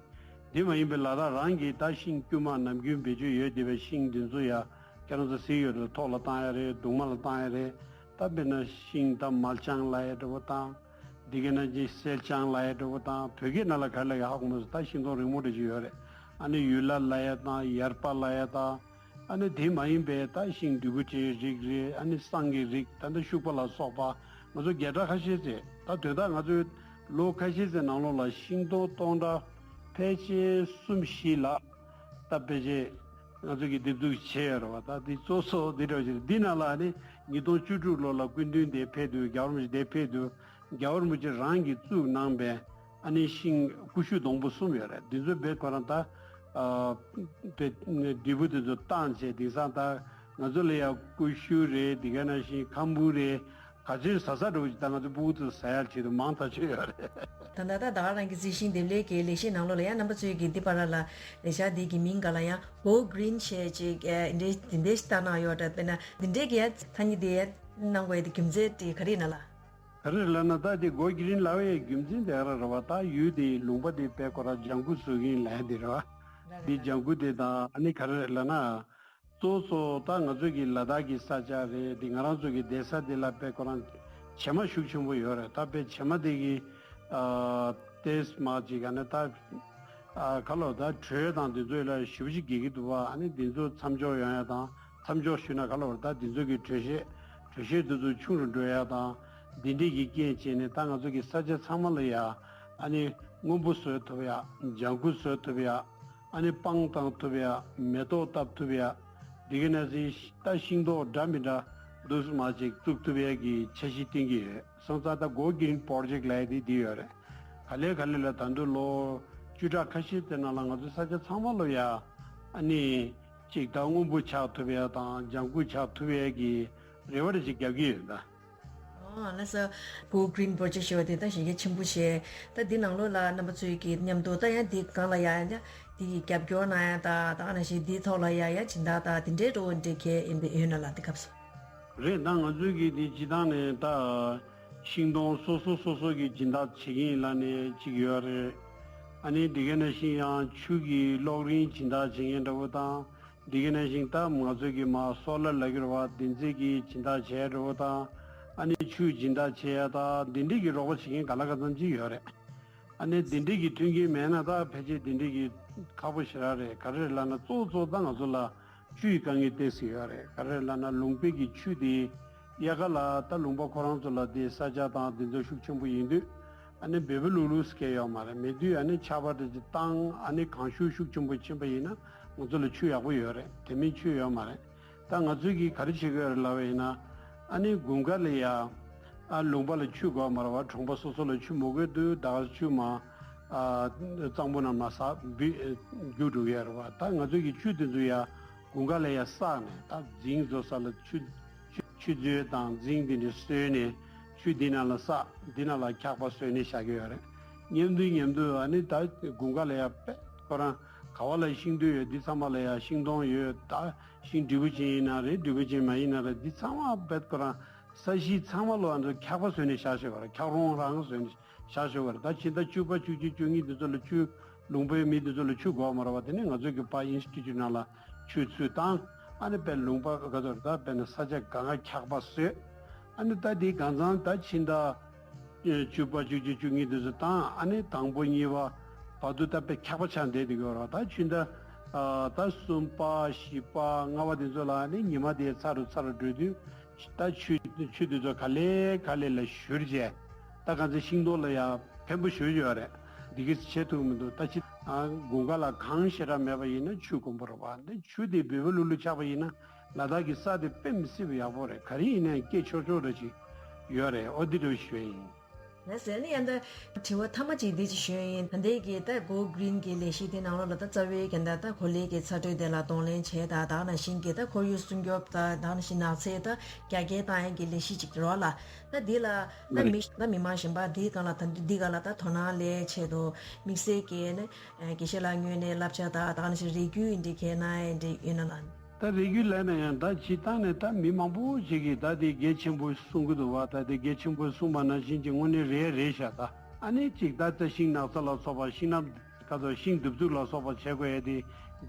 འདི་མ་ཡིན་པའི་ལ་དྭགས་རང་གི་ད་ཤིང་དཀྱུས་མ་ནམ་རྒྱུན་བེད་སྤྱོད་ཡོད་བསྡད་པའི་ཤིང་འདི་ཚོ་ཡ་ཁྱེད་རང་ཚོ་གཟིགས་ཡོད་རེད། ཐོག་ལ་བཏང་ཡ་རེད། གདུང་མ་ལ་བཏང་ཡ་རེད། ད་དཔེར་ན་ཤིང་ད་མལ་ལྕང་ལབ་ཡ་འདྲ་བོ་དང་། འདི་ག་ནང་བཞིན་སེར་ལྕང་ལབ་ཡ་འདྲ་བོ་དང་། བོད་སྐད་ནང་ལ་ག་རེ་ལབ་ཡ་ཧ་གོ་མ་སོང་། ད་ཤིང་སྡོང་རིང་མོ་འདྲ་ཅིག་ཡོད་རེད། ཨ་ནི་ཡུ་ལ་ལབ་ཡ་དང་། ཡར་པ་ལབ་ཡ་དང་། ཨ་ནི་དེ་མ་ཡིན་པའི་ད་ཤིང་འབྲས་བུ་ཅན་རིགས་རེད། ཨ་ནི་བསང་གི་རིགས། ད་ལྟ་ཤུག་པ་ལ་སོགས་པ་ང་ཚོ་བརྒྱ་ཕྲག་ཁ་ཤས་ཙམ། ད་དོན་དག་ང་ཚོའི་ལོ་ཁ་ཤས་ཙམ་ནང་ལོགས་ལ་ཤིང་སྡོང་སྟོང་ཕྲག་ཕལ་ཆེར་གསུམ་བཞི་ལ་ད་ཕལ་ཆེར་ང་ཚོ་གིས་འདེབས་འཛུགས་བྱས་ཡོད་རེད་བ། ད་འདི་གཙོ་བོ་འདི་འདྲ་བ་ཞིག་རེད། འདི་ནང་ལ་ཨ་ནི་ཉིས་སྟོང་བཅུ་དྲུག་ལོ་ལ་སྐུ་མདུན་འདིར་ཕེབས་དུས། རྒྱལ་བ་རིན་པོ་ཆེ་འདིར་ཕེབས་དུས། རྒྱལ་བ་རིན་པོ་ཆེ་རང་གིས་བཙུགས་གནང་པའི་ཨ་ནི་ཤིང་ཀུ་ཤུ་སྡོང་པོ་གསུམ་ཡོད་རེད། འདི་ཚོ་བེད་ཁོ་རང་ད་ཨ་དེ་འབྲས་བུ་དེ་ཚོ་བཏང་བྱས། དེང་སང་ད་ང་ཚོ་ལ་ཡ་ཀུ་ཤུ་རེད། དེ་ག་ནང་བཞིན་ཁམ་བུ་རེད། ག་ཚོད་ཟ་ས་འདྲ་བོ་ཞིག་ད་ང་ཚོ་ཕྲུ་གུ་ཚོ་ཟ་ཡ་ཆེད་དུ་མང་ཐག་ཆོད་ཡོད་རེད། ད་ལྟ་ད་ད་ག་རང་གི་རྩི་ཤིང་འདེབས་ལས་ཀྱི་ལས་གཞི་ནང་ལོགས་ལ་ཡང་རྣམ་པ་ཚོས་ཀྱི་འདི་བར་ལ་ལས་འཆར་འདི་གི་མིང་ག་ལ་ཡང་Go Green བྱས་ཅིག་ཨེ་འདི་འདི་འདྲའི་ཞིག་བཏང་གནང་ཡོད་འདྲ། དཔེར་ན་འདི་འདྲའི་གི་ཡ་ཐ་སྙད་འདི་ཡ་གནང་དགོས་ཡ་དེ་རྒྱུ་མཚན་དེ་ག་རེ་ཡིན་ན་ལགས། ག་རེ་ལབ་ན། ད་དེ་Go Green ལབ་ཡའི་རྒྱུ་མཚན་དེ་ག་རེ་རེད་བ། ད་ཡུལ་དེའི་ལུང་པ་དེ་དཔེ་ཁོ་རང་ལྗང་ཁུ་བཟོ་གི་ཡིན་ལབ་ཡ་དེ་རེད་བ། རེད་འདི་རེད་ལྗང་ཁུ་དེ་དང་ཨ་ནི་ག་རེ་རེད་ལབ་ན། གཙོ་བོ་གཙོ་བོ་ད་ང་ཚོ་གི་ལ་དྭགས་ཀྱི་ས་ཆ་རེད། དེ་ང་རང་ཚོ་གི་བསྡད་ས་དེ་ལ་དཔེ་ཁོ་རང་བྱེ་མ་ཤུགས་ཆེན་པོ་ཡོད་རེད། ད་དཔེ་བྱེ་མ་དེ་གི་ཨ་ཏེས་མ་ཅིག་ག་ནས་ད་ཨ་ག་ལོ་ད་དྲོད་དང་དེ་ཚོ་ལ་ཞེ་པོ་ཅིག་རྒྱག་གི་འདུག་བ། ཨ་ནི་དེ་ཚོ་མཚམས་འཇོག་ཡོང་ཡ་དང་། མཚམས་འཇོག་ཞུས་ན་ག་ལོ་ད་དེ་ཚོ་གི་དྲོད་གཤེར་དྲོད་གཤེར་དེ་ཚོ་ཆུང་རུ་འགྲོ་ཡ་དང་། འདི་འདྲས་ཀྱི་རྐྱེན་བྱས་ནས་ད་ང་ཚོ་གི་ས་ཆ་ཚང་མ་ལ་ཡ་ཨ་ནི་སྔོན་པོ་བཟོ་ཐུབ་ཡ། ལྗང་ཁུ་བཟོ་ཐུབ་ཡ། ཨ་ནི་སྤང་བཏང་ཐུབ་ཡ། མེ་ཏོག་བཏབ་ཐུབ་ཡ། འདི་ག་ནས་ཟིན་ད་ཤིང་ཏོག་འདྲ་མི་འདྲ་འདུག་སེ་མར་ཅིག་བཙུགས་ཐུབ་ཡ་གི་འཆར་གཞི་བཏིང་གི་ཡོད། སོང་ཙང་ད་Go Green Project ལབ་ཡ་དེ་འདི་ཡོད་རེད། ག་ལེ་ག་ལེ་ལ་ད་དུང་ལོ་བཅུ་ཕྲག་ཁ་ཤས་དེ་ནང་ལ་ང་ཚོ་ས་ཆ་ཚང་མ་ལོ་ཡ་ཨ་ནི་ཅིག་ད་སྔོན་པོ་ཆགས་ཐུབ་ཡ་དང་ལྗང་ཁུ་ཆགས་ཐུབ་ཡ་གི་རེ་བ་རེ་ཅིག་རྒྱབ་ཀྱི་ཡོད་ད། ཨོ་ལགས་སོ། Go Green Project ཞེས་པ་དེ་ད་གཞི་རྒྱ་ཆེན་པོ་བྱས། ད་འདི་ནང་ལོགས་ལ་རྣམ་པ་ཚོས་ཀྱི་མཉམ་དུ་ད་ཡང་འདི་སྒང་ལ་ཡ་ཡ་འདི་གི་རྒྱབ་སྐྱོར་གནང་ཡ་ད་ད་ག་ནང་བཞིན་འདིའི་ཐོག་ལ་ཡ་ཡ་སྦྱིན་བདག་ད་འདི་འདྲའི་འགྲོ་འདྲེ་ཁྱེད་ཡིན་པའི་ཡོད་ན་ལ་འདི་སྐབས་སུ། རེད། ད་ང་ཚོས་ཀྱི་འདི་སྤྱི་བཏང་ནས་ད་ཤིང་སྡོང་སོ་སོ་སོ་སོ་གི་སྦྱིན་བདག་བྱེད་ཀྱི་ཡིན་ལབ་ནས་ཅིག་ཡོད་རེད། ཨ་ནི་འདི་ག་ནང་བཞིན་ཡང་ཆུ་གི་གློག་རིན་སྦྱིན་བདག་བྱེད་མཁན་འདྲ་བོ་དང་། འདི་ག་ནང་བཞིན་ད་ང་ཚོས་ཀྱི་མར་སོ་ལར་ལབ་ཀྱི་རེད་བ། འདི་ཚོའི་གི་སྦྱིན་བདག་བྱས་འགྲོ་བ་དང་། ཨ་ནི་ཆུ་སྦྱིན་བདག་བྱས་ཡ་དང་འདི་འདྲས་ཀྱི་རོགས་པ་བྱེད་མཁན་ག་ལ་ག་ཙམ་ཅིག་ཡོད་རེད། ཨ་ནི་འདི་འདྲས་ཀྱི་མཐུན་རྐྱེན་མེད་ན་ད་ཕལ་ཆེར་འདི་འདྲས་ཀྱི་ཁག་པོ་ཞེ་དྲག་རེད། ག་རེ་རེད་ལབ་ན་གཙོ་བོ་གཙོ་བོ་ད་ང་ཚོ་ལ་ཆུ་ཡི་དཀའ་ངལ་ཏོག་ཙམ་ཡོད་རེད། ག་རེ་རེད་ལབ་ན་ལུང་པའི་གི་ཆུ་དེ་དབྱར་ཁ་ལ་ད་ལུང་པ་ཁོ་རང་ཚོ་ལ་དེ་ས་ཆ་དང་དེ་ཚོ་ཤུགས་ཆེན་པོ་ཡིན་དུས། ཨ་ནི་འབེལ་པོ་ལུག་ལུག་སྐད་ཡོད་མ་རེད། མེད་དུས་ཨ་ནི་ཆར་པ་དེ་ཅིག་བཏང་། ཨ་ནི་གངས་ཤུགས་ཤུགས་ཆེན་པོ་ཕྱིན་པ་ཡིན་ན་ང་ཚོ་ལ་ཆུ་ཡག་པོ་ཡོད་རེད། དེ་མིན་ཆུ་ཡོད་མ་རེད། ད་ང་ཚོས་ཀྱིས་ག་རེ་བྱེད་དགོས་རེད་ལབ་པ་ཡིན་ན། ཨ་ནི་དགུན་ཁ་ལ་ཡ་ཨ་ལུང་པ་ལ་ཆུ་དགོས་མ་རེད་བ། གྲོང་པ་སོ་སོ་ལ་ཆུ་མ་དགོས་དུས་ད་ག་ཆུ་མ་ཨ་གཙང་པོ་ན་མ་ཟག་འབུད་རྒྱུག་འགྲོ་གི་ཡོད་རེད་བ། ད་ང་ཚོས་ཀྱིས་ཆུ་དེ་ཚོ་ཡ་དགུན་ཁ་ལ་ཡ་བསགས་ནས་ད་རྫིང་བཟོ་ས་ལ་ཆུ་ཆུ་ཆུ་མཛོད་དང་རྫིང་དེ་འདྲ་བཟོས་ནས་ཆུ་འདི་ནང་ལ་བསགས། འདི་ནང་ལ་འཁྱག་པ་བཟོས་ནས་བཞག་གི་ཡོད་རེད། མཉམ་དུ་མཉམ་དུ་ཨ་ནི་ད་དགུན་ཁ་ལ་ཡ་དཔེ་ཁོ་རང་ག་བ་ལ་ཤིང་འདུས་ཡོད་འདི་ཚང་མ་ལ་ཡ་ཤིང་སྡོང་ཡོད། ད་ཤིང་འབྲས་བུ་ཅན་ཡིན་ན་རེད། འབྲས་བུ་ཅན་མ་ཡིན་ན་རེད། འདི་ཚང་མ་དཔེ་ཁོ་རང་ས་གཞི་ཚང་མ་ལོ་ཨ་ནི་འཁྱག་པ་བཟོས་ནས་བཞག་བཞག་པ་རེད། འཁྱག་རོང་རང་བཟོས་ནས་བཞག་བཞག་པ་རེད། ད་ཕྱི་ཟླ་བཅུ་པ་བཅུ་གཅིག་བཅུ་གཉིས་འདི་ཚོ་ལ་ཆུ་ལུང་པའི་མི་འདི་ཚོ་ལ་ཆུ་དགོས་མ་རེད་བ། དེ་ནས་ང་ཚོ་གི་ཕར་ཨིན་སི་ཊི་ཊུཊ་ནང་ལ་ཆུ་ཚུར་བཏང་། ཨ་ནི་དཔེ་ལུང་པ་ག་ཚོད་རེད། ད་དཔེར་ན་ས་ཆ་གང་ག་འཁྱག་པ་བཟོས། ཨ་ནི་ད་དེ་གང་ཚང་ད་ཕྱི་ཟླ་བཅུ་པ་བཅུ་གཅིག་བཅུ་གཉིས་དེ་ཚོ་དང་ཨ་ནི་དང་པོ་གཉིས་པ་བར་དུ་ད་དཔེ་འཁྱག་པ་ཆགས་བསྡད་དེ་ཡོད་རེད། ད་ཕྱི་ཟླ་ཨ་ད་གསུམ་པ་བཞི་པ་ལྔ་པ་དེ་ཚོ་ལ་ཨ་ནི་ཉི་མ་དེ་ཚ་རུ་ཚ་རུ་འགྲོ་དུས་ད་ཆུ་ཆུ་དེ་ཚོ་ག་ལེ་ག་ལེ་ལ་བཞུར་བྱས། ད་གང་ཚེ་ཤིང་ཏོག་ལ་ཡང་ཕན་པོ་ཞུ་ཡོད་རེད། འདི་གིས་བྱེད་ཐུབ་མི་འདུག་ད་ཅི་ཨ་དགུན་ཁ་ལ་གངས་ཞེ་དྲག་མེད་པ་ཡིན་ན་ཆུ་དཀོན་པོ་རེད་པ། འདི་ཆུ་དེ་འབེལ་པོ་ལུ་ལུ་ཆགས་པ་ཡིན་ན་ལ་དྭགས་ཀྱི་ས་དེ་དཔེ་མི་སྲིད་པ་ཡག་པོ་རེད། ག་རེ་ཡིན་ན་སྐྱེ་ཆོག་ཆོག་རེ་ཅིག་ཡོད་རེད། ཨོ་འདི་འདྲ་ཞུ་ཡ་ཡིན། ལགས་སོ། ནི་ཡང་ད་དྲི་བ་མཐའ་མ་གཅིག་འདི་ཅིག་ཞུ་ཡ་ཡིན། ད་འདི་གི་ད་Go Green གི་ལས་གཞི་དེ་ནང་ལོགས་ལ་ད་རྩ་བའི་གན་ད་ད་གོ་ལའི་གི་ཚ་དྲོད་དེ་ལ་གདོང་ལེན་བྱས་ད་ད་ནང་བཞིན་གི་ད་ཁོར་ཡུག་སྲུང་སྐྱོབ་ད་ད་ནང་བཞིན་ནགས་ཚལ་ད་རྒྱ་སྐྱེད་བཏང་ཡ་གི་ལས་གཞི་ཅིག་རེད་བ་ལ། ད་འདི་ལ་ད་མི་ད་མི་མང་གཞན་པ་འདི་སྒང་ལ་ད་འདི་སྒང་ལ་ད་དོ་སྣང་ལས་ཆེད་དུ་དམིགས་བསལ་གྱི་ནི་དགེ་བཤེས་ལགས་ངོས་ནས་བསླབ་བྱ་ད་ད་ནང་བཞིན་རེ་སྐུལ་འདི་གས་གནང་ཡ་འདི་ཡོད་ན་ལ། ད་རེ་སྐུལ་ལབ་ན་ཡང་ད་སྤྱིར་བཏང་ནས་ད་མི་མང་པོ་ཞིག་གིས་ད་དེ་གལ་ཆེན་པོ་གསུང་གི་འདུག་བ། ད་དེ་གལ་ཆེན་པོ་གསུངས་པ་ནང་བཞིན་གྱི་དངོས་གནས་རེད་རེད་ཤག་ད་ཨ་ནི་གཅིག་ད་ད་ཤིང་ནགས་ཚལ་ལ་སོགས་པ་ཤིང་ནགས་ཁ་ཐོག་ཤིང་གདུབ་འཛུགས་ལ་སོགས་པ་བྱེད་དགོས་ཡ་དེ་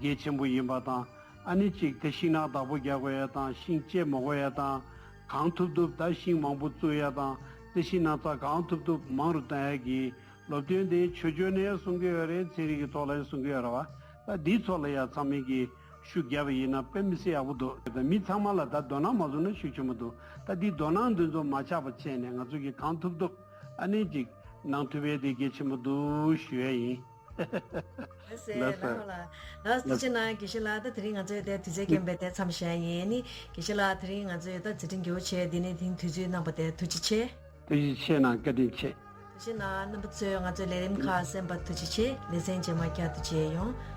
གལ་ཆེན་པོ་ཡིན་པ་དང་། ཨ་ནི་གཅིག་དེ་ཤིང་ནགས་བདག་པོ་རྒྱག་དགོས་ཡ་དང་ཤིང་བཅད་མ་དགོས་ཡ་དང་། གང་ཐུབ་ཐུབ་ད་ཤིང་མང་པོ་བཙུགས་ཡ་དང་དེ་ཤིང་ནགས་ཚལ་གང་ཐུབ་ཐུབ་མང་རུ་བཏང་ཡ་གི་སློབ་སྟོན་དེ་ཆོས་ཕྱོགས་ནས་གསུང་གི་ཡོད་རེད། ཚན་རིག་གི་ཐོག་ལ་གསུང་གི་ཡོད་རེད་བ། ད་འདིའི་ཐོག་ལ་ཡ་ཚང་མས་ཀྱི་ཤུགས་བརྒྱབ་པ་ཡིན་ན་དཔེ་མི་སྲིད་ཡག་པོ་འདུག་ད་མི་ཚང་མ་ལ་ད་དོ་སྣང་མ་བཟུང་ན་ཤུགས་ཆེན་པོ་འདུག་ད་འདི་དོ་སྣང་འདི་ཚོ་མ་ཆག་པ་བྱས་ནས་ང་ཚོ་གི་གང་ཐུབ་ཐུབ་ཨ་ནི་ཅིག་གནང་ཐུབ་ཡས་དེ་གལ་ཆེན་པོ་འདུག་ཞུ་ཡས་ཡིན། ལགས་སེ། ལགས་སེ། ལགས་ལགས། ལགས་ཐུགས་རྗེ་གནང་། དགེ་བཤེས་ལགས། ད་དེ་རིང་ང་ཚོས་དེ་དུས་ཚོད་རྐྱེན་པས་དེ་མཚམས་བཞག་ཡིན་ནི། དགེ་བཤེས་ལགས་དེ་རིང་ང་ཚོས་ད་མཛད་འཕྲིན་མགྱོགས་བྱས་འདི་ནས་དེང་དུས་ཚོད་གནང་པ་དེ་ཐུགས་རྗེ་ཆེ། ཐུགས་རྗེ་ཆེ་གནང་། བཀའ་དྲིན་ཆེ། ཐུགས་རྗེ་གནང་། རྣམ་པ་ཚོས་ང་ཚོའི་ལས་རིམ་ཁག་གསན་པར་ཐུགས་རྗེ་ཆེ། ལེ་ཚན་རྗེས་མ་བསྐྱར་དུ་མཇལ་ཡོང་།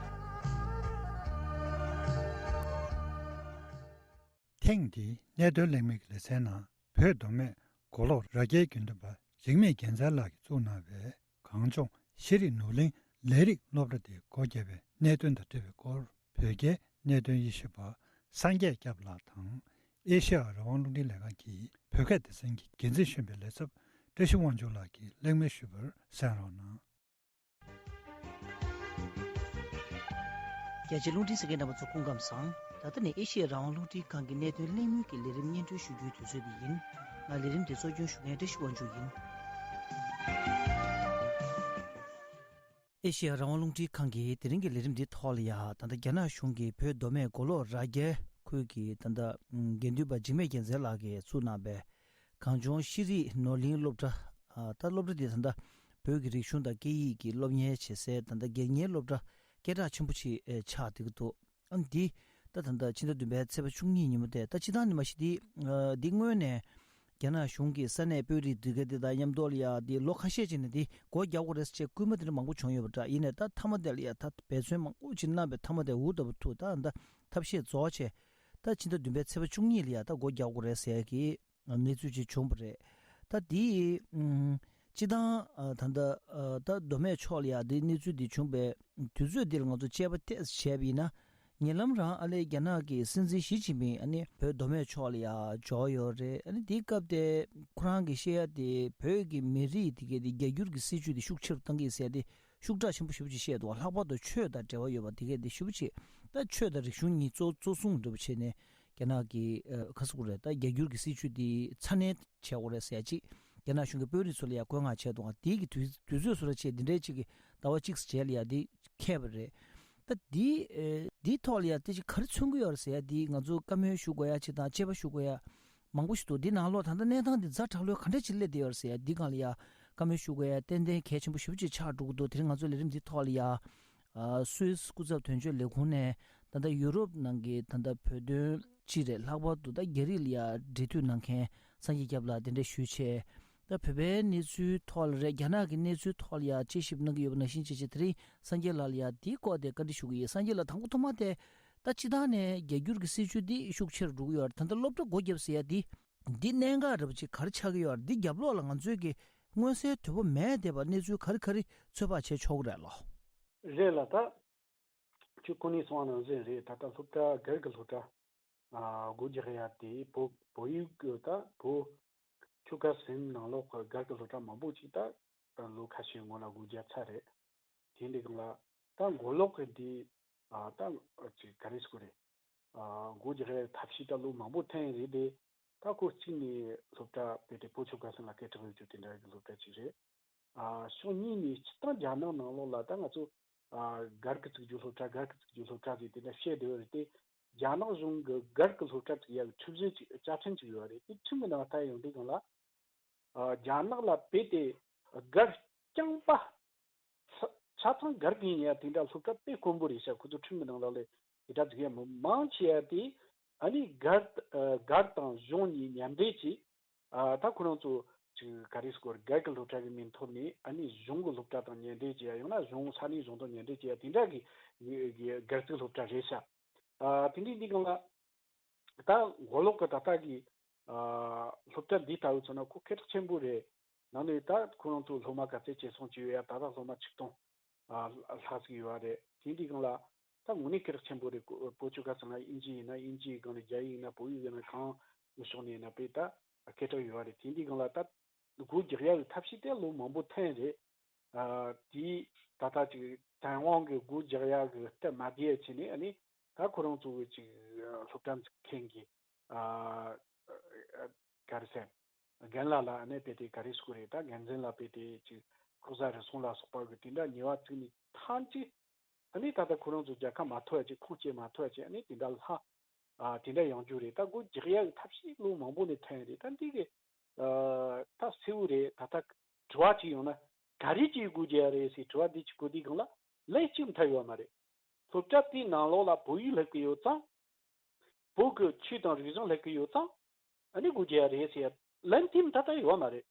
ཐེངས་འདིའི་གནད་དོན་གླེང་མོལ་གྱི་ལེ་ཚན་ནང་བོད་མདོ་སྨད་མགོ་ལོག་རྭ་རྒྱའི་དགེ་འདུན་པ་འཇིགས་མེད་རྒྱལ་མཚན་ལགས་ཀྱིས་བཙུགས་གནང་བའི་གངས་ལྗོངས་ཤེས་རིག་ནོར་གླིང་ལས་རིགས་སློབ་གྲྭ་དེ་སྒོ་བརྒྱབ་པའི་གནད་དོན་དང་འབྲེལ་བའི་སྐོར་བོད་རྒྱའི་གནད་དོན་དབྱེ་ཞིབ་པ་སངས་རྒྱས་སྐྱབས་ལགས་དང་། ཨེ་ཤེ་ཡ་རང་དབང་རླུང་འཕྲིན་ལས་ཁང་གི་བོད་སྐད་སྡེ་ཚན་གྱི་འགན་འཛིན་གཞོན་པའི་ལས་ཚབ་བཀྲ་ཤིས་དབང་ཕྱུག་ལགས་ཀྱིས་གླེང་མོལ་ཞུས་པར་གསན་རོགས་གནང་། རྒྱ་ཆེའི་རླུང་འཕྲིན་གསན་མཁན་རྣམ་པ་ཚོ་སྐུ་ཁམས་བཟང་། ད་ལྟ་ནི་ཨེ་ཤེ་ཡ་རང་དབང་རླུང་འཕྲིན་ཁང་གི་གནད་དོན་གླེང་མོལ་གྱི་ལས་རིམ་སྙན་སྒྲོན་ཞུ་རྒྱུའི་དུས་ཚོད་འདི་ཡིན། ང་ལས་རིམ་འདི་གཙོ་སྐྱོང་ཞུ་མཁན་བཀྲ་ཤིས་དབང་ཕྱུག་ཡིན། ཨེ་ཤེ་ཡ་རང་དབང་རླུང་འཕྲིན་ཁང་གིས་དེ་རིང་གི་ལས་རིམ་འདིའི་ཐོག་ལ་ཡ་ད་ལྟ་རྒྱ་ནག་གཞུང་གིས་བོད་མདོ་སྨད་མགོ་ལོག་རྭ་རྒྱ་ཁུལ་གྱི་ད་ལྟ་དགེ་འདུན་པ་འཇིགས་མེད་རྒྱལ་མཚན་ལགས་ཀྱིས་བཙུགས་གནང་བའི་གངས་ལྗོངས་ཤེས་རིག་ནོར་གླིང་སློབ་གྲྭ། ཨ་ད་སློབ་གྲྭ་འདི་ད་ལྟ་བོད་ཀྱི་རིག་གཞུང་དང་སྐད་ཡིག་གི་སློབ་གཉེར་བྱེད་སའི་ད་ལྟ་སྒེར་གཉེར་སློབ་གྲྭ་སྐད་གྲགས་ཆེན་པོ་ཅིག་ཨེ་ཆགས་བསྡད་ཀྱི་འདུག་ཨ་འདི་ད་ད་ལྟ་ཕྱི་ཟླ་བདུན་པའི་ཚེས་པ་བཅུ་གཉིས་ཉིན་མོ་དེ་ད་སྤྱི་བཏང་ནས་མ་གཞི་འདི་ཨ་འདི་སྔོན་ནས་རྒྱ་ནག་གཞུང་གིས་ས་གནས་དཔོན་རིགས་འདི་ག་འདི་དང་མཉམ་དུ་ལ་ཡ་འདི་ལོ་ཁ་ཤས་ཅིག་ནས་འདི་སྒོ་རྒྱག་དགོས་རེད་ཟེར་བྱས་སྐུལ་མ་འདི་འདྲ་མང་པོ་བྱུང་ཡོད་པ་འདྲ། ཡིན་ནའི་ད་མཐའ་མ་དེ་ལ་ཡ་ད་འབད་བརྩོན་མང་པོ་ཅིག་གནང་བའི་མཐའ་མ་དེ་འུ་ལྟ་བུ་ཐུག་ད་ད་ཐབས་ཤེས་རྫོགས་བྱས་ད་ཕྱི་ཟླ་བདུན་པའི་ཚེས་པ་བཅུ་གཉིས་ལ་ཡ་ད་སྒོ་རྒྱག་དགོས་རེད་ཟེར་གི་གནས་ཚུལ་ཅིག་བྱུང་བ་རེད། ད་འདི་ཨམ་སྤྱི་བཏང་ཨ་ད་ལྟ་ཨ་ད་མདོ་སྨད་ཕྱོགས་ལ་ཡ་འདི་གནས་ཚུལ་འདི་བྱུང་བའི་དུས་ཚོད་འདི་ལ་ང་ཚོ་དཔྱད་པ་ཏོག་ཙམ་བྱས་པ་ཡིན་ན། ཉེ་ལམ་རང་ཨ་ལས་རྒྱ་ནག་གི་སྲིད་འཛིན་ཞི་ཅིན་ཕིང་ཨ་ནི་བོད་མདོ་སྨད་ཕྱོགས་ལ་ཡ་འབྱོར་ཡོད་རེད། ཨ་ནི་འདིའི་སྐབས་དེ་ཁོ་རང་གིས་བཤད་ཡ་དེ་བོད་ཀྱི་མི་རིགས་དེ་གའི་དེ་རྒྱ་སྒྱུར་གྱི་སྲིད་བྱུས་དེ་ཤུགས་ཆེ་རུ་གཏང་གི་ཡིན་ཟེར་ཡ་དེ་ཤུགས་དྲག་ཆེན་པོ་ཞེ་པོ་ཅིག་བཤད་འདུག་ལྷག་པར་དུ་ཆོས་དང་འབྲེལ་བ་ཡོད་པ་དེ་གའི་དེ་ཞེ་པོ་ཅིག་ད་ཆོས་དང་རིག་གཞུང་གཉིས་གཙོ་གཙོ་བཟུང་འདྲ་པོ་བྱས་ནས་རྒྱ་ནག་གི་ཨ་ཁ་སུ་རེད། ད་རྒྱ་སྒྱུར་གྱི་སྲིད་བྱུས་དེ་ཚ་ནན་བྱེད་དགོས་རེད་ཟེར་ཡ་ཅིག་རྒྱ་ནག་གཞུང་གི་དཔོན་རིགས་ཚོ་ལ་ཡ་བཀོད་མངགས་བྱས་འདུག་དེའི་གི་དུས་དུས་ཚོད་བཟོ་འདྲ་བྱས་འདི་འདྲའི་ཅིག་གི་ཟླ་བ་གཅིག་རྗེས་ལ་ཡ་འདི་འཁེལ་བ་རེད། ད་འདི་ཨེ་འདིའི་ཐོག་ལ་ཡ་དེ་ཅིག་ག་རེ་མཚོན་གྱི་ཡོད་རེད་ཟེར་ཡ་འདི་ང་ཚོ་བཀའ་མོལ་ཞུ་དགོས་ཡ་ཅིག་དང་དཔྱད་པ་ཞུ་དགོས་ཡ་མང་པོ་ཞིག་འདུག་འདི་ནང་ལོགས་ད་ལྟ་གནས་སྟངས་འདི་ཛ་དྲག་ལོས་ག་འདྲ་ཅིག་སླེབས་བསྡད་ཡོད་རེད་ཟེར་ཡ་འདི་སྒང་ལ་ཡ་བཀའ་མོལ་ཞུ་དགོས་ཡ་ཏན་ཏན་གལ་ཆེན་པོ་ཞེ་པོ་ཅིག་ཆགས་འགྲོ་གི་འདུག་དེ་རིང་ང་ཚོ་ལས་རིམ་འདིའི་ཐོག་ལ་ཡ་ཨ་སུད་སི་སྐུ་ཚབ་དོན་གཅོད་ལས་ཁུངས་ནས་ད་ལྟ་ཡུ་རོབ་ནང་གི་ད་ལྟ་བོད་དོན་སྤྱི་རེད། ལྷག་པར་དུ་ད་རྒྱ་རིགས་ལ་ཡ་འབྲེལ་མཐུད་གནང་མཁན་སངས་རྒྱས་སྐྱབས་ལགས་དེ་འདྲ་ཞུས་བྱས། ད་བོད་པའི་གནས་ཚུལ་ཐོག་ལ་རེད། རྒྱ་ནག་གི་གནས་ཚུལ་ཐོག་ལ་ཡ་དཔྱད་ཞིབ་གནང་གི་ཡོད་པ་ནང་བཞིན་བྱས་བྱས་དེ་རིང་སངས་རྒྱས་ལགས་ལ་ཡ་འདིའི་སྐོར་དེ་བཀའ་འདྲི་ཞུ་གི་ཡོད། སངས་རྒྱས་ལགས་དང་པོ་ཐོག་མ་དེ་ད་སྤྱི་བཏང་ནས་རྒྱ་སྒྱུར་གྱི་སྲིད་བྱུས་འདི་ཤུགས་ཆེ་རུ་འགྲོ་གི་ཡོད་རེད། ད་ལྟ་སློབ་གྲྭ་སྒོ་བརྒྱབ་ཟེར་ཡ་འདི་འདི་གནད་འགག་འདྲ་པོ་ཅིག་ག་རེ་ཆགས་ཀྱི་ཡོད་རེད། འདི་རྒྱབ་ལོགས་ལ་ང་ཚོས་ཀྱི་མངོན་གསལ་དོད་པོ་མེད་བསྡད་པ་གནས་ཚུལ་ག་རེ་ག་རེ་ཚོད་དཔག་བྱས་ཆོག་གི་རེད་ལོ། རེད་ལ་ད། ཁྱོད་ཁོ་ནས་གསུངས་པ་ནང་བཞིན་རེད། ད་ལྟ་སློབ་གྲྭ་སྒེར་གྱི་སློབ་གྲྭ་ཨ་སྒོ་རྒྱག་ཡ་དེ་བོད་བོད་ཡིག་གི་ད་བོད་ཆོལ་ཁ་གསུམ་ནང་ལོགས་ཀྱི་སྒེར་གྱི་སློབ་གྲྭ་མང་པོ་ཅིག་ད་ད་ལོ་ཁ་ཤས་སྔོན་ལ་སྒོ་བརྒྱབ་ཚར་རེད། དེ་འདྲའི་སྒང་ལ་ད་མགོ་ལོག་གི་འདི་ཨ་ད་ཅིག་ག་རེ་ཟེར་དགོས་རེད། ཨ་སྒོ་རྒྱག་ཡ་ཐབས་ཤེས་ད་ལོ་མང་པོ་འཐེན་རེད་དེ། ད་ཁོ་གཅིག་ནས་སློབ་གྲྭ་དཔེ་དེ་བོད་ཆོལ་ཁ་གསུམ་ལ་སྐད་གྲགས་ཡོད་རྒྱུ་དེ་འདྲ་གི་སློབ་གྲྭ་གཅིག་རེད། ཨ་ཕྱོགས་གཉིས་ནས་སྤྱིར་བཏང་རྒྱ་ནག་ནང་ལོགས་ལ་ད་ང་ཚོ་ཨ་སྒར་གྱི་བཙུགས་རྒྱུ་སློབ་གྲྭ་སྒར་གྱི་བཙུགས་རྒྱུ་སློབ་གྲྭ་ཟེར་དེ་འདྲ་བཤད་བསྡད་ཡོད་རེད་དེ། རྒྱ་ནག་གཞུང་གི་སྒར་གྱི་སློབ་གྲྭ་བཙུགས་ཡག་གི་ཁྲིམས་གཞི་ཅིག་བཅའ་ཁྲིམས་ཅིག་ཡོད་རེད། དེ་ཁྲིམས་ཀྱི་ནང་ལྟར་ཡོང་དུས་སྒང་ལ། ཨ་རྒྱ་ནག་ལ་དཔེ་དེ་སྒར་རྐྱང་པ་ཆ་ཆ་ཚང་སྒར་གྱི་ཡིན་ཡ་དེ་འདྲ་སློབ་གྲྭ་དཔེ་དཀོན་པོ་རེད་ཤག་ཁོ་ཚོ་ཁྲིམས་ཀྱི་ནང་ལོགས་ལ་དེ་འདྲ་བཙུགས་ཡ་མི་མང་ཆེ་ཡ་དེ་ཨ་ནི་སྒར་ཨ་སྒར་དང་གཞུང་གཉིས་མཉམ་འབྲེལ་གྱིས་ཨ་ད་ཁོ་རང་ཚོ་ཅིག་ག་རེ་ཟེར་དགོས་རེད། སྒར་གྱི་སློབ་གྲྭ་གི་མིང་ཐོག་ནས་ཨ་ནི་གཞུང་གི་སློབ་གྲྭ་དང་མཉམ་འབྲེལ་བྱས་ཡ་ཡང་ན་གཞུང་ས་གནས་གཞུང་དང་མཉམ་འབྲེལ་བྱས་ཡ་དེ་འདྲ་གི་གི་སྒར་བཙུགས་སློབ་གྲྭ་རེད་ཤག་ཨ་དེ་འདྲའི་འདི་སྒང་ལ། ད་མགོ་ལོག་གི་ད་ལྟ་གི་ཨ་སློབ་གྲྭ་འདི་ལྟ་བུ་ཚོ་ན་ཁོ་སྐད་གྲགས་ཆེན་པོ་རེད། ནང་ནས་ད་ཁོ་རང་ཚོ་སློབ་མ་ག་ཚད་བྱས་སོང་ཅི་ཡོད་ཡ། ད་ལྟ་སློབ་མ་ཆིག་སྟོང་ཨ་ལྷག་ཟིག་ཡོད་རེད། དེ་འདི་སྒང་ལ་ད་དངོས་གནས་སྐད་གྲགས་ཆེན་པོ་རེད། བོད་ཆོལ་ཁ་གསུམ་ལ་དབྱིན་ཇི་ཡིན་ན་དབྱིན་ཇིའི་སྒང་ལ། རྒྱ་ཡིག་ཡིན་ན་བོད་ཡིག་ཡིན་ན། གང་གི་ཕྱོགས་ནས་ཡིན་ན་དཔེ་ད་སྐད་གྲགས་ཡོད་རེད། དེ་འདི་སྒང་ལ་ད་སྒོ་རྒྱག་ཡ་གི་ཐབས་ཤེས་དེ་ལོ་མང་པོ་ཐོན་རེད། ཨ་དེ་ད་ལྟ་ཅིག་བཙན་དབང་གི་སྒོ་རྒྱག་ཡ་གི་སྟབས་མ་བདེ་བའི་ཆ་ནས་ཨ་ནི་ད་ཁོ་རང་ཚོ་གི་ཅིག་སློབ་གྲྭ་འཛུགས་མཁན་གྱི་ཨ་ག་རེ་ཟེར། རྒན་ལགས་ལ་ཨ་ནི་དཔེ་དེ་ག་རེ་ཟེར་དགོས་རེད། ད་འགན་འཛིན་ལ་དཔེ་དེ་ཅིག་ལྐོག་ཟ་རུལ་སུངས་ལ་སོགས་པ་གི་དེ་འདྲ་ཉེས་པ་བཙུགས་ནས་ཐམས་ཅད་ཨ་ནི་ད་ལྟ་ཁོ་རང་ཚོ་རྒྱལ་ཁ་མ་ཐོབ་ཡ་ཅིག་ཁུངས་སྐྱེལ་མ་ཐུབ་ཡ་ཅིག་ཨ་ནི་དེ་འདྲ་ལྷག་ཨ་དེ་འདྲ་ཡོང་རྒྱུ་རེད། ད་སྒོ་རྒྱག་ཡག་ཐབས་ཤེས་ལོ་མང་པོ་ནས་ཐོན་རེད། ད་འདི་གི་ཨ་ད་གསལ་བོ་རེད། ད་ལྟ་དྲི་བ་ཅིག་ཡོང་ན་ག་རེ་ཅིག་སྒོ་རྒྱག་ཡ་རེད་ཟེར་དྲི་བ་འདི་ཅིག་གོ་དུས་སྒང་ལ་ལན་གཅིག་མཐའ་ཡོད་མ་རེད། སློབ་གྲྭ་དེའི་ནང་ལོགས་ལ་བོད་ཡིག་སླེབས་ཀྱི་ཡོད་ཙང་། བོད་ཀྱི་ཆོས་དང་རིག་གཞུང་སླེབས་ཀྱི་ཡོད་ཙང་། ཨ་ནི་སྒོ་རྒྱག་ཡ་རེད་ཟེར་ཡ་ལན་དེ་མཐའ་དག་ཡོད་མ་རེད།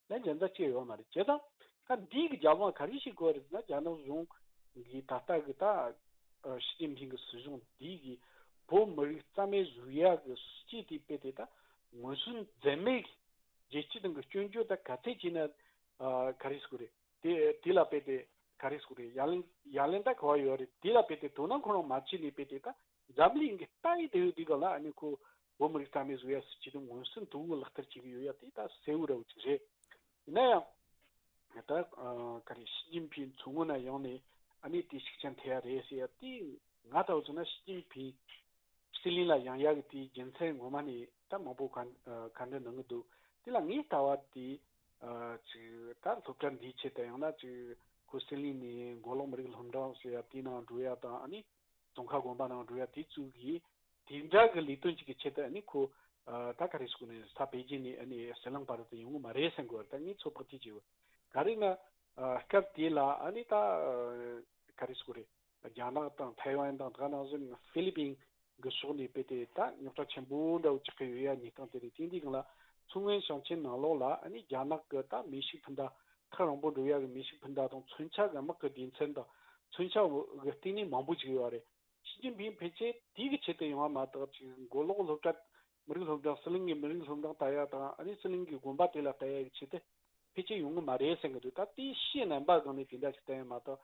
ལན་གཞན་དག་ཅིག་ཡོད་མ་རེད། བྱས་ཙང་ད་འདི་གི་རྒྱབ་ལྗོངས་ག་རེ་ཞིག་དགོས་རེད་ན། རྒྱ་ནག་གཞུང་གི་ད་ལྟ་གི་ད་ཨ་ཞི་ཅིན་ཕིང་གི་སྲིད་གཞུང་འདི་གི་བོད་མི་རིགས་རྩ་མེད་བཟོ་ཡ་གི་སྲིད་ཇུས་དེ་དཔེ་དེ་ད་ངོས་ཟིན་འཛེམ་མེད་ཀྱི་རྒྱལ་སྤྱི་དང་གི་སྐྱོན་བརྗོད་ད་ག་ཚད་བྱས་ན་ཨ་ག་རེ་ཟེར་དགོས་རེད། དེ་དེ་ལ་དཔེ་དེ་ག་རེ་ཟེར་དགོས་རེད། ཡ་ལན་ཡ་ལན་ད་ག་བ་ཡོད་རེད། དེ་ལ་དཔེ་དེ་དོ་སྣང་ཁོ་རང་མ་བྱས་ནས་དཔེ་དེ་ད་འཛམ་གླིང་གི་ལྟ་ཡི་དེ་ཡོད་དུས་ག་ལ་ཨ་ནི་ཁོ་བོད་མི་རིགས་རྩ་མེད་བཟོ་ཡ་སྲིད་ཇུས་དེ་མངོན་སུམ་དུ་ལག་བསྟར་བྱེད་ཀྱི་ཡོད་ཡ་དེ་ད་གསལ་བོ་ར་བོ་ཅིག་རེད། ཡིན་ན་ཡང་ད་ཨ་ག་རེ་ཞི་ཅིན་ཕིང་མཚོ་སྔོན་ན་ཡོང་ནས་ཨ་ནི་དེ་ཤུགས་རྐྱེན་ཐེབས་ཡ་རེད་ཟེར་ཡ་དེ་ང་ལྟ་བུ་ཚོ་ན་ཞི་ཅིན་ཕིང་སྲིད་གླིང་ལ་ཡོང་ཡ་གི་དེའི་རྒྱུ་མཚན་ངོ་མ་ནས་ད་མང་པོ་ག་ཨ་ག་འདྲ་གནང་གི་འདུག་དེ་ལ་ངའི་ལྟ་བ་དེ་ཨ་ཅིག་ད་སློབ་གྲྭ་འདིའི་ཆེད་དུ་ཡང་ན་ཅིག་ཁོ་སྲིད་གླིང་ནས་མགོ་ལོག་མི་རིགས་སློབ་འབྲིང་ཟེར་ཡ་དེའི་ནང་འགྲོ་ཡ་དང་། ཨ་ནི་ཙོང་ཁ་དགོན་པ་ནང་འགྲོ་ཡ་དེ་བཙུགས་གི་དེ་འདྲ་གི་ལས་དོན་ཅིག་གི་ཆེད་དུ་ཨ་ནི་ཁོ་ཨ་ད་ག་རེ་ཟེར་དགོས་ནས་ས་པེ་ཅིན་ནས་ཨ་ནི་ཟི་ལིང་བར་དུ་ཡོང་གི་མ་རེད་བསམ་གི་ཡོད་རེད། ད་ངས་ཚོད་དཔག་དེ་བྱས་ཡོད། ག་རེ་ན་ཨ་སྐབས་དེ་ལ་ཨ་ནི་ད་ཨ་ག་རེ་ཟེར་དགོས་རེད། རྒྱ་ནག་དང་ཐའེ་ཝན་དང་ད་ག་ནང་བཞིན་ཧྥི་ལི་པིན་གི་ཕྱོགས་ནས་དཔེ་དེ་ད་རྙོག་དྲ་ཆེན་པོ་འདྲ་བོ་ཆགས་ཀྱི་ཡོད་ཡ་གནས་སྟངས་དེ་རེད། དེ་འདི་སྒང་ལ་མཚོ་སྔོན་ཞིང་ཆེན་ནང་ལོགས་ལ་ཨ་ནི་རྒྱ་ནག་གི་ད་མེ་ཤུགས་འཕུར་མདའ་ཐག་རིང་པོ་འགྲོ་ཡ་གི་མེ་ཤུགས་འཕུར་མདའ་དང་མཚོན་ཆ་གི་དམག་གི་སྡེ་ཚན་དང་མཚོན་ཆ་གི་ལྟེ་གནས་མང་པོ་ཅིག་ཡོད་རེད། ཞི་ཅིན་ཕིང་ཕལ་ཆེར་དེའི་གི་ཆེད་དུ་ཡོང་བ་མ་གཏོགས་ཅིག་མགོ་ལོག་སློབ་གྲྭ་མི་རིགས་སློབ་འབྲིང་ཟི་ལིང་གི་མི་རིགས་སློབ་འབྲིང་ལྟ་ཡ་དང་ཨ་ནི་ཟི་ལིང་གི་དགོན་པ་དེ་ལ་ལྟ་ཡ་གི་ཆེད་དུ་ཕལ་ཆེར་ཡོང་གི་མ་རེད་བསམ་གི་འདུག་ད་དེའི་ཕྱིའི་རྣམ་པ་སྒང་ནས་དེ་འདྲ་ཞིག་བསྟན་ཡ་མ་གཏོགས་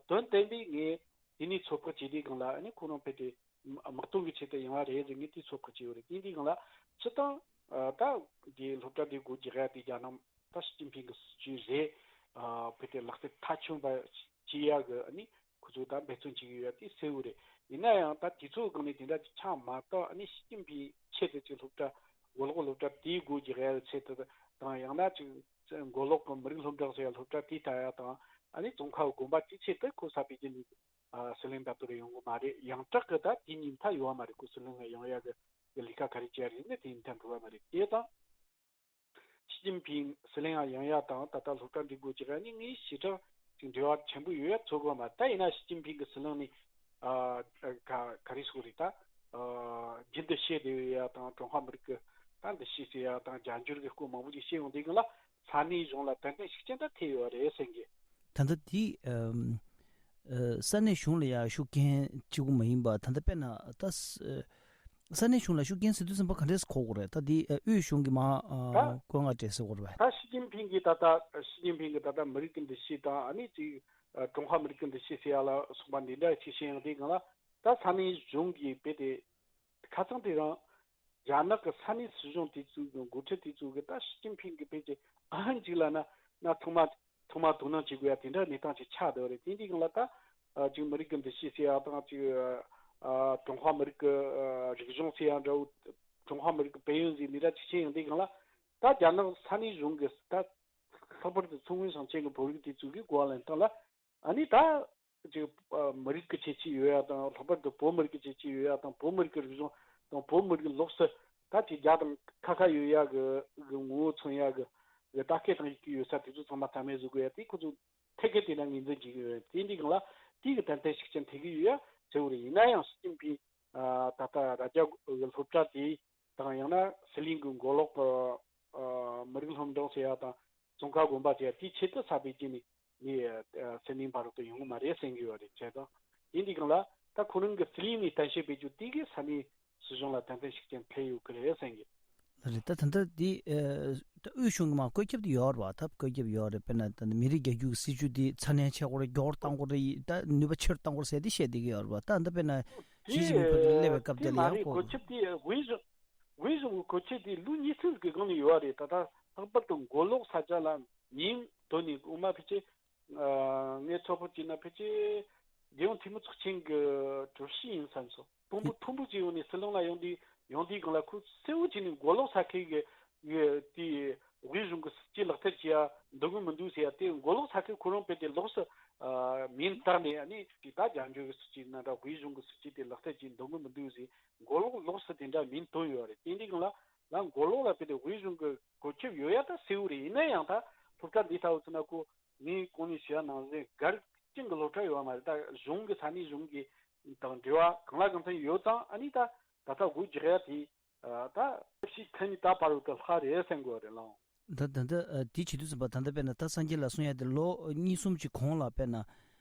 དོན་དམ་པའི་ངས་དེ་ནས་ཚོད་དཔག་བྱས་དུས་སྒང་ལ་ཨ་ནི་ཁོ་རང་ཕལ་ཏེ་དམག་དོན་གྱི་ཆེད་དུ་ཡོང་བ་རེད་ཟེར་ངས་དེའི་ཚོད་དཔག་བྱས་ཡོད་རེད། དེ་འདི་སྒང་ལ་སྤྱིར་བཏང་ད་དེ་སློབ་གྲྭ་དེ་སྒོ་རྒྱག་ཡ་དེ་རྒྱ་ནག་ད་ཞི་ཅིན་ཕིང་གི་སྲིད་ཇུས་རེད། ཕལ་ཏེ་ལག་རྩལ་མཐའ་འཁྱོངས་པ་བྱེད་ཡ་གི་ཨ་ནི་ཁོ་ཚོས་ད་འབད་བརྩོན་བྱེད་ཀྱི་ཡོད་དེ་གསལ་བོ་རེད། ཡིན་ན་ཡང་ད་དུས་ཚོད་སྒང་ནས་དེ་འདྲ་ཅིག་ཆགས་མ་ཐག་ཨ་ནི་ཞི་ཅིན་ཕིང་ཆེད་དུ་ཅིག་སློབ་གྲྭ་མགོ་ལོག་སློབ་གྲྭ་དེའི་སྒོ་རྒྱག་ཡ་ཆེད་དུ་དང་ཡང་ན་ཅིག་མགོ་ལོག་གི་མི་རིགས་སློབ་གྲྭ་ཟེར་ཡ་སློབ་གྲྭ་དེ་ལྟ་ཡ་དང་ཨ་ནི་ཙོང་ཁ་དགོན་པ་དེའི་ཆེད་དུ་ཁོ་ས་པེ་ཅིན་ནས་ཟི་ལིང་ད་ཐུར་ཡོང་གི་མ་རེད། ཡང་དྲག་གི་ད་དེ་གཉིས་མཐའ་ཡོད་མ་རེད། ཁོ་ཟི་ལིང་ལ་ཡོང་ཡ་གི་ལས་ཀ་ག་རེ་བྱས་རེད་ན་དེ་གཉིས་མཐའ་འགྲོ་བ་མ་རེད། དེ་དང་། ཞི་ཅིན་ཕིང་ཟི་ལིང་ཡང་ཡོང་ཡ་དང་ད་ལྟ་སློབ་གྲྭ་འགྲིག་དགོས་ཀྱི་རེད། ནི་ངའི་ཞེ་དྲག་ཅིག་འབྲེལ་བ་ཆེན་པོ་ཡོད་ཡ་ཚོད་དགོས་མ་རེད། ད་ཡིན་ན་ཞི་ཅིན་ཕིང་གི་ཟི་ལིང་ནས་ཨ་ག་ག་རེ་ཟེར་དགོས་རེད། ད་ཨ་རྒྱུན་དུ་བཤད་བསྡད་ཡོད་ཡ་དང་ཀྲུང་ཧྭ་མི་རིགས་ཀྱི་ད་འདུ་ཤེས་ཟེར་ཡ་དང་རྒྱ་འགྱུར་གྱི་སྐོར་མང་པོ་ཞིག་བཤད་ཡོང་དུས་སྒང་ལ་ས་གནས་གཞུང་ལ་ཏན་ཏན་ཤུགས་རྐྱེན་ད་ཐེབས་ཡོད་རེད་བསམ་གི། ད་ལྟ་འདི་ཨམ་ཨ་ས་གནས་གཞུང་ལ་ཡང་ཤུགས་རྐྱེན་གཅིག་པུ་མ་ཡིན་པ་ད་ལྟ་དཔེར་ན་ད་ས་ཨ་ས་གནས་གཞུང་ལ་ཤུགས་རྐྱེན་ཟེར་དུས་ཙམ་པ་ག་འདྲས་གོ་དགོས་རེད། ད་འདི་ཨ་དབུས་གཞུང་གི་མ་ཨ་ད་བཀོད་མངགས་སྤྲད་ཟེར་དགོས་རེད་པས། ད་ཞི་ཅིན་ཕིང་གིས་ད་ལྟ་ཞི་ཅིན་ཕིང་གིས་ད་ལྟ་མི་རིགས་ཀྱི་འདུ་ཤེས་དང་ཨ་ནི་ཅིག་ཨ་ཀྲུང་ཧྭ་མི་རིགས་ཀྱི་འདུ་ཤེས་ཟེར་ཡ་ལ་སོགས་པ་འདི་འདྲ་ཅིག་བཤད་ཡོང་དུས་སྒང་ལ་ད་ས་གནས་གཞུང་གིས་དཔེ་དེ་ཁ་སང་དེ་རིང་རྒྱ་ནག་གི་ས་གནས་སྲིད་གཞུང་དེ་ཚོའི་འགོ་ཁྲིད་དེ་ཚོ་གིས་ད་ཞི་ཅིན་ཕིང་གི་ཕལ་ཆེར་ཨ་ཧན་ཅིག་ལ་ན་ན་ཐོག་མ་ཐོག་མ་དོ་སྣང་བྱེད་དགོས་ཡ་དེ་འདྲ་གནས་སྟངས་ཅིག་ཆགས་བསྡད་པ་རེད། དེ་འདྲའི་སྒང་ལ་ད་ཨ་ཅིག་མི་རིགས་ཀྱི་འདུ་ཤེས་ཟེར་ཡ་དང་ཅིག་ཨ་ཀྲུང་ཧྭ་མི་རིགས་ཀྱི་ཨ་རིག་གཞུང་ཟེར་ཡ་འདྲ་བོ་ ཀྲུང་ཧྭ་མི་རིགས་ཀྱི་དཔལ་ཡོན་ཟེར་ནི་ར་ཅིག་ཆེན་ཡང་དེ་གང་ལ། ད་རྒྱ་ནག་ས་གནས་གཞུང་གི་ད་ལྷག་པར་དུ་མཚོ་སྔོན་ཞིང་ཆེན་གྱི་བོད་རིགས་དེ་ཚོ་གི་གོ་བ་ལེན་སྟངས་ལ། ཨ་ནི་ད་ཅིག་མི་རིགས་ཀྱི་ཁྱད་ཆོས་ཡོད་ཡ་དང་། ལྷག་པར་དུ་བོད་མི་རིགས་ཀྱི་ཁྱད་ཆོས་ཡོད་ཡ་དང་། བོད་མི་རིགས་ཀྱི་རིག་གཞུང་དང་བོད་མི་རིགས་ཀྱི་ལུགས་སྲོལ་ད་ཅིག་རྒྱ་དང་ཁ་ཁ་ཡོད་ཡ་གི་གི་ངོ་བོ་མཚོན་ཡ་གི་གི་ལྟ་སྐད་དང་ཡི་གེ་ཡོད་ས་དེ་ཚོ་ཚང་མ་རྩ་མེད་བཟོ་དགོས་ཡ་དེ་ཁོ་ཚོ་ཐད་ཀར་དེ་འདྲ་ངོས་འཛིན་བྱེད་ཀྱི་ཡོད། དེ་འདི་སྒང་ལ་དེ་གི་ཏན་ཏན་ཤུགས་རྐྱེན་ཐེབས་ཀྱི་ཡོད་ཡ་གསལ་བོ་རེད། ཡིན་ན་ཡང་ཞི་ཅིན་ཕིང་ཨ་ད་ལྟ་རྭ་རྒྱ་གི་སློབ་གྲྭ་དེ་དང་། ཡང་ན་ཟི་ལིང་གི་མགོ་ལོག་གི་ཨ་མི་རིགས་སློབ་འབྲིང་ཟེར་ཡ་དང་ཙོང་ཁ་དགོན་པ་ཟེར་ཡ་དེའི་ཆེད་དུ་ས་པེ་ཅིན་ནས་ངས་ཨ་སི་ནིང་བར་དུ་ཡོང་གི་མ་རེད་ཟེར་གྱི་ཡོད་རེད། བྱས་ཙང་དེ་འདི་སྒང་ལ་ད་ཁོ་རང་གི་ཟི་ལིང་ནས་གཏམ་བཤད་སྤེལ་རྒྱུ་དེ་གི་ས་གནས་སྲིད་གཞུང་ལ་ཏན་ཏན་ཤུགས་རྐྱེན་ཐེབས་ཡོད་ཀྱི་རེད་ཟེར་གྱི། ལགས་རེད། ད་ད་ལྟ་འདི་ཨ་ད་དབུས་གཞུང་གི་མར་བཀོད་ཁྱབ་དེ་ཡོད་རེད་པ། ད་བཀོད་ཁྱབ་ཡོད་རེད། དཔེར་ན་ད་མི་རིགས་རྒྱ་སྒྱུར་གྱི་སྲིད་ཇུས་དེ་ཚ་ནན་ཆེ་སྐོར་མགྱོགས་པོ་བཏང་དགོས་རེད། ད་ནུས་པ་ཆེ་རུ་བཏང་དགོས་རེད་ཟེར་དེ་བཤད་བསྡད་ཀྱི་ཡོད་རེད་པ། ད་ད་དཔེར་ན་ཞི་ཅིན་ཕིང་གིས་སླེབས་པའི་སྐབས་དེ་ལ་ཡང་བཀོད། དེ་མ་རེད། བཀོད་ཁྱབ་དེ་དབུས་གཞུང་དབུས་གཞུང་གི་བཀོད་ཁྱབ་དེ་ལོ་གཉིས་གསུམ་གྱི་སྒང་ནས་ཡོད་རེད། ད་ལྟ་ལྷག་པར་དུ་མགོ་ལོག་ས་ཆ་ལ་མིང་བཏོན་ནས་འོ་མ་ཕལ་ཆེར་ཨ་ངས་ཚོད་དཔག་བྱས་ན་ཕལ་ཆེར་རྒྱལ་ཡོངས་འཐུས་མི་ཚོགས་ཆེན་གྱི་གྲོས་གཞི་ཡིན་བསམ་སོང་། མཐོན་པོ་མཐོན་པོ་ཅིག་ཡོང་ནས་སྲིད་བློན་ལ་ཡོང་དུས་ཡོང་དུས་སྒང་ལ་ཁོས་གསལ་བོ་བྱས་ནས་མགོ་ལོག་ས་ཁུལ་གྱི་ཡོད་དེ་དབུས་གཞུང་གི་སྲིད་ཇུས་ལག་བསྟར་བྱེད་ཡ་འདོད་གི་མི་འདུག་ཟེར་ཡ་དེ། མགོ་ལོག་ས་ཁུལ་ཁོ་རང་དཔེ་དེ་ལོགས་སུ་ཨ་མིང་བཏགས་ནས། ཨ་ནི་དེ་ད་རྒྱ་འཇོག་གི་སྲིད་ཇུས་ན་འདྲ། དབུས་གཞུང་གི་སྲིད་ཇུས་དེ་ལག་བསྟར་བྱེད་འདོད་གི་མི་འདུག་ཟེར་མགོ་ལོག་ལོགས་སུ་དེ་འདྲ་མིང་བཏོན་ཡོད་རེད། དེ་འདི་སྒང་ལ་ལ་མགོ་ལོག་ལ་དཔེ་དེ་དབུས་གཞུང་གི་བཀོད་ཁྱབ་ཡོད་ཡ་ད་གསལ་བོ་རེད། ཡིན་ན་ཡང་ད་སློབ་གྲྭ་འདི་ལྟ་བུ་ཚོ་ན་ཁོ་ངས་གོང་ནས་ཞུ་ཡ་ནང་བཞིན་སྒེར་བཙུགས་ཀྱི་སློབ་གྲྭ་ཡོད་མ་རེད། ད་གཞུང་གི་ས་གནས་གཞུང་གི་དང་འབྲེལ་བ་གང་ལ་གང་འཚམ་ཡོད་ཙང་། ཨ་ནི་ད་ད་ལྟ་སྒོ་རྒྱག་ཡ་དེ་ཨ་ད་ཕྱི་ཐད་ནས་ད་བར་དུ་ལྷག་རེད་བསམ་གི་ཡོད་རེད་ལགས། ད་ད་ད་ཨ་དེ་བྱེད་དུས་ཙམ་པ། ད་ལྟ་དཔེར་ན་ད་སངས་རྒྱས་ལགས་གསུང་ཡ་དེ་ལོ་གཉིས་གསུམ་གྱི་གོང་ལ་དཔེར་ན་ཨ་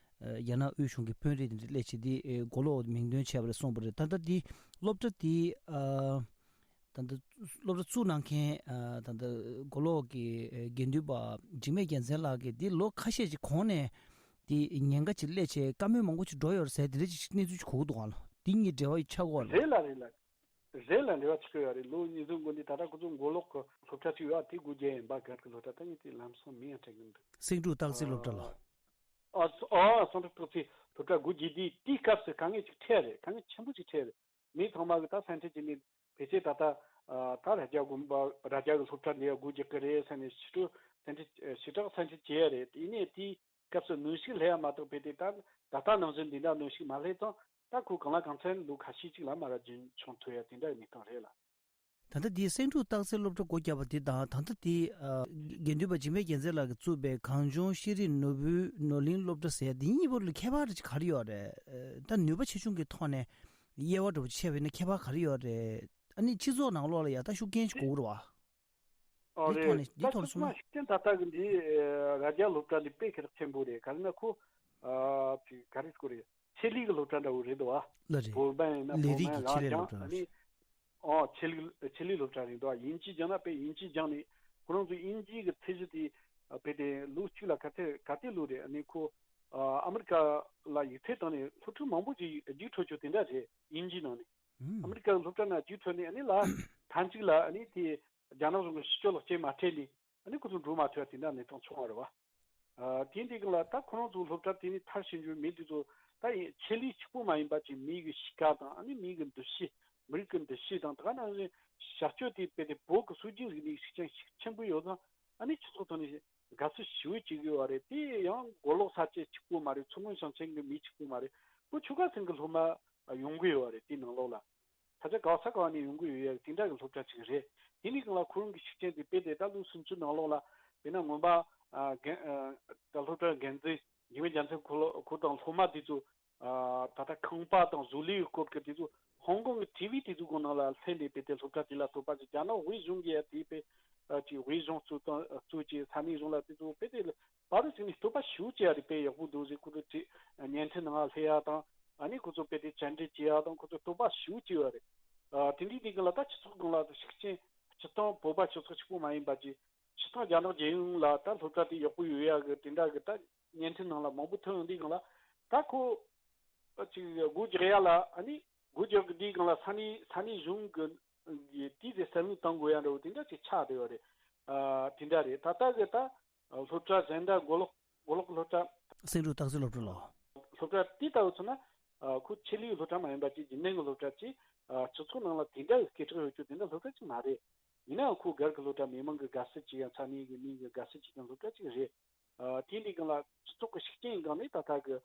རྒྱ་ནག་དབུས་གཞུང་གི་དཔོན་རིགས་དེ་འདྲ་སླེབས་བྱས་དེ་ཨེ་མགོ་ལོག་མིང་འདོན་བྱས་པ་རེད་གསུངས་པ་རེད། ད་ལྟ་དེ་སློབ་གྲྭ་དེ་ཨ་ད་ལྟ་སློབ་གྲྭ་བཙུགས་གནང་མཁན་ཨ་ད་ལྟ་མགོ་ལོག་གི་ཨེ་དགེ་འདུན་པ་འཇིགས་མེད་རྒྱལ་མཚན་ལགས་ཀྱིས་དེ་ལོ་ཁ་ཤས་ཀྱི་གོང་ནས་དེ་ཉེན་ཁ་ཅིག་སླེབས་བྱས་བཀའ་མོལ་མང་པོ་ཅིག་འགྲོ་ཡོད་རེད་ཟེར་དེ་འདྲ་ཅིག་གནས་ཚུལ་ཅིག་གོ་གི་འདུག་ག་ལགས། དེ་གཉིས་འབྲེལ་བ་ཡི་ཆགས་ཀྱི་ཡོད་རེད། རེད་ལགས། རེད་ལགས། རེད་ལ་འབྲེལ་བ་ཆགས་ཀྱི་ཡོད་རེད། ལོ་གཉིས་གསུམ་གོང་དེ་ད་ལྟ་ཁོ་ཚོ་མགོ་ལོག་གི་སློབ་གྲྭ་ཅིག་ཡོད་ཨ། དེ་སྒོ་རྒྱག་ཡིན་པ། སྒེར་གྱི་སློབ་གྲྭ། ད་ངས་དེ་ལམ་སང་མིང་ཡང་དྲན་གྱི་མི་འདུག་སེང་འབྲུག་སྟག་རྩེ་སློབ་གྲྭ་ལ། ཨ་ཨ་སེང་འབྲུག་སྟག་རྩེ་སློབ་གྲྭ་སྒོ་རྒྱག་དུས་དེའི་སྐབས་སུ་དཀའ་ངལ་ཅིག་འཕྲད་རེད། དཀའ་ངལ་ཆེན་པོ་ཅིག་འཕྲད་རེད། མི་ཚང་མ་གི་ད་སེམས་ཁྲལ་བྱས་ནས་ཕལ་ཆེར་ད་ལྟ་ཨ་ད་རྭ་རྒྱ་དགོན་པ་རྭ་རྒྱ་གི་སློབ་གྲྭ་འདི་ཡང་སྒོ་རྒྱག་གི་རེད་ཟེར་ནས་ཞེ་དྲག་སེམས་ཁྲལ་ཞེ་དྲག་སེམས་ཁྲལ་བྱས་རེད། ཡིན་ནའི་དེའི་སྐབས་སུ་གནོན་ཤུགས་སླེབས་ཡ་མ་གཏོགས་རྦད་དེ་ད་ད་ལྟ་ནང་བཞིན་འདི་འདྲ་གནོན་ཤུགས་མ་སླེབས་ཙང་། ད་ཁོ་གང་ལ་གང་འཚམ་ལོ་ཁ་ཤས་ཅིག་ལ་མར་རྒྱུན་འཁྱོངས་ཐུབ་ཡ་དེ་འདྲ་གི་གནས་སྟངས་རེད་ལ། ད་ལྟ་འདི་སེང་འབྲུག་སྟག་རྩེ་སློབ་གྲྭ་སྒོ་བརྒྱབ་པ་འདི་དང་། ད་ལྟ་འདི་ཨ་དགེ་འདུན་པ་འཇིགས་མེད་རྒྱལ་མཚན་ལགས་ཀྱིས་བཙུགས་པའི་གངས་ལྗོངས་ཤེས་རིག་ནོར་བུའི་ནོར་གླིང་སློབ་གྲྭ་ཟེར་ཡ་འདི་གཉིས་བར་ལ་ཁྱད་པར་ག་རེ་ཡོད་རེད། ཨ་ད་ནུས་པ་ཆེ་ཆུང་གི་ཐོག་ནས་དབྱེ་བ་འདྲ་པོ་ཕྱེ་བ་ཡིན་ན་ཁྱད་པར་ག་རེ་ཡོད་རེད། ཨ་ནི་སྤྱི་ཚོགས་ནང་ལོགས་ལ་ཡ་ད་ཤུགས་རྐྱེན་ཞིག་དགོས་ཀྱི་རེད་བ། ཨོ་འདི་ཐོག་རེད། ནས་འདི་ད་ཐོག་ནས་ཁོ་ཚོ་གསུངས་མ་ན། ཤུགས་རྐྱེན་ད་ལྟ་གི་འདི་ཨ་རྭ་རྒྱ་སློབ་གྲྭ་འདི་དཔེ་ཁེ་རག་ཆེན་པོ་རེད། ག་རེ་ན་ཁོ་ཨ་དེ་ག་རེ་ཟེར་དགོས་རེད། ཆེད་ལས་ཀྱི་སློབ་གྲྭ་འདྲ་བོ་རེད་འདུག་བ། ལགས་རེད། བོད་པ་ཡིན་ན་ལས་བོད་རིགས་པ་ཀྱི་ཆེད་ལས་རང་སློབ་གྲྭ་རང་རེད། ཨ་ནི་ཨོ་ཆེད་ལས་ཆེད་ལས་སློབ་གྲྭ་རེད་འདུག་བ། དབྱིན་ཇི་སྦྱངས་ན་དཔེ་དབྱིན་ཇི་སྦྱངས་ནས་ཁོ་རང་ཚོ་དབྱིན་ཇི་གི་ཚད་གཞི་དེ་ཨ་དཔེ་དེ་ལོ་གཅིག་ལ་ག་ཚད་ག་ཚད་བླུགས་རེད། ཨ་ནི་ཁོ་ཨ་ཨ་མི་རི་ཀ་ལ་ཡིག་ཚད་བཏང་ནས་སློབ་ཕྲུག་མང་པོ་ཅིག་རྒྱུགས་འཕྲོད་ཆོག་དེ་འདྲ་རེད། དབྱིན་ཇི་ནང་ནས། ཨ་མི་རི་ཀ་གི་སློབ་གྲྭ་ནང་རྒྱུགས་འཕྲོད་ནས་ཨ་ནི་ལ་ཐེངས་གཅིག་ལ་ཨ་ནི་དེ་རྒྱ་ནག་གཞུང་གི་ཕྱི་སྐྱོད་ལག་ཁྱེར་མ་སྤྲད་ནས་ཨ་ནི་ཁོ་ཚོ་འགྲོ་མ་ཐུབ་པ་དེ་འདྲ་གནས་སྟངས་བྱུང་བ་རེད་བ། ཨ་དེ་འདི་གང་ལ་ད་ཁོ་རང་ཚོ་སློབ་གྲྭ་དེ་ནས་མཐར་ཕྱིན་རྒྱུ་མི་དེ་ཚོ་ད་ཡིན་ཆེད་ལས་གཅིག་པོ་མ་ཡིན་པ་ཅིག་མི་གི་གཤིས་ཀ་དང་། ཨ་ནི་མི་གི་འདུ་ཤེས། མི་རིགས་ཀྱི་འདུ་ཤེས་དང་། ད་ག་ནང་བཞིན་བྱ་སྤྱོད་དེ་དཔེ་དེ་བོད་ཀྱི་སྲོལ་རྒྱུན་རིག་གནས་ཤུགས་རྐྱེན་ཤུགས་ཆེན་པོ་ཡོད་ཙང་། ཨ་ནི་སྤྱི་ཚོགས་ཐོག་ནས་དགའ་བསུ་ཞེ་པོ་བྱེད་ཀྱི་ཡོད་རེད། དེ་ཡང་མགོ་ལོག་ས་ཆ་གཅིག་པོ་མ་རེད། མཚོ་སྔོན་ཞིང་ཆེན་གྱི་མི་གཅིག་པོ་མ་རེད། བོད་ཆོལ་ཁ་ཚན་གྱི་སློབ་མ་ཡོང་གི་ཡོད་རེད། དེ་ནང་ལོགས་ལ། ས་ཆ་ག་བ་ས་ག་བ་ནས་ཡོང་གི་ཡོད་ཡ་དེ་འདྲ་གི་སློབ་གྲྭ་ཅིག་རེད། དེ་ནས་གང་ལ་ཁོ་རང་གི་ཤུགས་རྐྱེན་དེ་དཔེ་དེ་ད་ལོ་སུམ་ཅུ་ནང་ལོགས་ལ་དཔེར་ན་སྔོན་མ་ཨ་རྒན་ཨ་ད་སློབ་གྲྭ་འགན་འཛིན་འཇིགས་མེད་རྒྱལ་མཚན་ཁོ་ལོ་ཁོ་དང་སློབ་མ་དེ་ཚོ་ཨ་ད་ལྟ་ཁང་པ་དང་བཟོ་ལས་ཀྱི་སྐོར་གྱི་དེ་ཚོ་ཧོང་ཀོང་གི་ཊི་ཝི་དེ་ཚོ་གི་ནང་ལ་སླེབས་ནས་དཔེ་དེ་སློབ་གྲྭ་དེ་ལ་དོགས་པ་ཅིག་རྒྱ་ནག་དབུས་གཞུང་གིས་ཡ་དེ་དཔེ་ཨ་ཅིག་དབུས་གཞུང་གཙོ་དང་གཙོས་ཀྱི་ས་གནས་གཞུང་ལ་དེ་ཚོ་དཔེ་དེ་ལ། བར་དུ་ཅིག་ནས་དོགས་པ་ཞེ་པོ་ཅིག་ཡ་རེད། དཔེ་ཡག་པོ་འདུག་ཟེར་ཁོ་ཚོ་བྲིས་བརྙན་འཕྲིན་ནང་ལ་སླེབས་ཡ་དང་། ཨ་ནི་ཁོ་ཚོ་དཔེ་དེ་བཅར་འདྲི་བྱེད་ཡ་དང་། ཁོ་ཚོ་དོགས་པ་ཞེ་པོ་ཅིག་ཡོད་རེད། ཨ་དེ་འདྲའི་དེ་ག་ལ་ད་སྤྱི་ཚོགས་སྒང་ལ་ཤུགས་རྐྱེན་སྤྱི་བཏང་བོད་པ་སྤྱི་ཚོགས་གཅིག་པོ་མ་ཡིན་པ་ཅིག་སྤྱི་བཏང་རྒྱ་ནག་རྒྱལ་ཡོངས་ལ་ད་སློབ་གྲྭ་དེ་ཡག་པོ་ཡོད་ཡ་གི་དེ་འདྲ་གི་ད་བརྙན་འཕྲིན་ནང་ལ་མང་པོ་ཐོན་ཡོང་དུས་སྒང་ལ། ད་ཁོ་ཨ་ཅིག་སྒོ་རྒྱག་ཡ་ལ། ཨ་ནི་སྒོ་རྒྱག་གི་དུས་སྒང་ལ་ས་གནས་ས་གནས་གཞུང་གི་གི་དེའི་དེ་གསལ་བསྒྲགས་བཏང་དགོས་ཡ་འདྲ་བོ་དེ་འདྲ་ཅིག་ཆགས་བསྡད་ཡོད་རེད། ཨ་དེ་འདྲ་རེད། ད་ལྟ་གི་ད་སློབ་གྲྭ་གཞན་དག་མགོ་ལོག་མགོ་ལོག་སློབ་གྲྭ། སེང་འབྲུག་སྟག་རྩེ་སློབ་གྲྭ་ལ། སློབ་གྲྭ་དེ་ལྟ་བུ་ཚོ་ན་ཨ་ཁོ་ཆེད་ལས་སློབ་གྲྭ་མ་ཡིན་པ་ཅིག་རྒྱུན་ལྡན་གྱི་སློབ་གྲྭ་ཅིག་ཨ་སྤྱི་ཚོགས་ནང་ལ་དེ་འདྲ་གི་སྐད་གྲགས་ཡོད་རྒྱུ་དེ་འདྲ་སློབ་གྲྭ་ཅིག་མ་རེད། ཡིན་ནའང་ཁོ་སྒེར་གྱི་སློབ་གྲྭ། མི་མང་གི་དགའ་བསུ་བྱེད་ཡ། ས་གནས་ཀྱི་མི་གི་དགའ་བསུ་བྱེད་མཁན་སློབ་གྲྭ་ཅིག་རེད། ཨ་དེ་འདྲའི་སྒང་ལ་སྤྱི་ཚོགས་ཀྱི་ཤུགས་རྐྱེན་སྒང་ནས་ད་ལྟ་གི་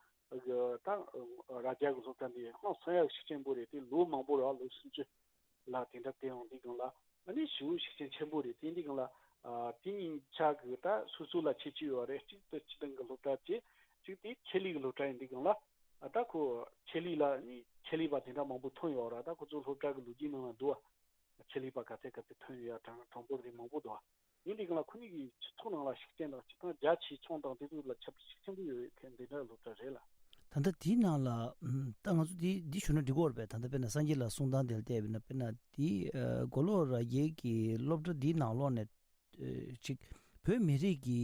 གི་ད་རྭ་རྒྱ་གི་སློབ་གྲྭ་འདི་ཧང་སང་ཡ་ཤུགས་ཆེན་པོ་རེད། དེ་ལོ་མང་པོ་རེད་བ། ལོ་སུམ་ཅུ་ལ་དེ་འདྲ་བསྡད་ཡོང་དུས་སྒང་ལ། ཨ་ནི་ཞེ་པོ་ཤུགས་རྐྱེན་ཆེན་པོ་རེད། དེ་འདྲའི་སྒང་ལ་ཨ་དེ་གཉིས་ཆ་གི་ད་སོ་སོ་ལ་ཁྱད་ཆོས་ཡོད་རེད། གཅིག་དེ་སྤྱི་བཏང་གི་སློབ་གྲྭ་བྱས། གཅིག་དེ་ཆེད་ལས་ཀྱི་སློབ་གྲྭ་ཡིན་དུས་སྒང་ལ། ཨ་ད་ཁོ་ཆེད་ལས་ལ་ནི་ཆེད་ལས་པ་དེ་འདྲ་མང་པོ་ཐོན་ཡོད་རེད། ད་ཁོ་ཚོ་སློབ་གྲྭ་གི་ལོ་རྒྱུས་ནང་ལ་འདུག་བ། ཆེད་ལས་པ་ག་ཚད་ག་ཚད་ཐོན་ཡོད་ཡ། གྲངས་གྲངས་འབོར་དེ་མང་པོ་འདུག་བ། ཡིན་དུས་སྒང་ལ་ཁོ་གཉིས་ཀྱི་སྤྱི་ཚོགས་ནང་ལ་ཤུགས་རྐྱེན་དང་། སྤྱི་བཏང་རྒྱ་ཆེའི་ཚོང་དང་དེ་ཚོ་ལ་ཁྱབ་ཤུགས་ཆེན་པོ་ཡོད་མཁན་དེ་འདྲ་སློབ་གྲྭ་རེད་ལ། ད་ལྟ་དེའི་ནང་ལ་ཨམ་ད་ང་ཚོ་འདི་འདི་ཞུ་ན་འགྲིག་གི་རེད་པས། ད་ལྟ་དཔེར་ན་སངས་རྒྱས་ལགས་གསུང་སྟངས་དེ་ལ་བལྟས་པ་ཡིན་ན། དཔེར་ན་འདི་ཨ་མགོ་ལོག་རྭ་རྒྱའི་གི་སློབ་གྲྭ་འདིའི་ནང་ལོགས་ནས་ཨ་ཅིག་བོད་མི་རིགས་ཀྱི་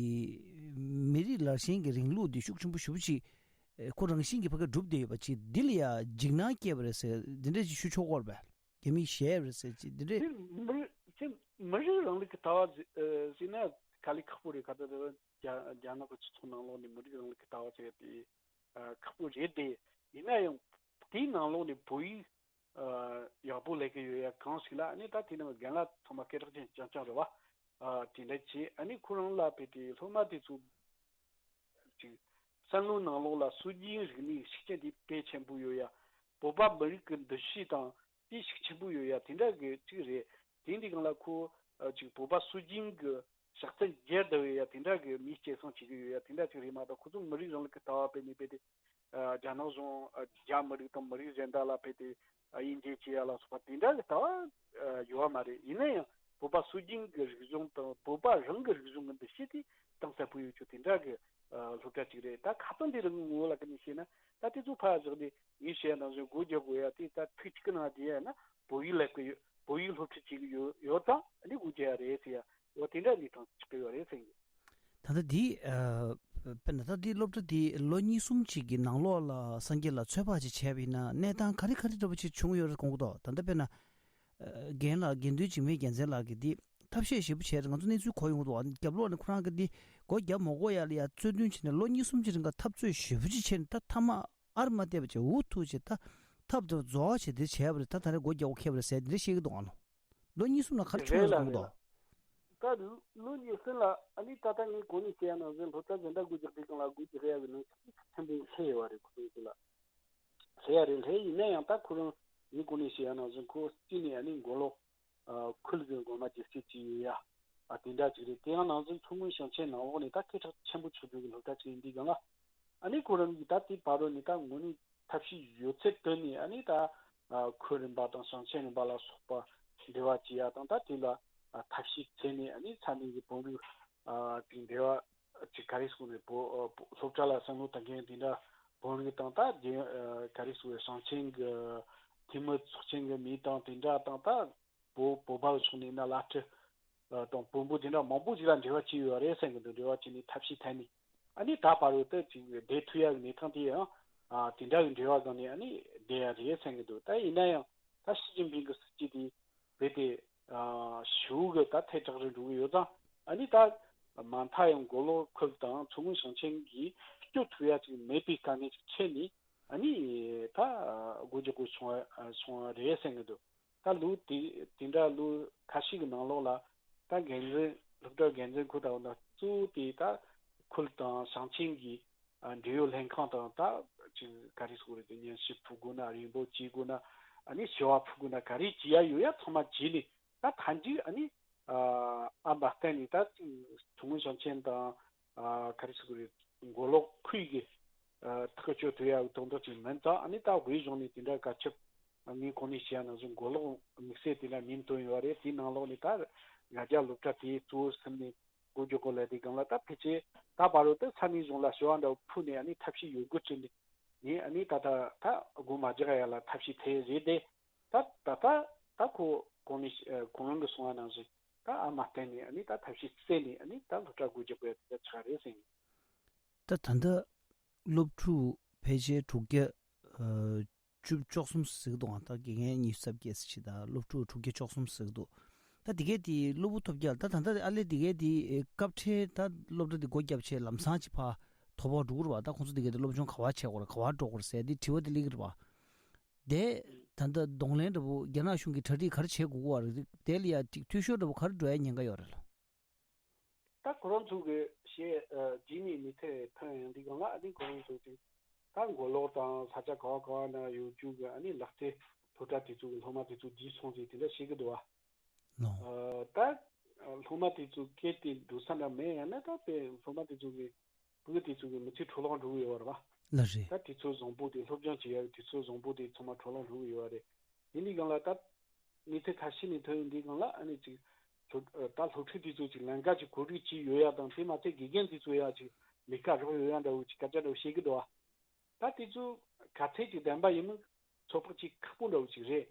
མི་རིགས་ལར་ཞེན་གྱི་རིང་ལུགས་འདི་ཤུགས་ཆེན་པོ་ཞེ་པོ་ཅིག་ཨ་ཁོ་རང་བཞིན་གྱིས་ཕ་གིར་གྲུབ་བསྡད་ཡོད་པ་ཅིག་འདི་ལ་ཡ་འཇིགས་སྣང་སྐྱེས་པ་རེད་ཟེར། འདི་འདྲ་ཅིག་ཞུ་ཆོག་གི་རེད་པས། རྒྱ་མིས་བཤད་པ་རེད་ཟེར་གྱི་འདི་འདྲས། དེ་མི་རིགས་དེ་མི་རིགས་རིང་ལུགས་ཀྱི་ལྟ་བ་ཟེར་ཨ་ཟེར་ན་དཀའ་ལས་ཁག་པོ་རེད། ག་ད་ད་རྒྱ་རྒྱ་ནག་གི་སྤྱི་ཚོགས་ནང་ལོགས་ནས་མི་རིགས་རིང་ལུགས་ཀྱི་ལྟ་བ་ཟེར་དེ་ཨ་ཁག་པོ་རེད་དེ། ཡིན་ན་ཡང་དེའི་ནང་ལོགས་ནས་བོད་ཡིག་ཨ་ཡག་པོ་ལས་ཀྱི་ཡོད་ཡ་གང་ཞིག་ལ། ཨ་ནི་ད་དེ་ནང་རྒན་ལགས་ཚང་མ་སྐད་གྲགས་ཅན་རྐྱང་རྐྱང་རེད་བ། ཨ་དེ་འདྲ་བྱས། ཨ་ནི་ཁོ་རང་ལ་དཔེ་དེ་སློབ་མ་དེ་ཚོ་ཅིག་བསམ་བློའི་ནང་ལོགས་ལ་སྲོལ་རྒྱུན་རིག་གནས་ཤུགས་རྐྱེན་དེ་དཔེ་ཆེན་པོ་ཡོད་ཡ། བོད་པ་མི་རིགས་ཀྱི་འདུ་ཤེས་དང་དེ་ཤུགས་ཆེན་པོ་ཡོད་ཡ། དེ་འདྲ་གི་ཅིག་རེད། དེ་འདི་སྒང་ལ་ཁོ་ཨ་ཅིག་བོད་པ་སྲོལ་རྒྱུན་གྱི་ཕྱག་མཚན་རྒྱས་བསྡད་ཡོད་ཡ། དེ་འདྲ་གི་མིའི་སྐྱེད་སྲིང་བྱེད་ཀྱི་ཡོད་ཡ། དེ་འདྲ་ཅིག་རེད་མ་གཏོགས། ཁོ་ཚོ་མི་རིགས་རིང་ལུགས་ཀྱི་ལྟ་བ་དཔེ་ནི་དཔེ་དེ་ཨ་རྒྱ་ནག་གཞུང་ཨ་རྒྱ་མི་རིགས་དང་མི་རིགས་གཞན་དག་ལ་དཔེ་དེ་ཨ་དབྱེ་འབྱེད་བྱེད་ཡ་ལ་སོགས་པ་དེ་འདྲ་གི་ལྟ་བ་ཨ་ཡོད་བ་མ་རེད། ཡིན་ན་ཡང་བོད་པ་སྲོལ་རྒྱུན་གྱི་རིག་གཞུང་དང་བོད་པ་རང་གི་རིག་གཞུང་གི་འདུ་ཤེས་དེ་གཏིང་ཟབ་པོ་ཡོད་རྒྱུ་དེ་འདྲ་གི་ཨ་སློབ་གྲྭ་ཅིག་རེད། ད་ཁ་སང་དེ་རིང་ངོ་ལ་ཀ་ནས་བཤད་ན། ད་དེ་ཚོ་ཕར་བཞག་ནས་ངས་བཤད་ཡ་ནང་བཞིན་སྒོ་རྒྱག་དགོས་ཡ་དེ་ད་ཐིག་གཅིག་གི་ནང་བསྡད་ཡ་ན་བོད་ཡིག་ལབ་ཀྱི་ཡོད། བོད་ཡིག་སློབ་ཁྲིད་བྱེད་ཀྱི་ཡོད་ཡོད་ཙང་ཨ་ནི་སྒོ་རྒྱག་ཡ་རེད་ཟེར་ཡ། འོ་དེ་འདྲ་གནས་སྟངས་ཆགས་ཀྱི་ཡོད་རེད་ཟེར་གྱི། ད་ལྟ་འདི་ཨ་དཔེར་ན་ད་འདི་སློབ་གྲྭ་འདི་ལོ་གཉིས་གསུམ་ཅིག་གི་ནང་ལོགས་ལ་སངས་རྒྱས་ལགས་ཚོད་དཔག་ཅིག་བྱས་པ་ཡིན་ན་གནས་སྟངས་ག་རེ་ག་རེ་འདྲ་པོ་ཅིག་བྱུང་ཡོད་རེད་དགོངས་ཀྱི་འདུག་ད་ལྟ་དཔེར་ན་ཨ་རྒན་ལགས། དགེ་འདུན་འཇིགས་མེད་རྒྱལ་མཚན་ལགས་ཀྱིས་འདི་ཐབས་ཤེས་ཞེ་པོ་བྱས་རེད། ང་ཚོ་གནས་ཚུལ་གོ་ཡོང་གི་འདུག་རྒྱབ་ལོགས་ནས་ཁོ་རང་གིས་འདི་སྒོ་རྒྱབ་མ་དགོས་ཡ་ལ་ཡ་རྩོད་འདུན་བྱས་ནས་ལོ་གཉིས་གསུམ་ཅིག་རིང་ག་འཐབ་རྩོད་ཞེ་པོ་ཅིག་བྱས་ནས། ད་མཐའ་མ་ཨར་མ་བལྟས་པ་བྱས་འུ་ཐུག་བྱས། ད་ཐབས་དེ་རྫོགས་བྱས་འདི་བྱས་པ་རེད། ད་ད་རེས་སྒོ་རྒྱག་དགོས་ཁེལ་བ་རེད་ཟེར་འདི་འདྲ་བཤད་ཀྱི་འདུག་ཨ་ནོ། ལོ་གཉིས་གསུམ་ལ་ག་རེ་བྱུང་ཡོད་རེད་ལ་གསུངས་རེད་ལ། འདུག་ད་ལོ་གཉིས་གསུམ་ལ་ཨ་ནི་ད་ལྟ་ངས་གོང་ནས་བཤད་ཡ་ནང་བཞིན་སློབ་གྲྭ་གཞན་དག་སྒོ་རྒྱག་དུས་སྒང་ལ་སྒོ་རྒྱག་ཡ་གི་གནོན་ཤུགས་ཆེན་པོ་སླེབས་ཡོད་པ་རེད། ཁོ་ཚོ་ལ་སླེབས་ཡ་རེད། སླེབས་ཡིན་ན་ཡང་ད་ཁོ་རང་ངས་གོང་ནས་བཤད་ཡ་ནང་བཞིན་ཁོ་གཅིག་ནས་ཨ་ནི་མགོ་ལོག་ཨ་ཁུལ་གྱི་མགོ་མ་རྒྱལ་སྲིད་ཅིག་ཡོད་ཡ། ཨ་དེ་འདྲ་ཅིག་རེད། དེ་ཡང་ནང་བཞིན་མཚོ་སྔོན་ཞིང་ཆེན་ནང་ལོགས་ནས་ད་སྐད་གྲགས་ཆེན་པོ་ཆགས་རྒྱུ་གི་སློབ་གྲྭ་ཅིག་ཡིན་དུས་སྒང་ལ། ཨ་ནི་ཁོ་རང་གིས་ད་དེའི་བར་དུ་ནས་ད་དངོས་གནས་ཐབས་ཤེས་ཡོད་ཚད་བཏོན་ནས། ཨ་ནི་ད་ཨ་ཁུལ་རིམ་པ་དང་ཞིང་ཆེན་རིམ་པ་ལ་སོགས་པ་འབྲེལ་བ་བྱེད་ཡ་དང་། ད་དེ་ལ་ཨ་ཐབས་ཤེས་བྱས་ནས། ཨ་ནི་ས་གནས་ཀྱི་བོད་རིགས་ཨ་དེ་འབྲེལ་བ་ཅིག་ག་རེ་ཟེར་དགོས་རེད། བོད་ཨ་བོད་སློབ་གྲྭ་ལ་བསམ་བློ་བཏང་མཁན་དེ་འདྲ་བོད་རིགས་དང་། ད་དེ་ཨ་ག་རེ་ཟེར་དགོས་རེད། ཞིང་ཆེན་གྱི་འཐུས་མི་ཚོགས་ཆེན་གྱི་མི་དང་དེ་འདྲ་དང་། ད་བོད་བོད་པ་ཕྱོགས་ནས་ན་བླ་སྤྲུལ་ཨ་དང་བོན་པོ་དེ་འདྲ་མང་པོ་ཞིག་ལ་འབྲེལ་བ་བྱས་ཡོད་རེད་བསམ་གྱི་འདུག་འབྲེལ་བ་བྱས་ནས་ཐབས་ཤེས་བཏོན་ནས། ཨ་ནི་ད་བར་དུ་ཅིག་བསྡད་ཐུབ་ཡག་གི་གནས་སྟངས་དེ་ཡང་ཨ་དེ་འདྲ་གི་འབྲེལ་བ་སྒང་ནས་ཨ་ནི་བསྡད་ཡག་རེད་བསམ་གྱི་འདུག་ད་ཡིན་ན་ཡང་ད་ཞི་ཅིན་ཕིང་གི་སྲིད་ཇུས་དེ་རྦད་དེ་ཨ་ཞེ་པོ་གི་ད་ཐལ་དྲགས་རེ་འགྲོ་གི་ཡོད་ཙང་། ཨ་ནི་ད་མ་མཐའ་ཡང་མགོ་ལོག་ཁུལ་དང་མཚོ་སྔོན་ཞིང་ཆེན་གྱིས་སྐྱོབ་ཐུབ་ཡག་ཅིག་མེད་པའི་དཀའ་ངལ་ཅིག་འཕྲད་ནས། ཨ་ནི་ད་སྒོ་རྒྱག་དགོས་སོང་བ་སོང་བ་རེད་བསམ་གྱི་འདུག་ད་ལོ་དེ་དེ་འདྲ་ལོ་ཁ་ཤས་ཀྱི་ནང་ལོགས་ལ་ད་འགན་འཛིན་སློབ་གྲྭ་འགན་འཛིན་ཁོ་ད་འོ་ན་གཙོ་བོ་དེ་ད་ཁུལ་དང་ཞིང་ཆེན་གྱི་ཨ་འབྲེལ་ཡོད་ལྷན་ཁང་དང་། ད་ཅིག་ག་རེ་ཟེར་དགོས་རེད། དེ་ཉན་ཞིབ་ཕུལ་དགོས་ན། རིང་པོ་བྱེད་དགོས་ན། ཨ་ནི་ཞུ་བ་ཕུལ་དགོས་ན། ག་རེ་བྱེད་ཡ་ཡོད་ཡ་ཚང་མ་བྱས་ནས། ད་མཐའ་མཇུག་ཨ་ནི་ཨ་ཨ་མ་བསྟན་ནས་ད་ཅིག་མཚོ་སྔོན་ཞིང་ཆེན་དང་ཨ་ག་རེ་ཟེར་དགོས་རེད། མགོ་ལོག་ཁུལ་གྱི་ཨ་ཐག་གཅོད་ཐུབ་ཡ་གི་དོན་དག་ཅིག་མིན་ཙང་། ཨ་ནི་ད་དབུས་གཞུང་ནས་དེ་འདྲ་བཀའ་ཁྱབ་ངས་གོང་ནས་བཤད་ཡ་ནང་བཞིན་མགོ་ལོག་དམིགས་བསལ་དེ་ལ་མིང་བཏོན་ཡོད་རེད། དེའི་ནང་ལོགས་ནས་ད་རྭ་རྒྱ་སློབ་གྲྭ་དེ་གཙོ་བོ་བཟུང་ནས་སྒོ་རྒྱག་དགོས་ལབ་དུས་སྒང་ལ། ད་ཕལ་ཆེར་ད་བར་དུ་ད་ས་གནས་གཞུང་ལ་ཞུ་བ་འདྲ་བོ་ཕུལ་ནས། ཨ་ནི་ཐབས་ཤེས་ཡོད་དགུ་བྱས་ནས་ནས། ཨ་ནི་ད་ད་ད་སྒོ་མ་རྒྱག་ཡ་ལ་ཐབས་ཤེས་བྱས་རེད་དེ། ད་ད་ད་ད་ཁོ་གོང་ནས་ཨ་གོང་རིམ་གྱིས་གསུངས་པ་ནང་བཞིན་ད་ཨ་མ་བསྟན་ནས། ཨ་ནི་ད་ཐབས་ཤེས་བཙལ་ནས། ཨ་ནི་ད་སློབ་གྲྭ་སྒོ་རྒྱག་དགོས་ཡ་དེ་འདྲ་ཆགས་རེད་ཟེར། ད་ད་ལྟ་སློབ་ཕྲུག་ཕལ་ཆེར་དྲུག་བརྒྱ་ཨ་བཅུ་བཅུ་གསུམ་ཟེར་གྱི་འདུག་ཨ་ད་དགེ་རྒན་ཉི་ཤུ་རྩ་བརྒྱད་ཟེར་ཅིག་ད་སློབ་ཕྲུག་དྲུག་བརྒྱ་བཅུ་གསུམ་ཟེར་གྱི་འདུག་ད་དེ་གའི་དེ་སློབ་བུ་ཐོབ་རྒྱག་ད་ད་ལྟ་ཨ་ལས་དེ་གའི་དེ་སྐབས་འཕྲལ་ད་སློབ་གྲྭ་དེ་སྒོ་བརྒྱབ་བྱས་ལམ་སང་ཅིག་ཕར་ཐོ་ཕོག་འགྲོ་གི་རེད་པ། ད་ཁོང་ཚོ་དེ་གའི་དེ་སློབ་སྦྱོང་ག་པར་བྱེད་དགོས་རེད། ག་པར་འགྲོ་དགོས་རེད་ཟེར་དེ་དྲི་བ་དེ་སླེབས་ཀྱི་རེད་པ། དེ་ ད་ལྟ་གདོང་ལེན་འདྲ་པོ་རྒྱ་ནག་གཞུང་གིས་གྲ་སྒྲིག་ག་རེ་བྱེད་དགོས་ཀྱི་ཡོད་རེད། དེ་ལ་ཡ་ཅིག་འཐུས་ཤོར་འདྲ་པོ་ག་རེ་འགྲོ་ཡ་ཉེན་ཁ་ཡོད་རེད་ལགས། ད་ཁོ་རང་ཚོ་གི་ཞེས་རྗེས་ནས་མི་ཐེ་ཐོན་ཡོང་དུས་སྒང་ལ་ཨ་ནི་ཁོ་རང་ཚོ་ཅིག་ད་མགོ་ལོག་དང་ས་ཆ་ག་བ་ག་བ་ན་ཡོད་རྒྱུ་གི་ཨ་ནི་ལག་རྩལ་སློབ་གྲྭ་དེ་ཚོ་གི་སློབ་མ་དེ་ཚོ་བརྗེད་སོང་ཟེར་དེ་འདྲ་བཤད་ཀྱི་འདུག་བ། ལགས། ཨ་ད་སློབ་མ་དེ་ཚོ་གལ་ཏེ་འགྲོ་ས་འདྲ་མེད་ཡང་ན་ད་དཔེ་སློབ་མ་དེ་ཚོ་གི་བུ་དེ་ཚོ་གི་མི་ཚེ་འཕྲོ་བརླག་འགྲོ་གི་ཡོད་རེད་བ། ལགས་རེད། ད་དུས་ཚོད་བཟང་པོ་དེ་སློབ་སྦྱོང་བྱེད་ཡག་དུས་ཚོད་བཟང་པོ་དེ་ཚང་མ་འཕྲོ་བརླག་འགྲོ་གི་ཡོད་རེད། ཡིན་དུས་སྒང་ལ་ད་མི་ཚེ་ཁ་ཤས་ནས་ཐོན་ཡོང་དུས་སྒང་ལ་ཨ་ནི་ཅིག་སློབ་ད་སློབ་ཕྲུག་དེ་ཚོ་ཅིག་ལམ་ཁ་ཅིག་གོ་སྒྲིག་བྱས་ཡོད་ཡག་དང་དེ་མ་ཚད་དགེ་རྒན་དེ་ཚོ་ཡག་ཅིག་ལས་ཀ་རག་ཡོད་ཡག་འདྲ་བོ་ཅིག་སྐད་ཆ་འདྲ་བོ་བཤད་ཀྱི་འདུག་བ། ད་དེ་ཚོ་ག་ཚད་ཅིག་བདེན་པ་ཡིན་མིན་ཚོད་དཔག་བྱེད་ཁག་པོ་འདྲ་བོ་ཅིག་རེད།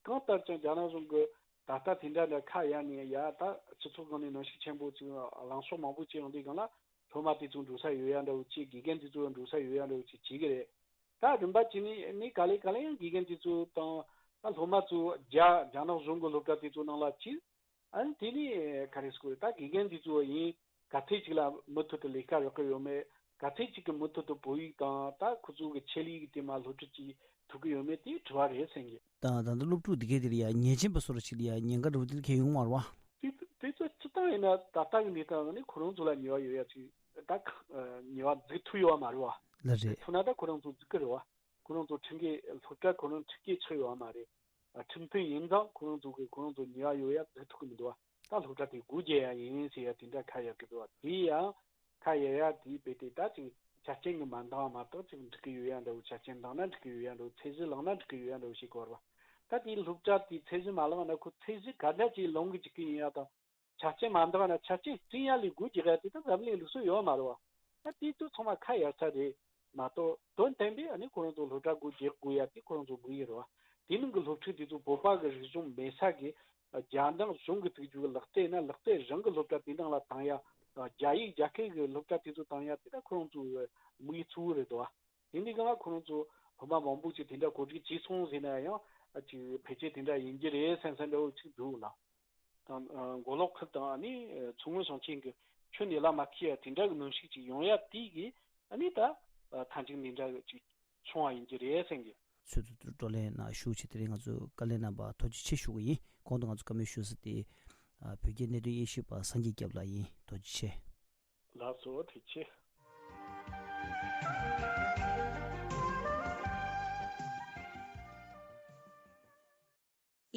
གང་ལྟར་ཀྱང་རྒྱ་ནག་གཞུང་གིས་ད་ལྟ་དེ་འདྲ་འདྲ་ཁ་གཡར་ནས་ཡ་ད་སྤྱི་ཚོགས་སྒང་ནས་གནོན་ཤུགས་ཆེན་པོ་ཅིག་ལངས་ཕྱོགས་མང་པོ་ཅིག་ཡོང་དུས་སྒང་ལ་སློབ་མ་དེ་ཚོ་འགྲོ་ས་ཡོད་ཡག་འདྲ་བོ་ཅིག་དགེ་རྒན་དེ་ཚོ་འགྲོ་ས་ཡོད་ཡག་འདྲ་བོ་ཅིག་བྱེད་ཀྱི་རེད། ད་རིམ་པ་བྱས་ནས་ནི་ག་ལེ་ག་ལེ་ཡང་དགེ་རྒན་དེ་ཚོ་དང་ད་སློབ་མ་ཚོ་རྒྱ་རྒྱ་ནག་གཞུང་གི་སློབ་གྲྭ་དེ་ཚོ་ནང་ལ་ཕྱིན། ཨ་ནི་དེ་ནས་ག་རེ་ཟེར་དགོས་རེད། ད་དགེ་རྒན་འདི་ཚོ་ཡིན་ག་ཚད་ཅིག་ལ་མུ་མཐུད་དུ་ལས་ཀ་རག་གི་ཡོད་མེད། ག་ཚད་ཅིག་གི་མུ་མཐུད་དུ་བོད་ཡིག་དང་ད་ཁོ་ཚོ་གི་ཆེད་ལས་ཀྱི་དེ་མ་སློབ་ཁྲིད་ཅིག་ཐུབ་ཀྱི་ཡོད་མེད་དེ་དྲི་བ་རེད་བསམ་གི། ད་ད་ལྟ་སློབ་ཕྲུག་འདི་གའི་དེ་ལ་ཡ་ཉེས་ཅན་པ་སོགས་ཅིག་ལ་ཡ་ཉེན་ཁ་འདྲ་བོ་དེ་འདྲ་གང་ཡང་ཡོང་མ་རེད་བ། དེ་དེ་ཚོ་སྤྱིར་བཏང་ཡིན་ན་ད་ལྟ་གི་གནས་སྟངས་ནི་ཁོ་རང་ཚོ་ལ་ཉེས་པ་ཡོད་ཡ་ཅིག་ད་ཁ་ཉེས་པ་འཛུགས་ཐུབ་ཡོད་བ་མ་རེད་བ། ལགས་རེད། ཐུབ་ན་ད་ཁོ་རང་ཚོ་འཛུགས་ཀྱི་རེད་བ། ཁོ་རང་ཚོ་ཁྲིམས་འགལ་སློབ་གྲྭ་ཁོ་རང་ཁྲིམས་འགལ་ཆགས་ཡོད་བ་མ་རེད། ཁྲིམས་མཐུན་ཡིན་ཙང་ཁོ་རང་ཚོ་གིས་ཁོ་རང་ཚོ་ཉེས་པ་ཡོད་ཡ་བཟོ་ཐུབ་ཀྱི་མི་འདུག་བ། ད་སློབ་གྲྭ་དེ་སྒོ་རྒྱག་ཡ་ཡིན་ཟེར་ཡ་དེ་འདྲ་ཁ་གཡར་གྱི་འདུག་བ། དེ་ཡང་ཁ་གཡར་ཡ་དེ་རྦད་དེ་ད་ཅིག་ཆ་རྐྱེན་གྱིས་མ་འདང་བ་མ་གཏོགས་ཅིག་འགྲིག་གི་ཡོད་ཡ་འདྲ་བོ། ཆ་རྐྱེན་འདང་ན་འགྲིག་གི་ཡོད་ཡ་འདྲ་བོ། ཚད་གཞི་ལངས་ན་འགྲིག་གི་ཡོད་ཡ་འདྲ་བོ་ཞིག་གོ་བ། ད་དེའི་སློབ་གྲྭ་དེའི་ཚད་གཞི་མ་ལངས་ན་ཁོ་ཚད་གཞི་ག་འདྲ་ཅིག་ལོངས་གི་འཇུག་གི་ཡིན་ཡ་དང་། ཆ་རྐྱེན་མ་འདང་ན་ཆ་རྐྱེན་བསྐྲུན་ཡ་ལས་སྒོ་རྒྱག་ཡ་དེ་ད་འཛམ་གླིང་ལུགས་སྲོལ་ཡོད་མ་རེད་བ། ད་དེ་ཚོ་ཚང་མ་ཁ་གཡར་ཚར་རེད་མ་གཏོགས། དོན་དམ་པའི་ཨ་ནི་ཁོ་རང་ཚོ་སློབ་གྲྭ་སྒོ་རྒྱག་དགོས་ཡ་དེ་ཁོ་རང་ཚོ་དགོས་ཡི་རེད་བ། དེ་ནང་གི་སློབ་ཕྲུག་དེ་ཚོ་བོད་པ་གི་རིག་གཞུང་མེད་ས་གི་རྒྱ་ནག་གཞུང་གི་ཐུགས་རྒྱུད་ལག་རྩལ་ན་ལག་རྩལ་རང་གི་སློབ་གྲྭ་དེ་ནང་ལ་བཏང་ཡ། རྒྱ་ཡིག་རྒྱ་སྐད་གི་སློབ་གྲྭ་དེ་ཚོ་བཏང་ཡ་དེ་ད་ཁོ་རང་ཚོའི་དམིགས་ཡུལ་གཙོ་བོ་རེད་དོ། དེ་འདི་ག་ལ་ཁོ་རང་ཚོ་སློབ་མ་མང་པོ་ཅིག་དེ་འདྲ་གོ་སྒྲིག་བྱས་སོང་ཟེར་ན་ཡང་ཅིག་ཕལ་ཆེར་དེ་འདྲ་ཡིན་གྱི་རེད་བསམ་བསམ་འདྲ་བོ་ཅིག་འདུག་ལ། དང་། ཨ། མགོ་ལོག་ཁུལ་དང་ཨ་ནི་མཚོ་སྔོན་ཞིང་ཆེན་གྱི་ཁྱོན་ནས་ལ་མ་ཁེལ་ཡ་དེ་འདྲ་གི་གནོན་ཤུགས་ཅིག་ཡོང་ཡ་དེ་གིས་ཨ་ནི་ད་མཐའ་མཇུག་འདི་འདྲ་གི་ཅིག་བྱུང་བ་ཡིན་གྱི་རེད་བསམ་གི། ཚོད་དུ་བགྲོ་གླེང་ནང་ཞུགས་བྱས་དེ་རིང་ང་ཚོས་བཀའ་ལན་གནང་བར་ཐུགས་རྗེ་ཆེ་ཞུ་གི་ཡིན། གོང་དུ་ང་ཚོས་བཀའ་མོལ་ཞུ་ས་དེ་ཨ་བོད་ཀྱི་གནད་དོན་དབྱེ་ཞིབ་པ་སངས་རྒྱས་སྐྱབས་ལགས་ཡིན། ཐུགས་རྗེ་ཆེ། ལགས་སོ། ཐུགས་རྗེ་ཆེ།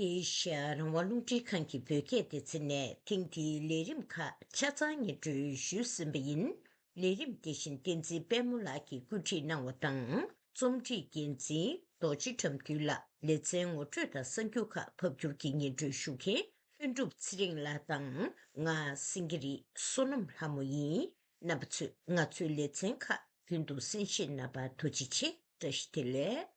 ཨེ་ཤ་ཡ་རང་དབང་རླུང་འཕྲིན་ཁང་གི་བོད་སྐད་སྡེ་ཚན་ནས་ཐེངས་འདིའི་ལས་རིམ་ཁག་ཆ་ཚང་སྙན་སྒྲོན་ཞུས་ཟིན་པ་ཡིན། ལས་རིམ་དེ་བཞིན་བསྟན་འཛིན་དཔལ་མོ་ལགས་ཀྱིས་བཀོད་སྒྲིག་གནང་བ་དང་། རྩོམ་སྒྲིག་འགན་འཛིན་རྡོ་རྗེ་དགྲ་འདུལ་ལགས། ལེ་ཚན་ངོ་སྤྲོད་དང་གསར་འགྱུར་ཁག་ཕབ་སྒྱུར་གྱིས་སྙན་སྒྲོན་ཞུ་མཁན་ལྷུན་གྲུབ་ཚེ་རིང་ལགས་དང་། ང་སེང་གེ་རི་བསོད་ནམས་ལྷ་མོ་ཡིན། རྣམ་པ་ཚོས་ང་ཚོའི་ལེ་ཚན་ཁག་རྒྱུན་དུ་གསན་བཞེས་གནང་བར་ཐུགས་རྗེ་ཆེ། བཀྲ་ཤིས་བདེ་ལེགས།